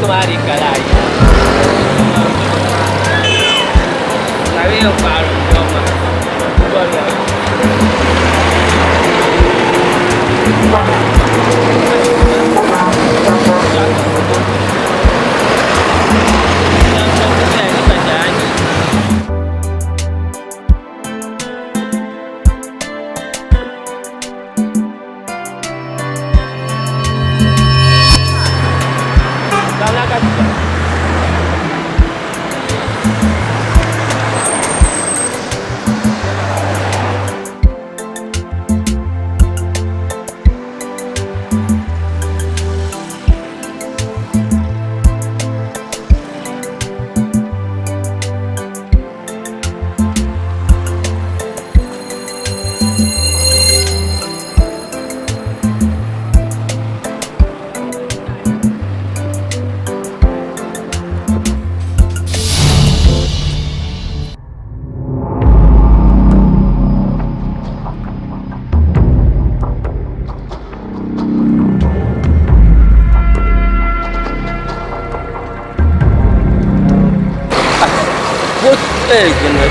Speaker 3: Moto maa dii ka laa yi. Ka bɛ yɛn kpaari n bɔri maa.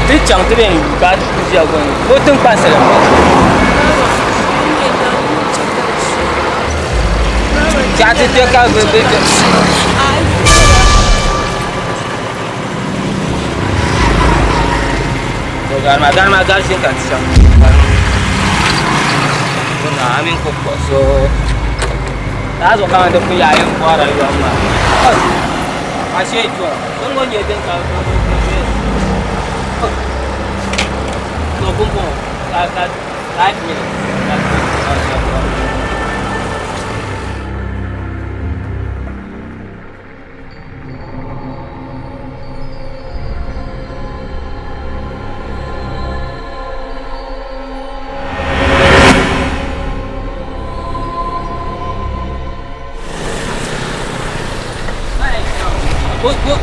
Speaker 3: Ti chaŋ ti bɛn ka ti ʒiya gɔni o tiŋ kpaŋsili chaɣ ti kpe ka bɛ bɛ gari maa gari maa gari shee ka ti chaŋ a mini ku kpuɣi so laa zuɣu kamani ti pun yaai n bɔhira yom maa ashee jɔ din ŋɔ nyɛ din ka to pumpɔŋɔ ka ka 5 minutes.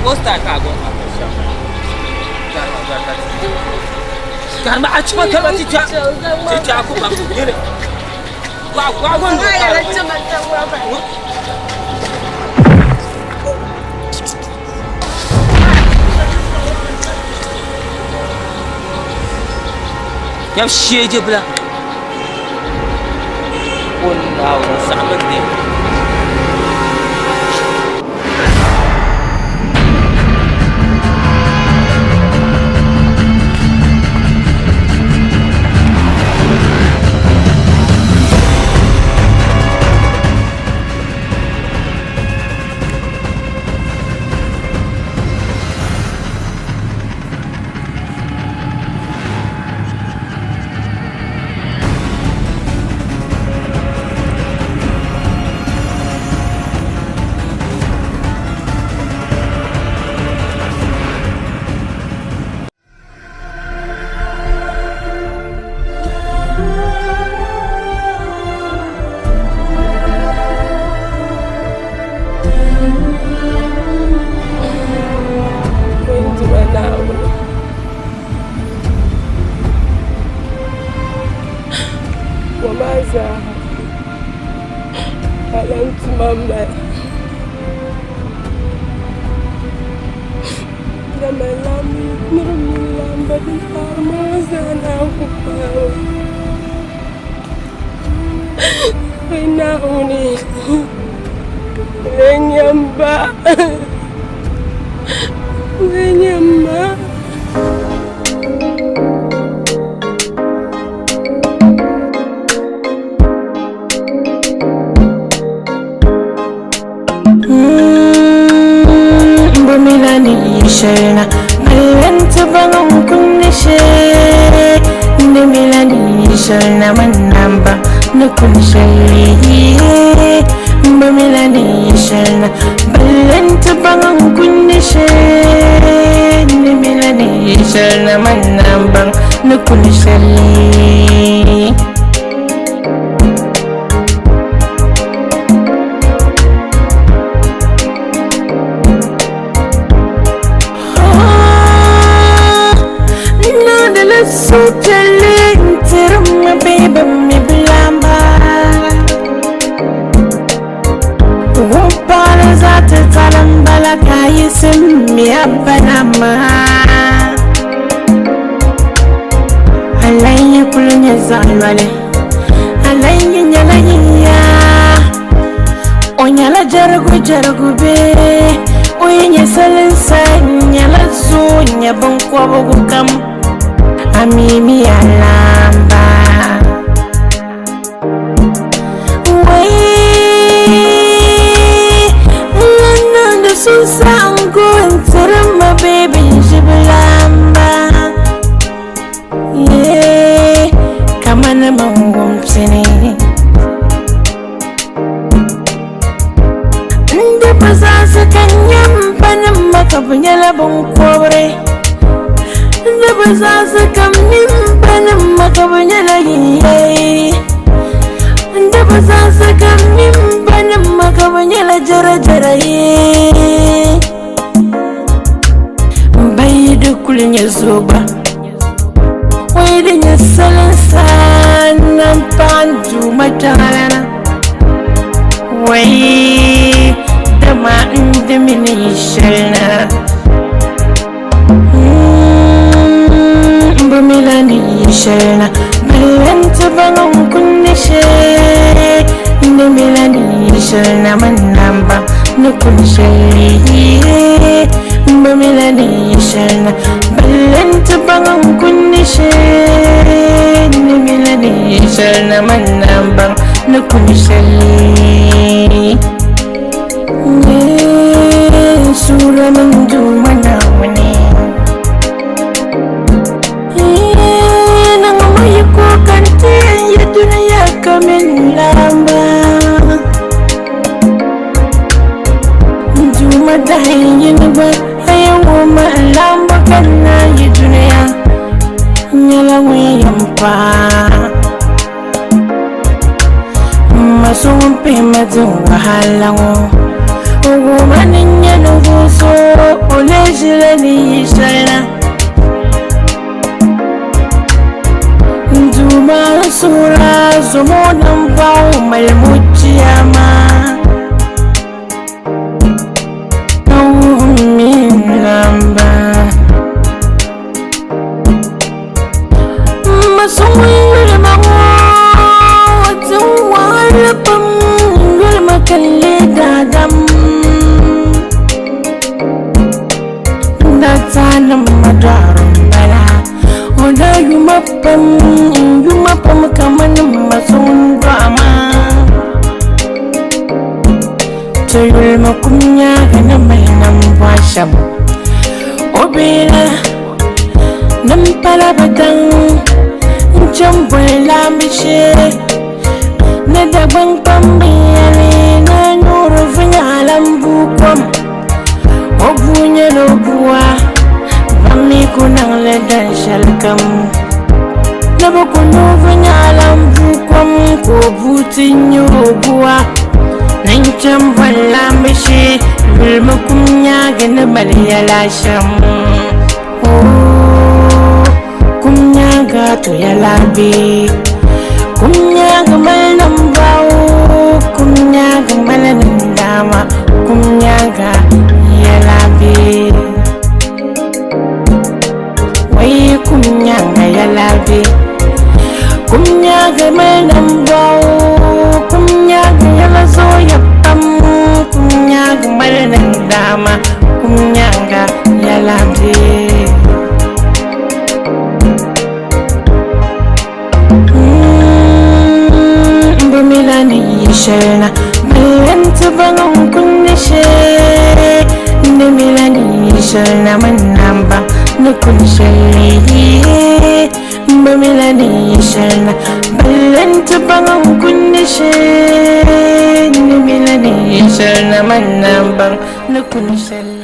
Speaker 3: Go start ka go. Garma a ci maka ba ti ta ti ta ku ba yene. Gwa gwa gwa ndo. Yam sheje bla. Wannan samun ne.
Speaker 9: Maa zaa alan tuma m-bala. Dama niriba mini laamba din paari ma ŋɔ zaa naan ku paai o. Naawuni, lee nyɛ m ba, lee nyɛ m ma. Mbomilani shelna Balanta bangon kunnishe Ndimilani shelna manamba Nukunshe Mbomilani shelna Balanta bangon kunnishe Ndimilani shelna manamba Nukunshe. Supiɛlli n-tiri ma bee bɛ mi bilamba Wumpaɣili zaa ti tali m-bala.
Speaker 4: zaɣ lɔli. A lan yi nyɛla yinya, o nyɛla jɛrigu jɛrigu bee o yi nyɛ salinsa nyɛla zoo nyɛ binkɔbigu kam, a mi mi a laamba. Wai, n lan niŋdi suhusaɣiŋgu n-tiri m ma bee binʒibu laamba. Yeah, kamani man wum pini. N di bi zaɣisi ka n nya m banim ma ka bɛ nyɛla binkɔbiri. N di bi zaɣisi ka m mi m banim ma ka bɛ nyɛla yinyɛi. N di bi zaɣisi ka m mi m banim ma ka bɛ nyɛla jɛrajɛra yee. M ba yi di kuli nyɛ zoo gba, o yi di nyɛ salinsa n-nam paɣa n Duuma kpiɔŋlana. Wai, dama n di mi ni yi shɛli na. M bi mi la ni yi shɛli na. Bala nti baŋ n kundi shee. N di mi la ni yi shɛli na man na baŋ ni kuni shɛli. M bi mi la ni yi shɛli na. Bala nti baŋ n kundi shee. N di mi la ni yi shɛli na man na baŋ ni kuni shɛli. Sura min Duuma Naawuni. Niŋmi yiko ka n ti yɛn yi dunia ka mini laamba. N Duuma dahin yini gba a yɛn wum ma n laamba ka n naan yi dunia. N nyɛla ŋun yɛn paai. M ma so ŋun pihi ma din wahala ŋɔ. O wuhi ma ni n nyɛ ninvuɣ so o lee ʒila ni yi shɛli na. N Duuma n suhir a zom o nambɔɣu mali muchia maa. Ka wuhi mi n lamba. M ma so ŋun yuli ma ŋɔ, o ti n wahala pam n-yuli ma ka n leei daadam. N daa taai ma dɔɣiri m-bala, o daa yu ma pam, n-yu ma pam kamani m ma so ŋun dɔɣi ma. Ti yuli ma kum nyaaŋa ni mali nambɔɣu shɛm. O bihi la nim pala bi daŋ n-chaŋ boli laambi shee ni Dagbaŋ kpambi yɛli ni a nyuuri vinyɛla m-buu kom. O bua nyɛla o bua, ban mi ku niŋ li dan shɛli kam. Ni bɛ ku nyuui vinyɛla m-buu kom ka o bua ti nyɛ o bua. Ni n-chaŋ boli laambi shee yulimi kum nyaagi ni mali yɛla shɛm. Oh, kum nyaaŋa to yɛla bee. Kum nyaaŋa mali nambɔɣu, kum nyaaŋa mali nindaama, kum nyaaŋa yɛla bee. Wai kum nyaaŋa yɛla bee. Kum nyaaŋa mali nambɔɣu, kum nyaaŋa yɛla zooya pam, kum nyaaŋa mali nindaama, kum nyaaŋa yɛla bee. M bi mi la ni yi shɛli na, bala nti baŋ n kundi shee. N di mi la ni yi shɛli na man na baŋ ni kuni shɛli. M bi mi la ni yi shɛli na, bala nti baŋ n kundi shee. N di mi la ni yi shɛli na man na baŋ ni kuni shɛli.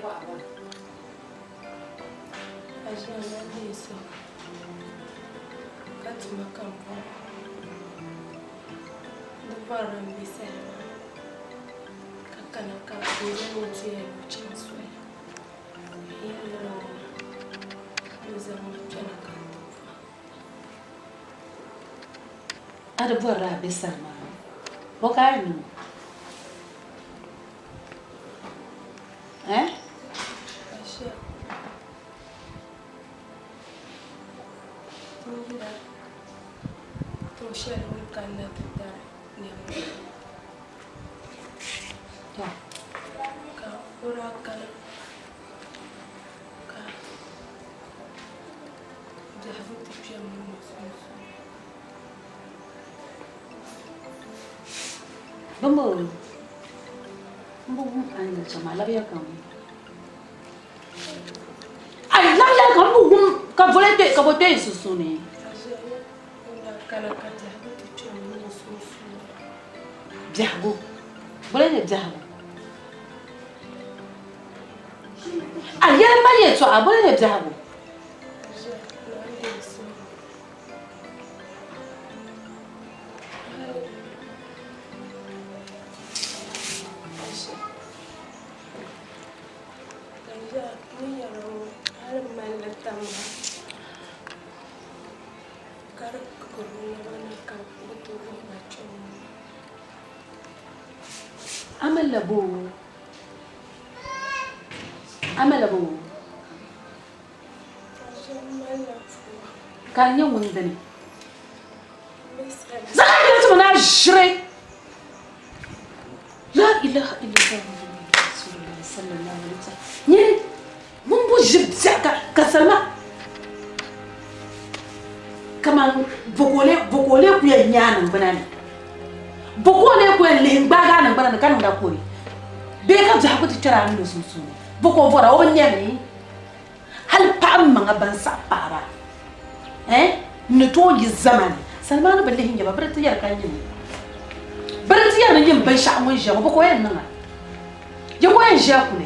Speaker 5: Bee bɔ a bɔri?
Speaker 9: A ʒiya na deei so ka tuma ka m bɔra. Di bɔrila m be sali maa ka kana ka n yɛli ni ti yɛli o chaŋ soli. N yɛli ni ŋuna ni zaŋ ma kpɛna ka n ti bɔha.
Speaker 5: A di bɔrila a be sali maa, bɔ ka a yɛn niŋ o? Eh?
Speaker 9: Asha. N yila tiŋ shɛli ni kanna ti dari nɛma.
Speaker 5: To.
Speaker 9: Ka o daa kana ka biɛhigu ti kpe m mini o sunsuuni.
Speaker 5: Bimbo, m bi wum a ni yɛli shɛm maa, labiya ka n wum. Ai, labiya ka m bi wum ka voli kpe, ka bo kpe yi sunsuuni. Biɛhigu, boli nyɛ biɛhigu. A yɛli ma yɛltɔɣa, boli nyɛ biɛhigu. A malila boo? A malila boo? Ka di nyɛ ŋun dini? Zaŋ a yɛli ti ma ni a ʒiri. La ilaha illallah Muhammadu Rasulullah sallallahu alaihi wasallam. Nyini ŋun bo ʒiri biɛɣu ka ka salima kaman bokole bokole ku yɛn nya a niŋgbuna ni bokole ku yɛn lihi n-gbaagi a niŋgbuna ni ka niŋda kore bee ka biɛhigu ti kpɛri a mini o sunsuuni boko bɔra o bi nyami Hali paɣa maŋa ban saɣi paɣaba eh ni tooi yi zamani sani maa ni bi lihi nyɛba bɛ di ti yɛri ka nyini bɛ di ti yɛri ni nyini binshɛɣu ŋun ʒiya ŋɔ bɛ ka o yɛn niŋa yi ka o yɛn ʒiya kuli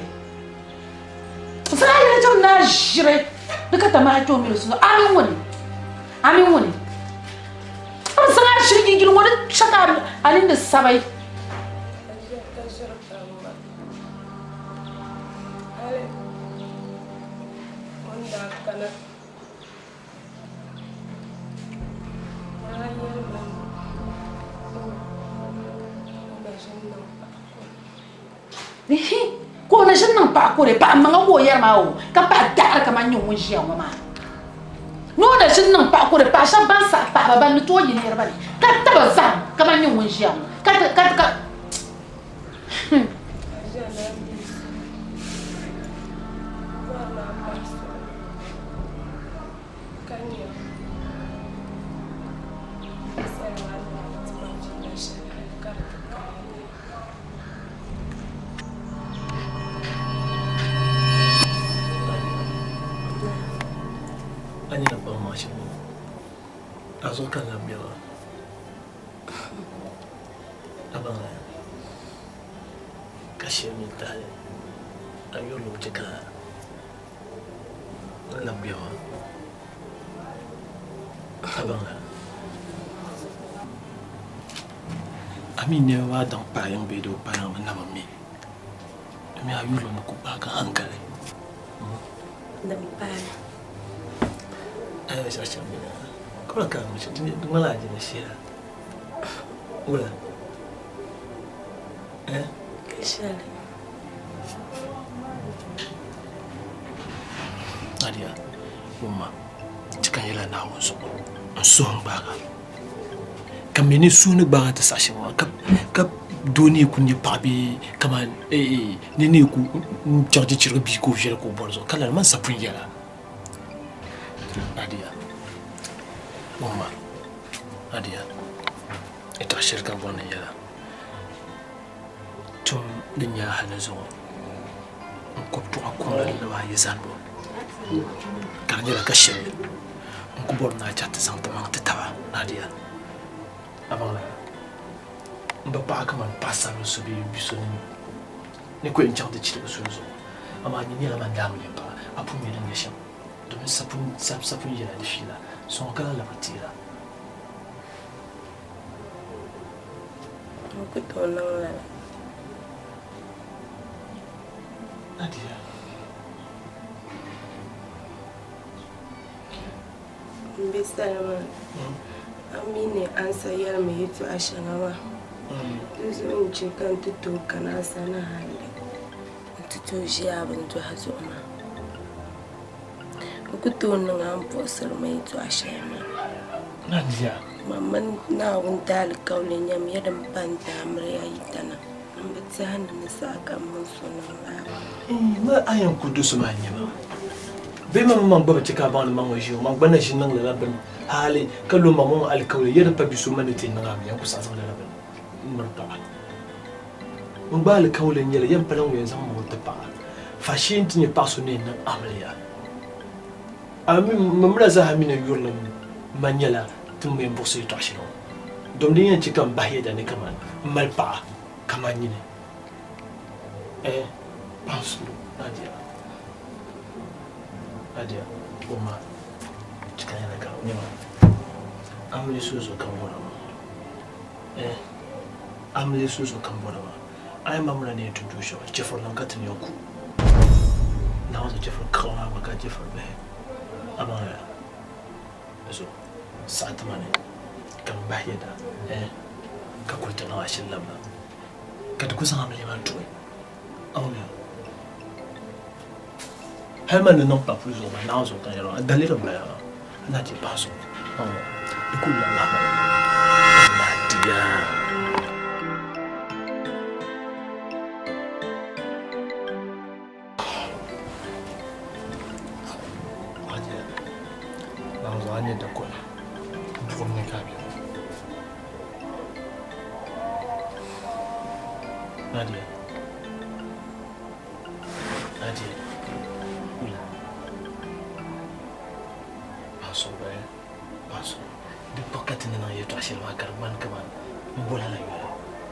Speaker 5: zaa yɛli chɛm ni a ʒiri di ka tamaha kpɛ o mini o sunsuuni a mini ŋuni a mini ŋuni a bi zaŋ a ʒiri yili ŋɔ di chɛ ka a nini sabi.
Speaker 9: Hali o ni daa kana o daa yɛli ma ni o na ʒini niŋ paɣa kɔre.
Speaker 5: Ihi, ka o na ʒini niŋ paɣa kɔre, paɣa maŋa ka o yɛri maa o, ka paɣa daɣiri kamani nyɛ ŋun ʒiya ŋɔ maa. Ni o na ʒini niŋ paɣa kɔre, paɣa shɛba ban saɣi paɣaba ban ni tooi yi niriba ni, ka taba zahim kamani nyɛ ŋun ʒiya ŋɔ, ka ti, ka, ka.
Speaker 12: A nyɛla kpaŋ maŋ shɛm a zuɣu ka n lahi bɛ maa. A baŋ li ka shiri mi tahi a yurilim chɛ ka n labi bɛ maa. A baŋ li a mi nɛma maa daŋ paai yiŋ bee doo paai yiŋ mi na bi mi. Domi a yurilim ni ku gbaagi hankali.
Speaker 9: Din paai.
Speaker 12: A yɛli shɛli shɛm bɛ maa. Ka ka niŋ shɛm di ŋmanila a jina shɛla. Wula? Eh?
Speaker 9: Ka shɛli.
Speaker 12: Nadia, wumma, ti ka yɛla Naawuni zuɣu n suhu n gbaaga ka mi ni suhu ni gbaaga ti saɣa shɛm maa ka doo ni ku nyɛ paɣa bee kamani ni ni ku chaŋ ti chirigi bia ka o viɛli ka o bɔri zuɣu ka lala man sa pun yɛla. Nadia, wumma, Nadia, yɛtɔɣ shɛli ka n bɔri ni n yɛla. Tum din nyɛ a hali zuɣu n kɔbi tuɣa kuŋ la niriba ayi zanibu ka di nyɛla ka shɛli n ku bɔri ni a chaŋ ti zaŋ ti maŋ ti taba Nadia. A baŋ lala m bi paɣa kaman paɣasaribili so bee bi so ni ku yɛn chaŋ ti chirigi suli zuɣu. Amaa nyin nyɛla man daamiliya paɣa, a pun mi din nyɛ shɛm, domin sa pun yɛla di fiila, sɔŋ ka lahi labiri teera.
Speaker 9: N ku tooi niŋ lala.
Speaker 12: Nadia.
Speaker 9: M bi salima, a mi ni a ni sa yɛli ma yɛtɔɣa shɛŋa maa, di zuɣu n-chɛ ka n ti tooi kana a sani hali n ti tooi ʒi a bindɔhi zuɣu maa. N ku tooi niŋ a ni buɣisiri ma yɛtɔɣa shɛli maa.
Speaker 12: Nadia.
Speaker 9: Man mini Naawuni daalikauli nyamiya din pa n-daamiri ya yi tana. M bi tɛhi ni ni saha kam mini so niŋ lala.
Speaker 12: Ma a yɛn ku do so maa n-nyɛ ma. Bee man maŋ gba bi chɛ ka a baŋ ni man ŋɔ ʒi o, man gba na ʒi niŋ lala bini hali ka lo maŋ ŋɔ alikauli ya di pa bi so man ni ti niŋ a mi yɛn ku saɣi zaŋ lala bini m-miri paɣa. N gba alikauli n-nyɛ li, yɛn pala ŋun yɛn zaŋ ma ŋɔ ti paɣa faashee nti nyɛ paɣ so ni yɛn niŋ amiliya. A mi ma mi la zaa mi ni yurilim ma nyɛla ti ni yɛn buɣisi yɛtɔɣ shɛli ŋɔ, dom din yɛn chɛ ka m bahi yɛda ni kaman m mali paɣa kaman nyini. Eh, paɣ so, Nadia, Nadia, o ma, chɛ ka nyɛla ka o nyɛ ma. Amiliya so zuɣu ka m bɔra maa. Eh, amiliya so zuɣu ka m bɔra maa. A yi mamla ni yɛn ti du shɛba, chɛfurinim ka ti ni yɛn ku. Naawuni zaŋ chɛfuri kaɣi maa gba ka chɛfuri bihi. Amaa ya zuɣu saɣi ti ma ni ka m bahi yɛda, eh, ka kuli ti niŋ ashili labina, ka di ku zaŋ amiliya maa tuhi. Amiliya, hali man ni niŋ pa puli zuɣu maa, Naawuni zuɣu ka n yɛri maa, daliri m-bala maa, a na ti pahi zuɣu. Amiliya, di kuli lahi lahi ma Nadia. Nadia, Naawuni zuɣu a nyɛ dakoli, buɣim ni ka a be ŋɔ. Nadia. Nadia. Wula. Paɣa paɣa so di kpa ka ti ni niŋ yɛltɔɣa shɛli maa ka di ŋmani kaman m boli la yoli.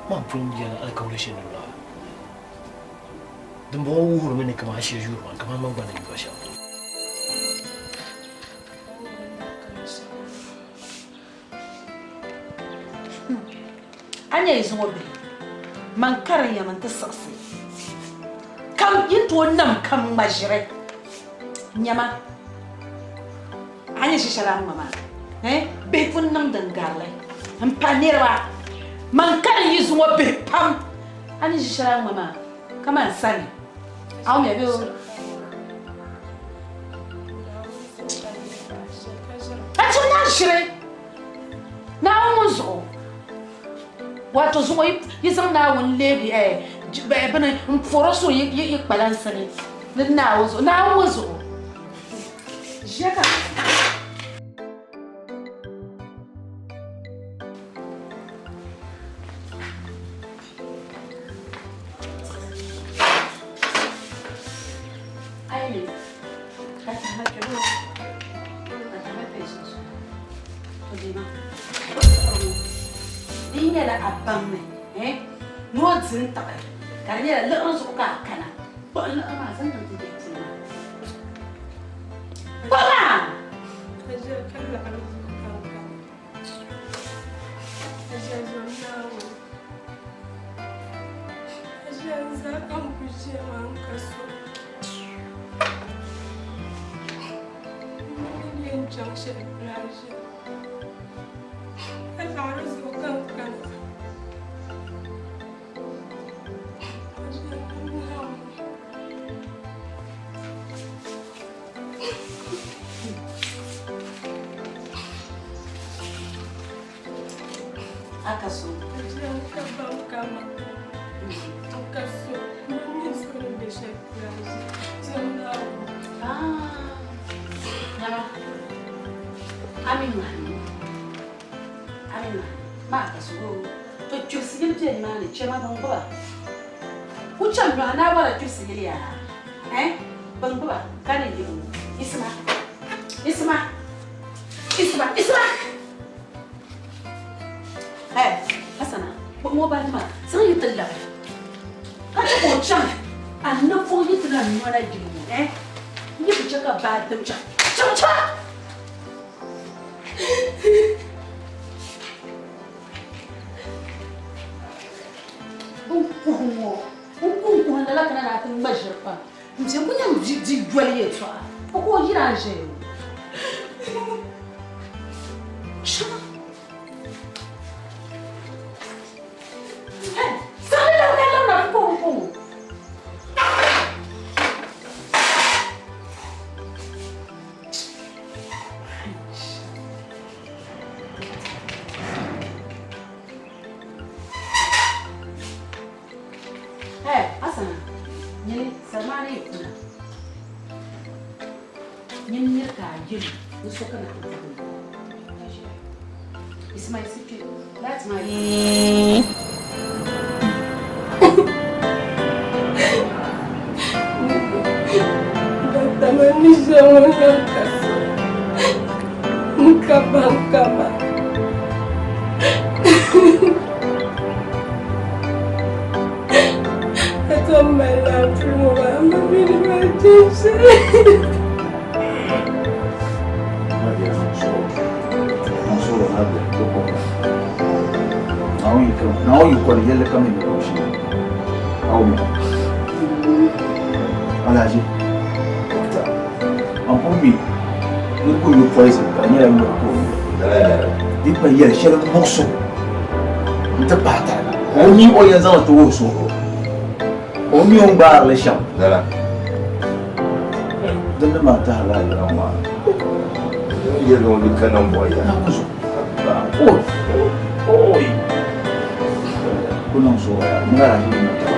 Speaker 12: Man pun yɛli alikauli shɛli ni lɔha. Dimbɔŋɔ wuhirimi ni kaman a shiri yuri ma kaman man gba ni yuri a shɛm.
Speaker 5: A nya yi zuŋɔ bihi, man karim ya mi nti siɣisi kam yi ni tooi nam kam ŋma ʒiri nyama. A nya ʒi shɛli a ni ŋma maa, eh, bihi pun niŋ din garili m-pa niriba. Man karim yi zuŋɔ bihi pam, a ni ʒi shɛli a ni ŋma maa kaman sani. A wumya bee o? A chim na ʒiri Naawuni ŋun zuɣu. Wato zuŋɔ yi zaŋ Naawuni leegi bini m-pɔri o suhu yi kpalansi ni ni Naawuni zuɣu. Naawuni ŋun zuɣu. Ʒiya ka. Di nyɛla a baŋmi ni o di n-tiɣi ka di nyɛla liɣiri zuɣu ka a kana kpuɣi liɣiri maa zaŋ chaŋ ti je puli maa. Kpuɣi maa! Aka so. To chibisi yili bɛ nimaani chɛma bɛn gbuba ku chaŋ nyɔhi naa bɔra chibisi yili yaa eh bɛn gbuba ka ni yibu isima isima isima isima eh Hassana kpuɣim o baaji maa zaŋ yi ti labi ka chɛ ka o chaŋ.
Speaker 7: A ninvuɣ yi ti lan nɔla yili ŋɔ, eh? N yi bi chɛ ka baa dim chaŋ, chaŋ chaŋ! N kuhi ŋɔ, n kuhi n kuhi lala kana ni a ti ŋma ʒiri pam. N bɛ ku nyam di yoli yɛltɔɣa, o ka o yiri a n-ʒeya ŋɔ. Chaŋ!
Speaker 1: Yɛli shɛli muɣuso n-ti pahi tariga ka o mi o yɛn zaŋ li ti wuhi so ka o mi o ni gbaari li shɛm din ni maa tahirila a yɛla ŋɔ
Speaker 8: Yɛli ŋɔ bi ka nambɔɣu ya.
Speaker 1: Oi! Ku niŋ so ya ni ŋara ʒi ni taba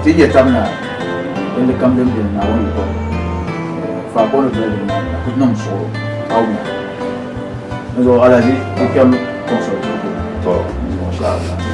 Speaker 1: ti yɛ tab na yɛlli kam din beni Naawuni yiko ni faakɔni bela di nyaaŋa ku niŋ suɣuro aw nya ni zuɣu alaji ku kpɛm kɔŋsɔri tuku to insha Allah.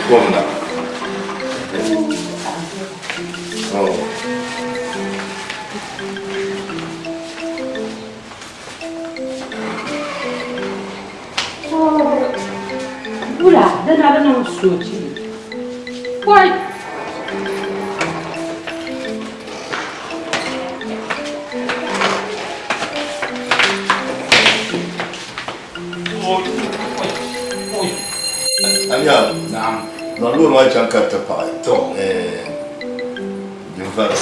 Speaker 8: Kom na. Oh.
Speaker 6: Wula, di na bi niŋ soochi. Koi!
Speaker 8: Amiya. Naam. Zaŋ loori maa chaŋ ka ti paɣi. To. Din vari.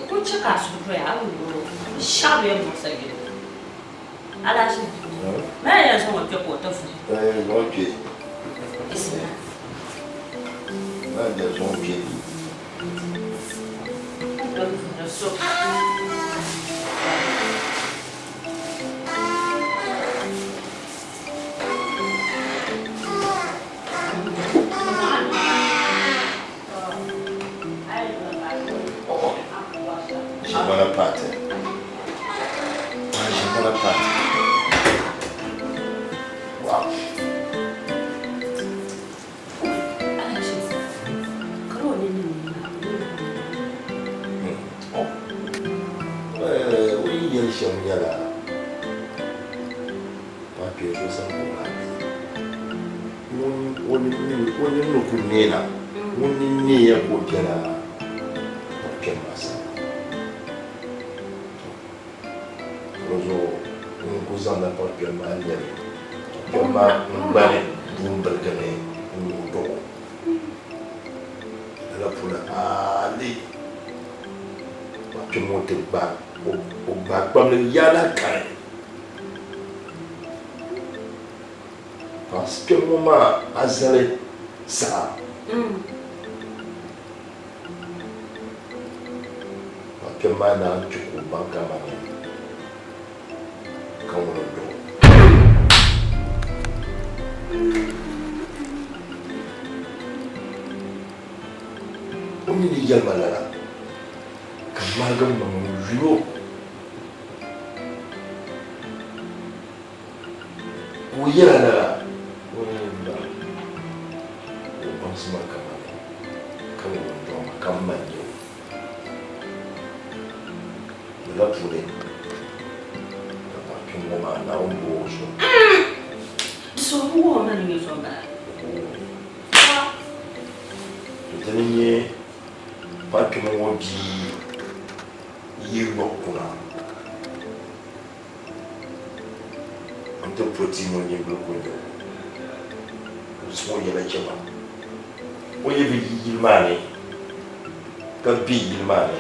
Speaker 6: Ku chɛ ka a suhu doya a wum o shɛɣu bee muɣisa yɛligu. Alahachi, mali yɛn zaŋ o kpe ka o ti vuhi.
Speaker 8: Zaŋ o kpe.
Speaker 6: Bismillah.
Speaker 8: Mali yɛn zaŋ o kpe.
Speaker 6: So.
Speaker 8: Ʒiŋmana paati. Ʒiŋmana paati. Wow. O yi yɛli shɛm nyɛla paɣa kpee so sani ka o lahi be. O nini ni ku neena, ŋun nini neeya ka o bela paɣa kpɛm maa sani. Di zuɣu n ku zaŋla paɣa kpɛm maa lɛbi kpɛm maa n-gbani buumbiligi ni n-wuhi dɔɣi o. Lala puuni hali paɣa kpɛm ŋɔ ti gbaai o gbaai kpamli yaala kani. Paɣa kpɛm ŋɔ maa a zali saha. Paɣa kpɛm maa naan chɛ ka o baŋ kamani ka ŋuni n-dɔɣi o. O mi ni yɛli ma lala ka ŋmaligi m maŋ n-yul o. Ka o yɛla lala o ni yɛn baŋ o baŋsi ma kamani ka ŋuni n-dɔɣi ma ka m ma n-nyɛ o. Lala puuni ka paɣa kpɛm ŋɔ maa Naawuni bo o zuɣu.
Speaker 6: Di suhu wuhi o ma ni nyɛ so m-bala.
Speaker 8: To dini n-nyɛ paɣa kpɛm ŋɔ bia yi yɔɣu kuna n-ti po tia ŋɔ nyingoli ka o nyɛ o. Ka bɛ sɔŋ o yɛla chɛ ma. O yi bi yi yili maa ni ka be yili maa ni,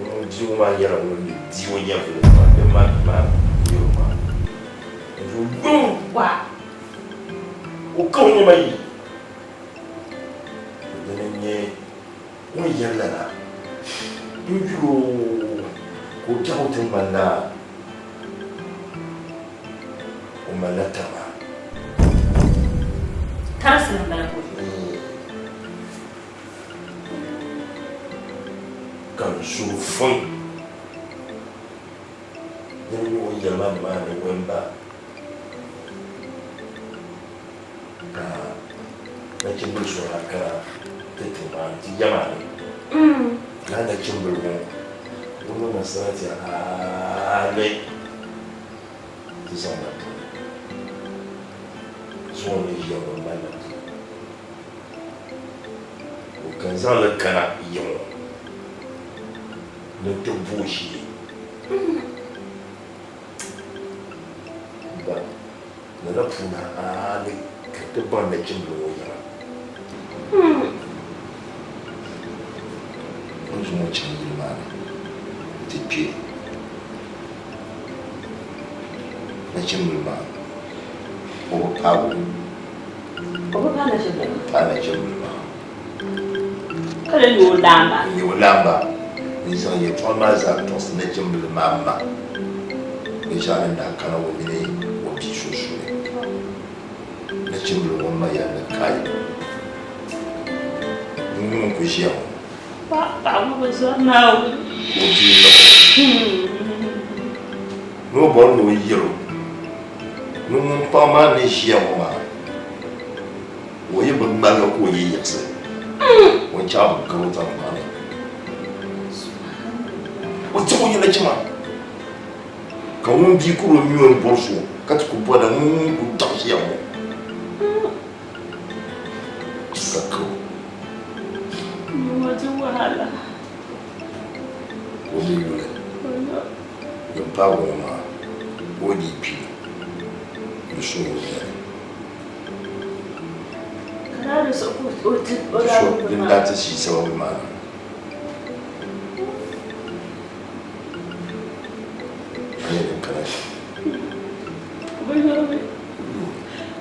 Speaker 8: ŋun bia ŋɔ maa nyɛla ŋun ni di o nyɛvili maa bɛ ma bia maa yɛl o maa. N
Speaker 6: Wa!
Speaker 8: O ka o nɛma yi. Dini n-nyɛ o ni yɛli lala n-yul o ka o biɛhigu ti ŋmanila o malila taba.
Speaker 6: Tarisi m-bala ka o yuli.
Speaker 8: Ka n suhu fuŋ dini n-nyɛ o ni yɛli ma nimaani o yɛn ba ka nachimbili so daa kana ti tiŋ maa ni ti ya maa ni. Lala nachimbili ŋɔ o niŋla sarati hali ti zaŋ na puuni. Zuŋɔ ni ʒiya ŋɔ malila puu. O kan zaŋ li kana ya ŋɔ ni ti bo o shee. Ba. Lala puuni hali ka ti baŋ nachimbili ŋɔ yɛla. O ni zaŋ o chaŋ yili maa ni nti kpe nachimbili maa, o bi paagi o.
Speaker 7: O bi paai nachimbili maa?
Speaker 8: Paai nachimbili maa.
Speaker 7: Ka di nyɛ o laamba?
Speaker 8: N-nyɛ o laamba. N-zaŋ yɛtɔɣa maa zaa tɔɣisi nachimbili maa ma binshɛɣu din daa kana o mini o bia sunsuuni. Nachimbili ŋɔ ma yɛli ni kai, ŋun ŋun ku ʒiya ŋɔ.
Speaker 7: Paɣa ŋɔ bi zɔri Naawuni.
Speaker 8: Ka o bia niŋ o ni o bɔri ni o yɛl o ni ŋun paɣa maa ni ʒiya ŋɔ maa O yi bi ŋmaligi ka o yi yiɣisi, o ni chaɣ bi gari o taŋkpaɣu ni. O ti o yɛla chima, ka ŋun bia kuri o mi o ni bɔri so, ka ti ku bɔri ŋun ŋun ku daɣi ʒiya ŋɔ ka kari o. Ka o mi yuli din paagi o ŋɔ maa, ka o dii kpi di suŋ o nia ni. Din daa ti ʒii sababu maa ni. A nyɛ din kana shɛm.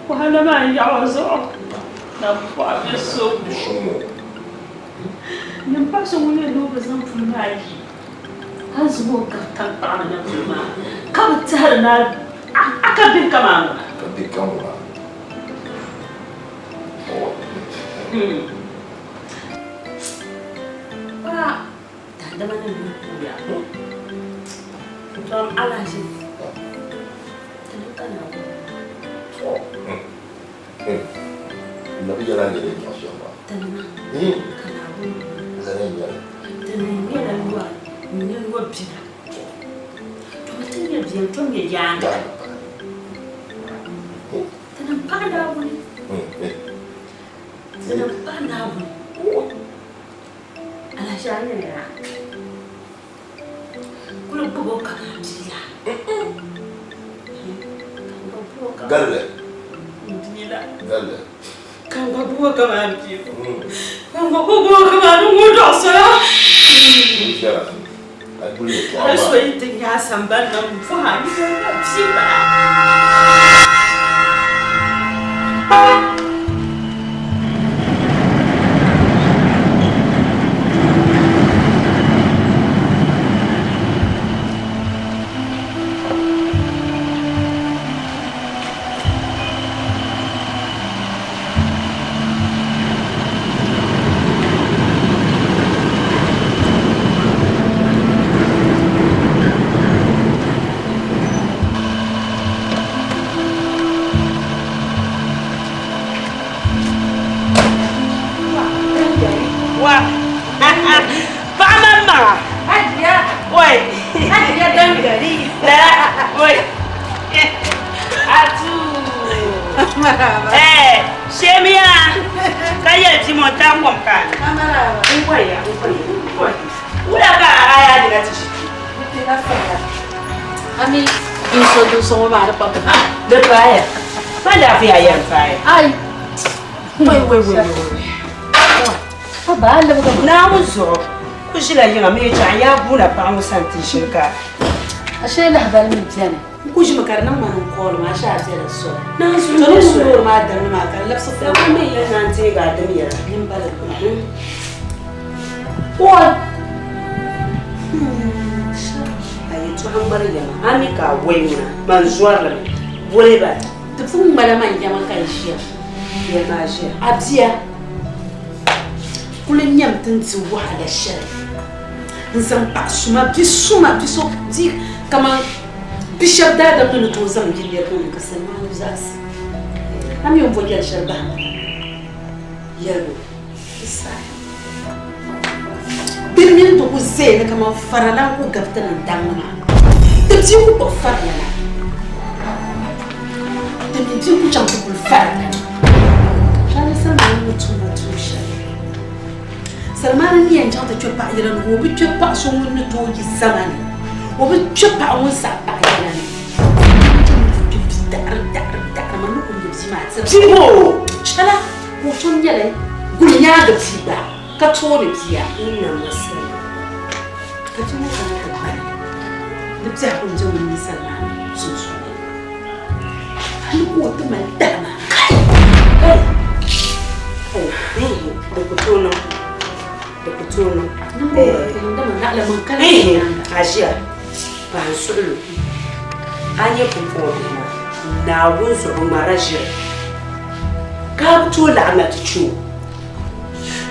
Speaker 7: Wahala maa n yaɣi o zuɣu na bɔɣa bɛ so nim paɣa so ŋun yɛn ni o bi zaŋ puli maa yi ka zaŋ o gabi tankpaɣu ni na puli maa ka bi tɛhiri ni a ka bihi kaman ŋuna.
Speaker 8: Ka bihi ka ŋuna.
Speaker 7: Paɣa daadama nim ni kuuya tom alahichi ti ka Naawuni.
Speaker 8: Nabi yɛla n yɛli yɛltɔɣa shɛm maa.
Speaker 7: Tinima ka Naawuni
Speaker 8: Lala n nyɛli.
Speaker 7: Tini nyɛla lɔri n-nyɛ lɔ bina. Tɔ ti nyɛ bia n-tom nyɛ yaaŋa. Tini m-paɣi Naawuni. Tini m-paɣi Naawuni. Alahichi a ni yɛli Kuli gbubi o kaman bia la.
Speaker 8: Galli.
Speaker 7: Bia la.
Speaker 8: Galli.
Speaker 7: Ka n gba gbubi o kaman bia. Ka n gba ku gbubi o kaman ŋun dɔɣi so la. Hali so yi ti nya a sambani na m-bɔhi a ni bia m-bala. Wa paɣa maŋmaŋa oi lala oi atu eh shemiya ka yɛli ti mo ta kom ka n waya n waya wula ka a yaa dina ti ʒi
Speaker 5: Ami dinso dinso ŋɔ maa di pa bini.
Speaker 7: Di paaya. Ma laafee a yɛn paaya.
Speaker 5: Ai. Wai wai wai wai. A ba a lebigi mi.
Speaker 7: Naawuni zuɣu ku ʒila yiŋa mi chaŋ yaa guuna paɣa ŋɔ sani ti ʒini ka.
Speaker 5: Ashee lahabali mi beni.
Speaker 18: N ku ʒimi ka di niŋ ma ni n kooli maa ashee a bela soli.
Speaker 7: Naanzuhi
Speaker 18: To
Speaker 7: bɛ
Speaker 18: ni
Speaker 7: soli.
Speaker 18: loori maa damli maa ka di labisi
Speaker 7: Ka ku mi yɛli ni a ni teegi a dim yɛla.
Speaker 18: Nin bala.
Speaker 7: Oi! A yɛtɔɣa ŋmari yɛma, a mi ka a wai ŋuna, man zɔri li mi. Boli ba.
Speaker 18: Ti pun ŋmala man yɛma ka n ʒiya.
Speaker 7: Yɛlima a ʒiya.
Speaker 18: A bia kuli nyam ti ni di wahala shɛli n-zaŋ paɣ suma, bi suma, bi so di kaman bi shɛb daadam ni ni tooi zaŋ yi niriba ni ka Salmaanu zaɣisi. A mi o ni bo yɛl shɛli bahi ma la? Yɛligu. Di saha. Bɛ mini ti ku zaya ni kaman farala n-ku gabi ti ni daŋ maa. Ti bia ku kpuɣi farila la. Ti mi bia ku chaŋ ti kuli farila la. Shɛli Salmaani ni tum ma tuun shɛli. Salmaani ni yɛn chaŋ ti kpe paɣ yɛla ni, o bi kpe paɣ so ŋun ni tooi yi zama ni. O bi kpe paɣ ŋun saɣi paɣ yɛla ni. O chaŋ ti kpe bi daɣiri daɣiri daɣiri. maa tiri.
Speaker 5: Bia bɔ?
Speaker 18: Chɛla ka o tom nyɛli guli nyaaŋa bia gba ka tooni bia.
Speaker 5: N na masali.
Speaker 18: Ka ti ŋɔ kana ti gbani di biɛhigu n-be ŋun ninsal maa sunsuuni. Hali ka o ti mali tahima.
Speaker 5: Kai! Kai! Kai! Di ku tooi niŋ. Di ku tooi niŋ. A ʒiya pahi n suɣilo. A nyɛ pumpɔŋɔ bihi maa, Naawuni zuɣu bɛ ŋmaarila ʒiri ka a bi tooi laɣim na ti chɛ o.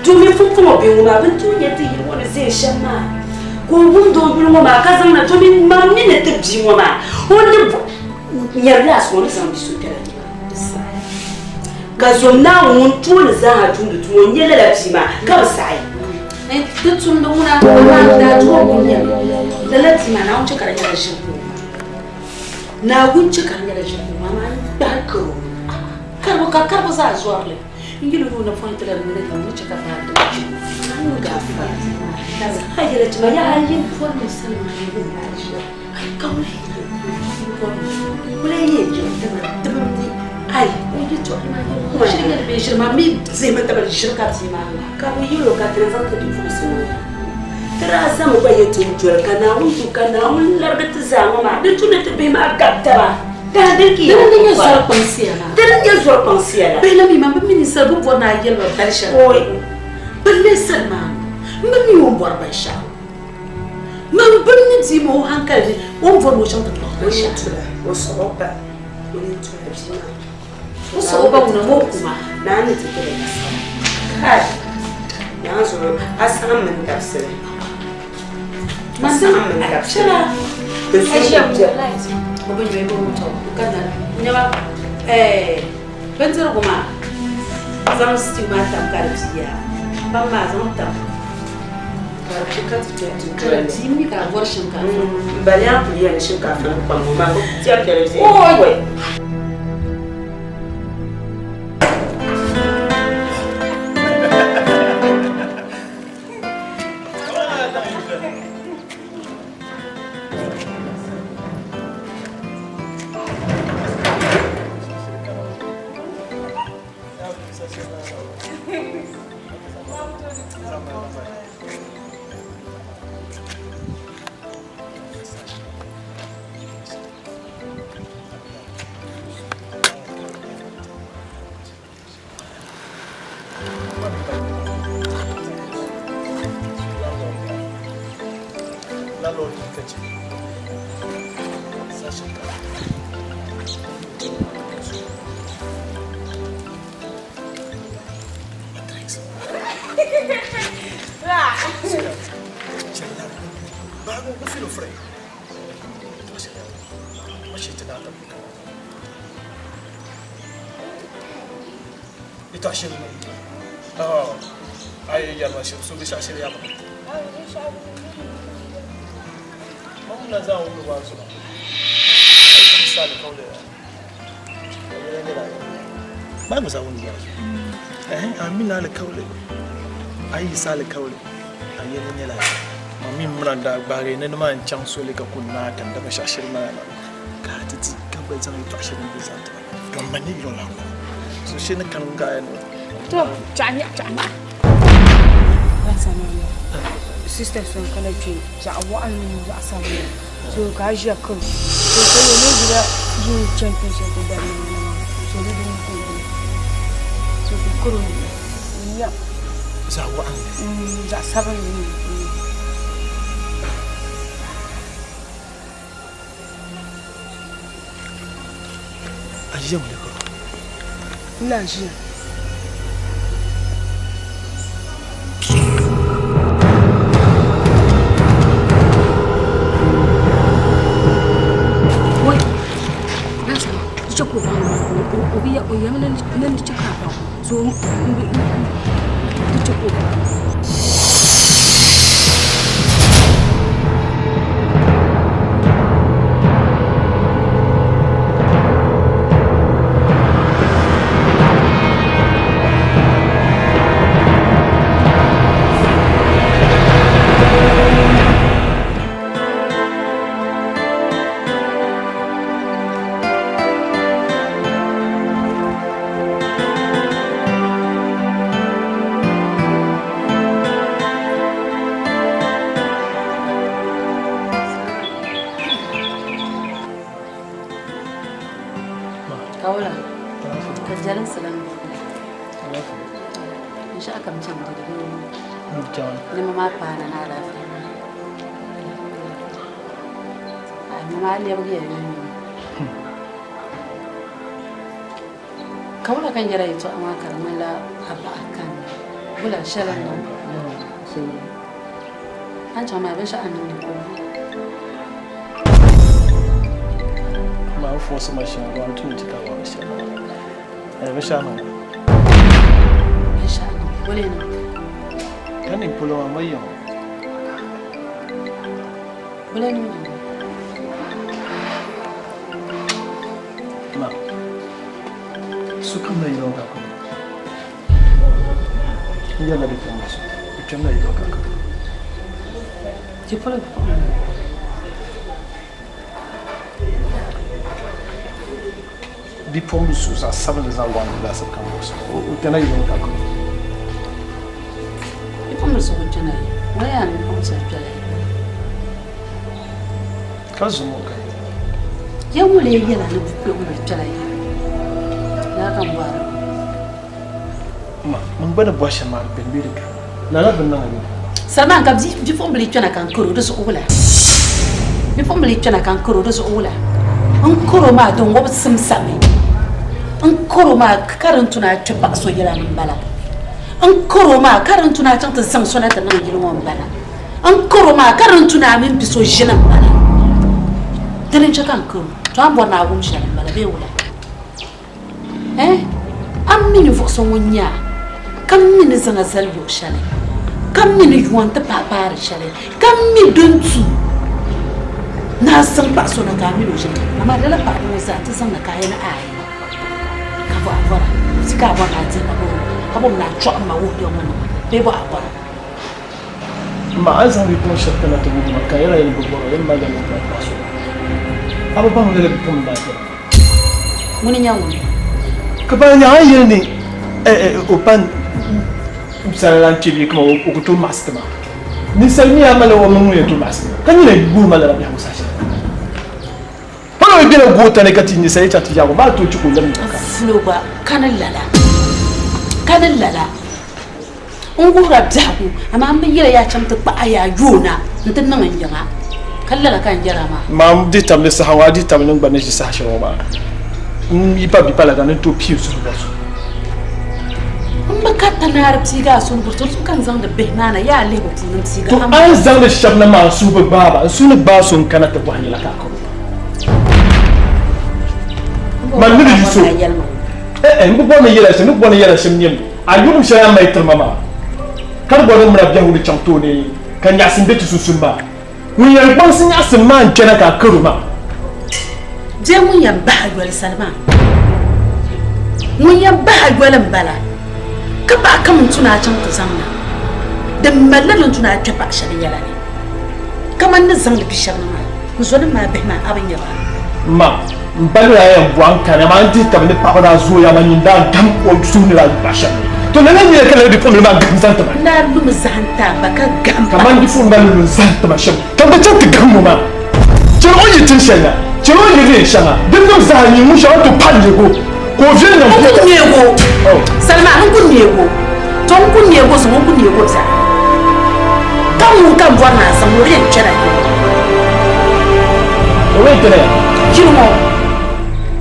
Speaker 5: Domin pumpɔŋɔ bihi ŋɔ maa bɛ ni tooi nya ti yili ŋɔ ni ʒe shɛm maa ka o wumdi o yuli ŋɔ maa ka zaŋ na domin mam mi ni ti bia ŋɔ maa o ni nyari laasi ŋɔ ni zaŋ bia so kpɛla ni maa. Ka zom Naawuni ŋun tooni zaaha tumdi tuma o nya lala bia maa ka bi saɣi.
Speaker 18: Ti tumdi ŋuna amaa n daa tuhi o nyɛmi lala bia maa Naawuni chɛ ka di nyɛla ʒiri ka o ŋma. Naawuni chɛ ka di nyɛla ʒiri ka o ŋma amaa n kpahi karo karibu ka karibu zaa zɔri li. N yuli nuu ni pɔi ti la nuu ni ka ni chɛ ka baari di chɛ.
Speaker 5: Naawuni gaafara. A yɛla ti ma yaa yi pɔri mi sani maa ni bɛ daa ʒiya. Ka ŋuna yi pɔri mi. Ŋuna yi yɛn jɛm dama dibim ni ai o yi tɔɣi maa yɛli ŋuna shiri nyɛli bee ʒiri maa mi zihimi tabili ʒiri ka bia maa ŋma. Ka bɛ yɛl o ka ti ni zaŋ ti bipuɣinsi ŋɔ ti daa zaŋmi gba yɛ ti ni doli ka Naawuni tu ka Naawuni larigi ti zaa ŋɔ maa di tu ni ti bihi maa gabi taba. Dini
Speaker 18: n nyɛ zɔri kpaŋsiya maa.
Speaker 5: Dini n nyɛ zɔri kpaŋsiya la.
Speaker 18: Bihi la mi maa bi mi ninsal bi bɔri ni a yɛli ba bali shɛli polo. Bɛ leei sali maa n bi mi o ni bɔri binshɛɣu. Man bi mi bia maa o hankali ni o ni bɔri ni o chaŋ ti kpuɣi binshɛɣu.
Speaker 5: O sɔɣ o ba o ni tula bia maa.
Speaker 18: O sɔɣ o ba ŋuna ma o kuma.
Speaker 5: Naa ni ti tiri nasara. Kai! Naa zuɣu a saɣim mini dabisili. A saɣim mini dabisili.
Speaker 18: Bindirigu maa zaŋ stew maa tam ka di biya kpam maa zaŋ tam ka di bi ka ti ka di bii mi ka a bɔri shinkaafa.
Speaker 5: N ba yaa kuli yɛli shinkaafa ni kpam ŋɔ maa piɛli piɛli viɛnyɛla.
Speaker 12: Yi sa alikauli a yɛli nyɛla ma mi muna daa gbaagi ni nimaa n chaŋ soli ka ku naai ka n da binshɛɣu shiri maa na ka a ti di ka gba zaŋ yɛltɔɣa shɛli n zaŋ ti ma don ma ni yɔla ŋɔ so shɛli ni kani gaaya ni.
Speaker 9: To chaɣa nyaɣa chaɣa nyaɣa. Sister so n kana kpe zaɣ waɣinli mini zaɣ sabinli so ka a ʒiya karo so ka yɛ o ʒila duu chani tin shɛli ti dari niŋ maa so di dini ka o gbubi so ka karo n nya
Speaker 12: zaɣ waɣinli
Speaker 9: zaɣ sabinli
Speaker 12: a ʒiya ŋɔ karo
Speaker 9: n na ʒiya. Wai, na di chɛ ka o baŋ o bi o yɛmi ni di chɛ ka a baŋ so di chɛ ka o baŋ.
Speaker 18: Ka jɛlinsi lan be bɛ. Binshɛɣu kam chaŋ dede bee nɛma maa paana ni alaafee. A nɛma maa lɛbigiya yomyom. Ka wula ka n yɛra yɛtɔɣa maa ka di ŋmanila a baɣa kani wula shɛli n niŋ? A ni chaŋ maa binshɛɣu a ni niŋdi polo.
Speaker 12: Maa n fɔɔsi ma shɛŋa maa n tum ti ka wari shɛli maa. Binshɛɣu niŋ.
Speaker 18: Binshɛɣu niŋ wula niŋ?
Speaker 12: Ka niŋ polo maa ma yiŋ.
Speaker 18: Wula niŋ?
Speaker 12: Ma, sokam na yino ka kɔŋ. N yɛrila bipuɣiŋga so, o kpɛmla yino ka kɔŋ.
Speaker 18: Ti polo bipuɣiŋga.
Speaker 12: Bipuɣimbila so zaɣ sabinli zaɣ waɣinli laasabu ka m buɣisi o, o kpɛmla yino ka kɔŋ.
Speaker 18: Bipuɣimbila so ku kpɛna yi, ŋuna yaa ni bipuɣimbila so kpɛla yi.
Speaker 12: Ka zuŋɔ ka yi.
Speaker 18: Ya ŋɔ lee yɛla ni bipuɣimbila kpɛla yi laa ka m bɔhiri ŋɔ.
Speaker 12: Ma, man gba ni bɔhi shɛm maa di beni bee di kani? Lala bi niŋ li.
Speaker 18: Salman ka bipuɣimbila yi kpɛna ka n kari o di zuɣu wula? Bipuɣimbila yi kpɛna ka n kari o di zuɣu wula? N kari o maa din o bi simsami. N kari o maa ka din tu ni a kpe paɣa so yɛla ni m-bala. N kari o maa ka din tu ni a chaŋ ti zaŋ so na ti niŋ yili ŋɔ m-bala. N karo maa ka din tu ni a mini bi so ʒini m-bala. Dini n-chɛ ka n karo. To a ni bɔri ni a wum shɛli m-bala bee wula? Eh? A mi ninvuɣ so ŋun nyɛ a, ka mi ni zaŋ a zali luɣ shɛli, ka mi ni yuwa nti pahi paari shɛli, ka mi din tu ni a zaŋ paɣ so na ka a mini o ʒini. Amaa lala paɣiba ŋɔ zaa ti zaŋ na ka a yɛli aai, ka bɔ a bɔra, ti ka a bɔri ni a dihi ma bee ka bɔ mi ni a chɔɣim ma wuhi ya ŋɔ nima bee bɔ a bɔra.
Speaker 12: Ma a ni zaŋ bipuɣin shɛb kana ti wuhi ma ka yɛla yɛli bɛ bɔra yɛn malila niŋgbuŋ paɣ so. A bi baŋ lala bipuɣin maa yɛla.
Speaker 18: Ŋuni n-nyɛ ŋuni?
Speaker 12: Ka ban nyɛ a ni yɛli ni o pa sala lan kpe bee kaman o ku tooi maɣisi ti maa. Ninsal mi a malila o maŋ ŋun yɛn tooi maɣisi ti maa, ka nyina guhi ma lala biɛhigu saha shɛli. Hali o yi bela goota ni ka ti ninsal yi chaŋ ti yaag o maa tooi chɛ ka o lab nyina ka.
Speaker 18: Fulo gba kani lala, kani lala. N wuhira biɛhigu, amaa m bi yɛli ya chaŋ ti kpahi a yaa yoona nti niŋ n yiŋa, ka lala ka n yɛra maa.
Speaker 12: Maa m di tabili saha ŋɔ, a di tabili n gba ni ʒi saha shɛli ŋɔ maa, n yi pa bipalaga ni n tooi pii n suhu bɔri so.
Speaker 18: M bi karita naari piigi a suhu ni bɔri so, di zuɣu ka n zaŋdi bihi maa na yaa lihibu puuni m piigi
Speaker 12: To
Speaker 18: a.
Speaker 12: a ni zaŋdi shɛba na maa n suhu bi gbaai ba, n suhu ni gbaai so n-kana ti bɔhi yɛla ka a karo ba. Man ni di yu so, eh eh, m bi bɔri ni yɛla shɛm, n ni bɔri ni yɛla shɛm nyɛmi. A yulim shɛli a ni mali tiri ma maa, ka di bɔri ni mira biɛhigu ni chaŋ tooni ka nyaɣisim be ti sunsuuni maa, ŋun yɛn kpaŋsi nyaɣisim maa n-kpɛna ka a kar o maa.
Speaker 18: Bee ŋun yɛn bahi a yoli salima? Ŋun yɛn bahi a yoli m-bala, ka paɣa kam n-tu ni a chaŋ ti zaŋ na. Din malila din tu ni a kpe paɣ shɛli yɛla ni, kaman ni zaŋdi bi shɛba na maa, n zɔnim maa bihi maa, a bi nya ba?
Speaker 12: Ma, M ba ni daa yɛn bɔhi n kani, amaa n dihi tab ni paɣiba daa zooya, amaa nyin daa gahim o suhu ni daa yu paɣ shɛb ni. To lala n-nyɛ ka lala bipuɣimbila maa gahim zaŋ ti ma.
Speaker 18: N daa lumi zahim ti a ba ka gahim pa.
Speaker 12: Kaman bipuɣimbila ni lu n-zahim ti ma shɛm, ka m ba chaŋ ti gahim o maa. Chɛli o yi tin shɛli na, chɛli o yi neen shɛŋa, din niŋ zaa nyin ŋun shɛŋa ti pa neeg o, ka o viɛli niŋ
Speaker 18: N ku neeg o, Salima, n ku neeg o. To n ku neeg o zuŋɔ, n ku neeg o biɛɣu. Ka ŋun ka m bɔri ni a zaŋ o di yɛn kpɛla ya.
Speaker 12: O yɛn kpɛla ya?
Speaker 18: Yili ŋɔ.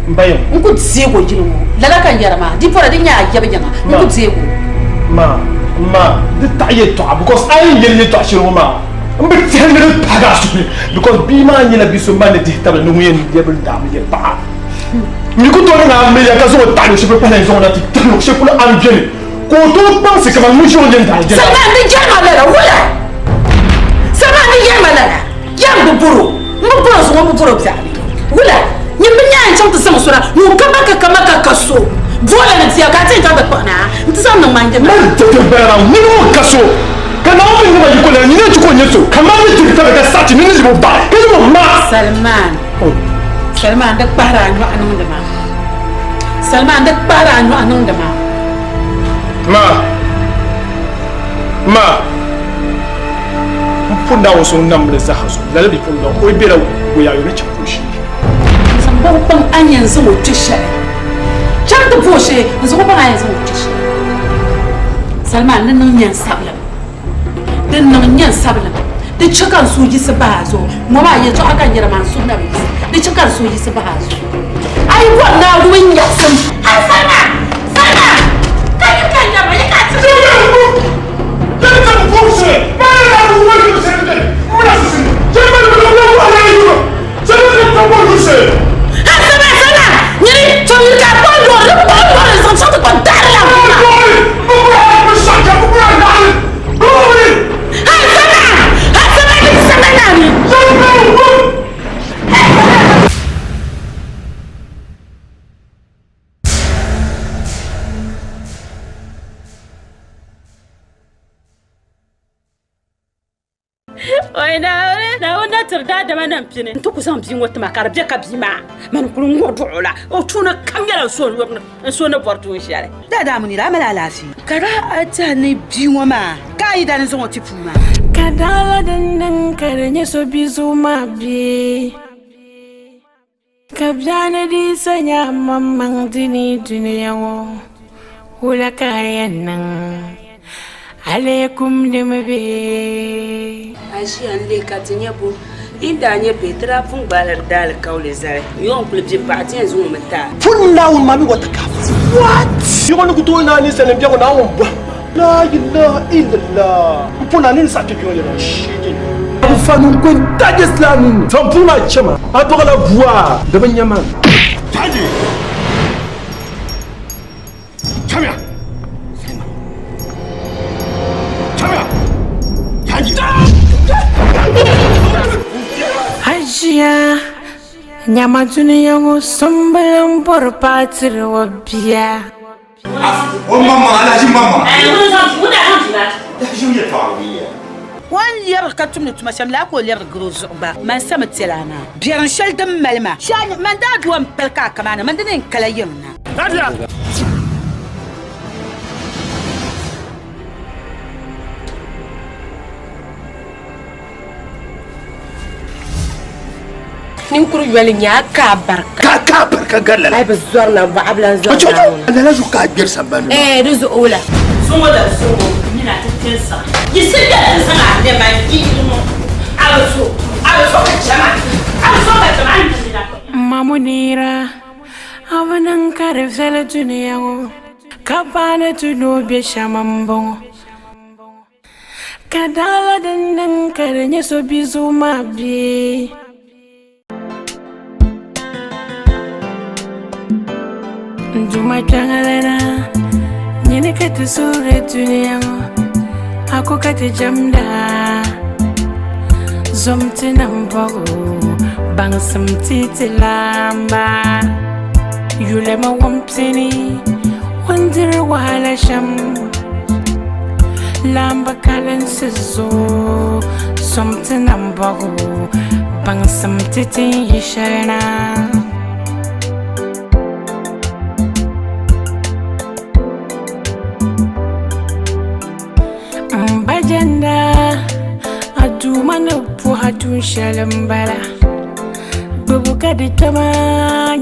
Speaker 12: M ba yɛm.
Speaker 18: N ku deeg o yili ŋɔ. Lala ka n yɛra maa, di pɔra di nyɛ a yab yiŋa, n ku deeg o.
Speaker 12: Ma, ma, di taɣi yɛltɔɣa because a yi yɛli yɛltɔɣa shɛli ŋɔ maa, m bi tɛhi ni di pahigi a suhu ni because bia maa nyɛla bia so man ni dihi tabili ni ŋun yɛn lɛbi n-daami yɛli paɣa. M mi ku tooi niŋ a amiliya ka zaŋ o taɣi luɣ shɛli polo pahi zaŋ o na ti tahi luɣ shɛli polo a ni beni ka o tooi kpaŋsi kaman ŋun ʒi o yɛn daa yɛla.
Speaker 18: Salman di yɛli ma lala wula? Salman di yɛli ma lala yaa m bi bɔr o, m bi bɔr o zuŋɔ m bi bɔr o biɛɣu ni wula? Nyin bi nya n chaŋ ti zaŋ so na ŋun ka ba ka ka ma ka ka so boola ni tia ka a ti yɛn chaŋ ti kpuɣi na n-ti zaŋ niŋ ma n jina.
Speaker 12: Mali tɛte bala maa nyini ŋun ka so ka Naawuni mi ni ma yiko lana nyini n-ti ka o nyɛ so ka man ni diri taba ka saɣi ti ni ni ʒib o ba ka ʒib o ma.
Speaker 18: Salman. Salman di kpahiri a nyɔɣu niŋdi ma. Salman di kpahiri a nyɔɣu niŋdi ma.
Speaker 12: Ma, ma, m pun Naawuni so ŋun nam li zaa zuɣu, lala bipuɣimbila ŋɔ, o yi bela o yaayo ni chaŋ ka o shee.
Speaker 18: Zaŋ bɔbu kpaŋ a ni yɛn zaŋ o kpe shɛli. Chaŋ ti vooi shee n zaŋ o baŋ a yɛn zaŋ o kpɛ shɛli. Salima ni niŋ nyɛ n sabilim di niŋ nyɛ n sabilim di chɛ ka n suhu yiɣisi bahi a zuɣu ŋɔ maa yɛltɔɣa ka n yɛra maa n suhu na bi yiɣisi di chɛ ka n suhu yiɣisi bahi a zuɣu a yi bɔri Naawuni nyaɣisim. Hali Salima! Salima! Ka yi ka n yɛri ma yi ka a ti Oi Naawuni, Naawuni na tiri daadama nam pini n-ti ku zaŋ bia ŋɔ ti ma ka di be ka bia maa mani kuli ŋuhi duɣi o la. O tuuni kam nyɛla n so ni bɔri tuun shɛli.
Speaker 5: Daadaa Munira, a mali alaafee? Ka daa a tɛhi ni bia ŋɔ maa ka a yi daa ni zaŋ o ti puu maa?
Speaker 4: Ka daɣila din niŋ ka di nyɛ so bia zuɣu maa bee? Ka biɛɣuni dii sa nya maŋmaŋ di ni dunia ŋɔ, wula ka a yɛn niŋ? A lee kumdimi bee?
Speaker 13: A ʒiya n-lihi ka ti nya bo yi ni daa nyɛ bihi, ti daa pun gbaai la di daalikauli zali. N yɔŋ kuli bi paɣa, ti yɛn zaŋ o mi ti a.
Speaker 16: Pun Naawuni maa mi wata kafa. What? Biɛɣu ni ku tooi naai ninsalinima biɛɣu Naawuni bɔhim ma. La ilaha illallah. N pun a nini saɣi kpe kpe ŋɔ yɛla shee. Abu fa nun ko n-taji Islaam ni. Fan puu maa chɛma, a dɔɣila bua, di bi nya man.
Speaker 8: Taji! Chamiya! Chamiya! Taji!
Speaker 4: Hajiya, nyama dunia ŋɔ sumbili m-bɔri paɣa tiri o bia.
Speaker 8: O mama Alhaji mama.
Speaker 5: O ni lɛbigi ka tumdi tuma shɛm laa ka o lɛbigi gari o zuɣu gba. Man sa mi tɛli a maa. Biɛrim shɛli din mali ma. Shee man daa duwa m-pali ka a kamaana man di ni n kala yiŋ na.
Speaker 9: Ninkuri yoli nyɛ a ka a barika.
Speaker 8: Ka ka a barika gari lala.
Speaker 9: Ai bi zɔri na bɔɣa bi lan zɔri Naawuni.
Speaker 8: Lala zuɣu ka a gberi sambani maa.
Speaker 9: Ɛɛ di zuɣu wula.
Speaker 7: Zuŋɔ la zuŋɔ nyina ti tinsaɣi. Yi si bɛ ti zaŋ a nɛma n-yi ŋɔ. A bi so, a bi so ka chɛ ma. A bi so ka chɛ ma, a ni nyina.
Speaker 4: Mma Munira, a bi niŋ ka di viɛli dunia ŋɔ, ka baani ti ni o be shɛm m-bɔŋɔ. Ka daɣila din niŋ ka di nyɛ so bia zuɣu maa bee? N Duuma kpiɔŋlana, nyini ka ti suhiri dunia ŋɔ, a ko ka ti jɛmda. Zom ti nambɔɣu, baŋsim ti ti laamba. Yulima wumpini, o ni diri wahala shɛm. Laamba kalinsi zuɣu, zom ti nambɔɣu, baŋsim ti tin yi shɛli na. M ba jɛnda, a Duuma ni puhi a tuun shɛli m-bala. Gbibu ka di kpɛma,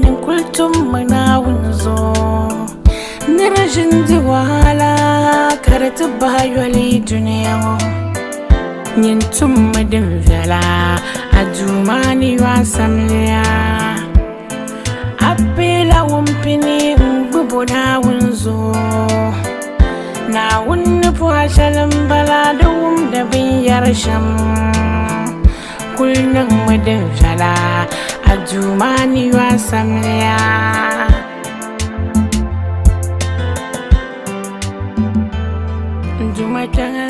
Speaker 4: nyin kul tummi Naawuni zuɣu. Nira ʒini di wahala ka di ti bahi yoli dunia ŋɔ. Nyin tummi din viɛla, a Duuma ni yo a samliya. A piila wumpini n-gbib o Naawuni zuɣu. Naawuni ni puhi a shɛli m-bala di wumdi binyɛri shɛm. Kul niŋmi din viɛla, a Duuma ni yo a samliya. N Duuma kpɛŋa.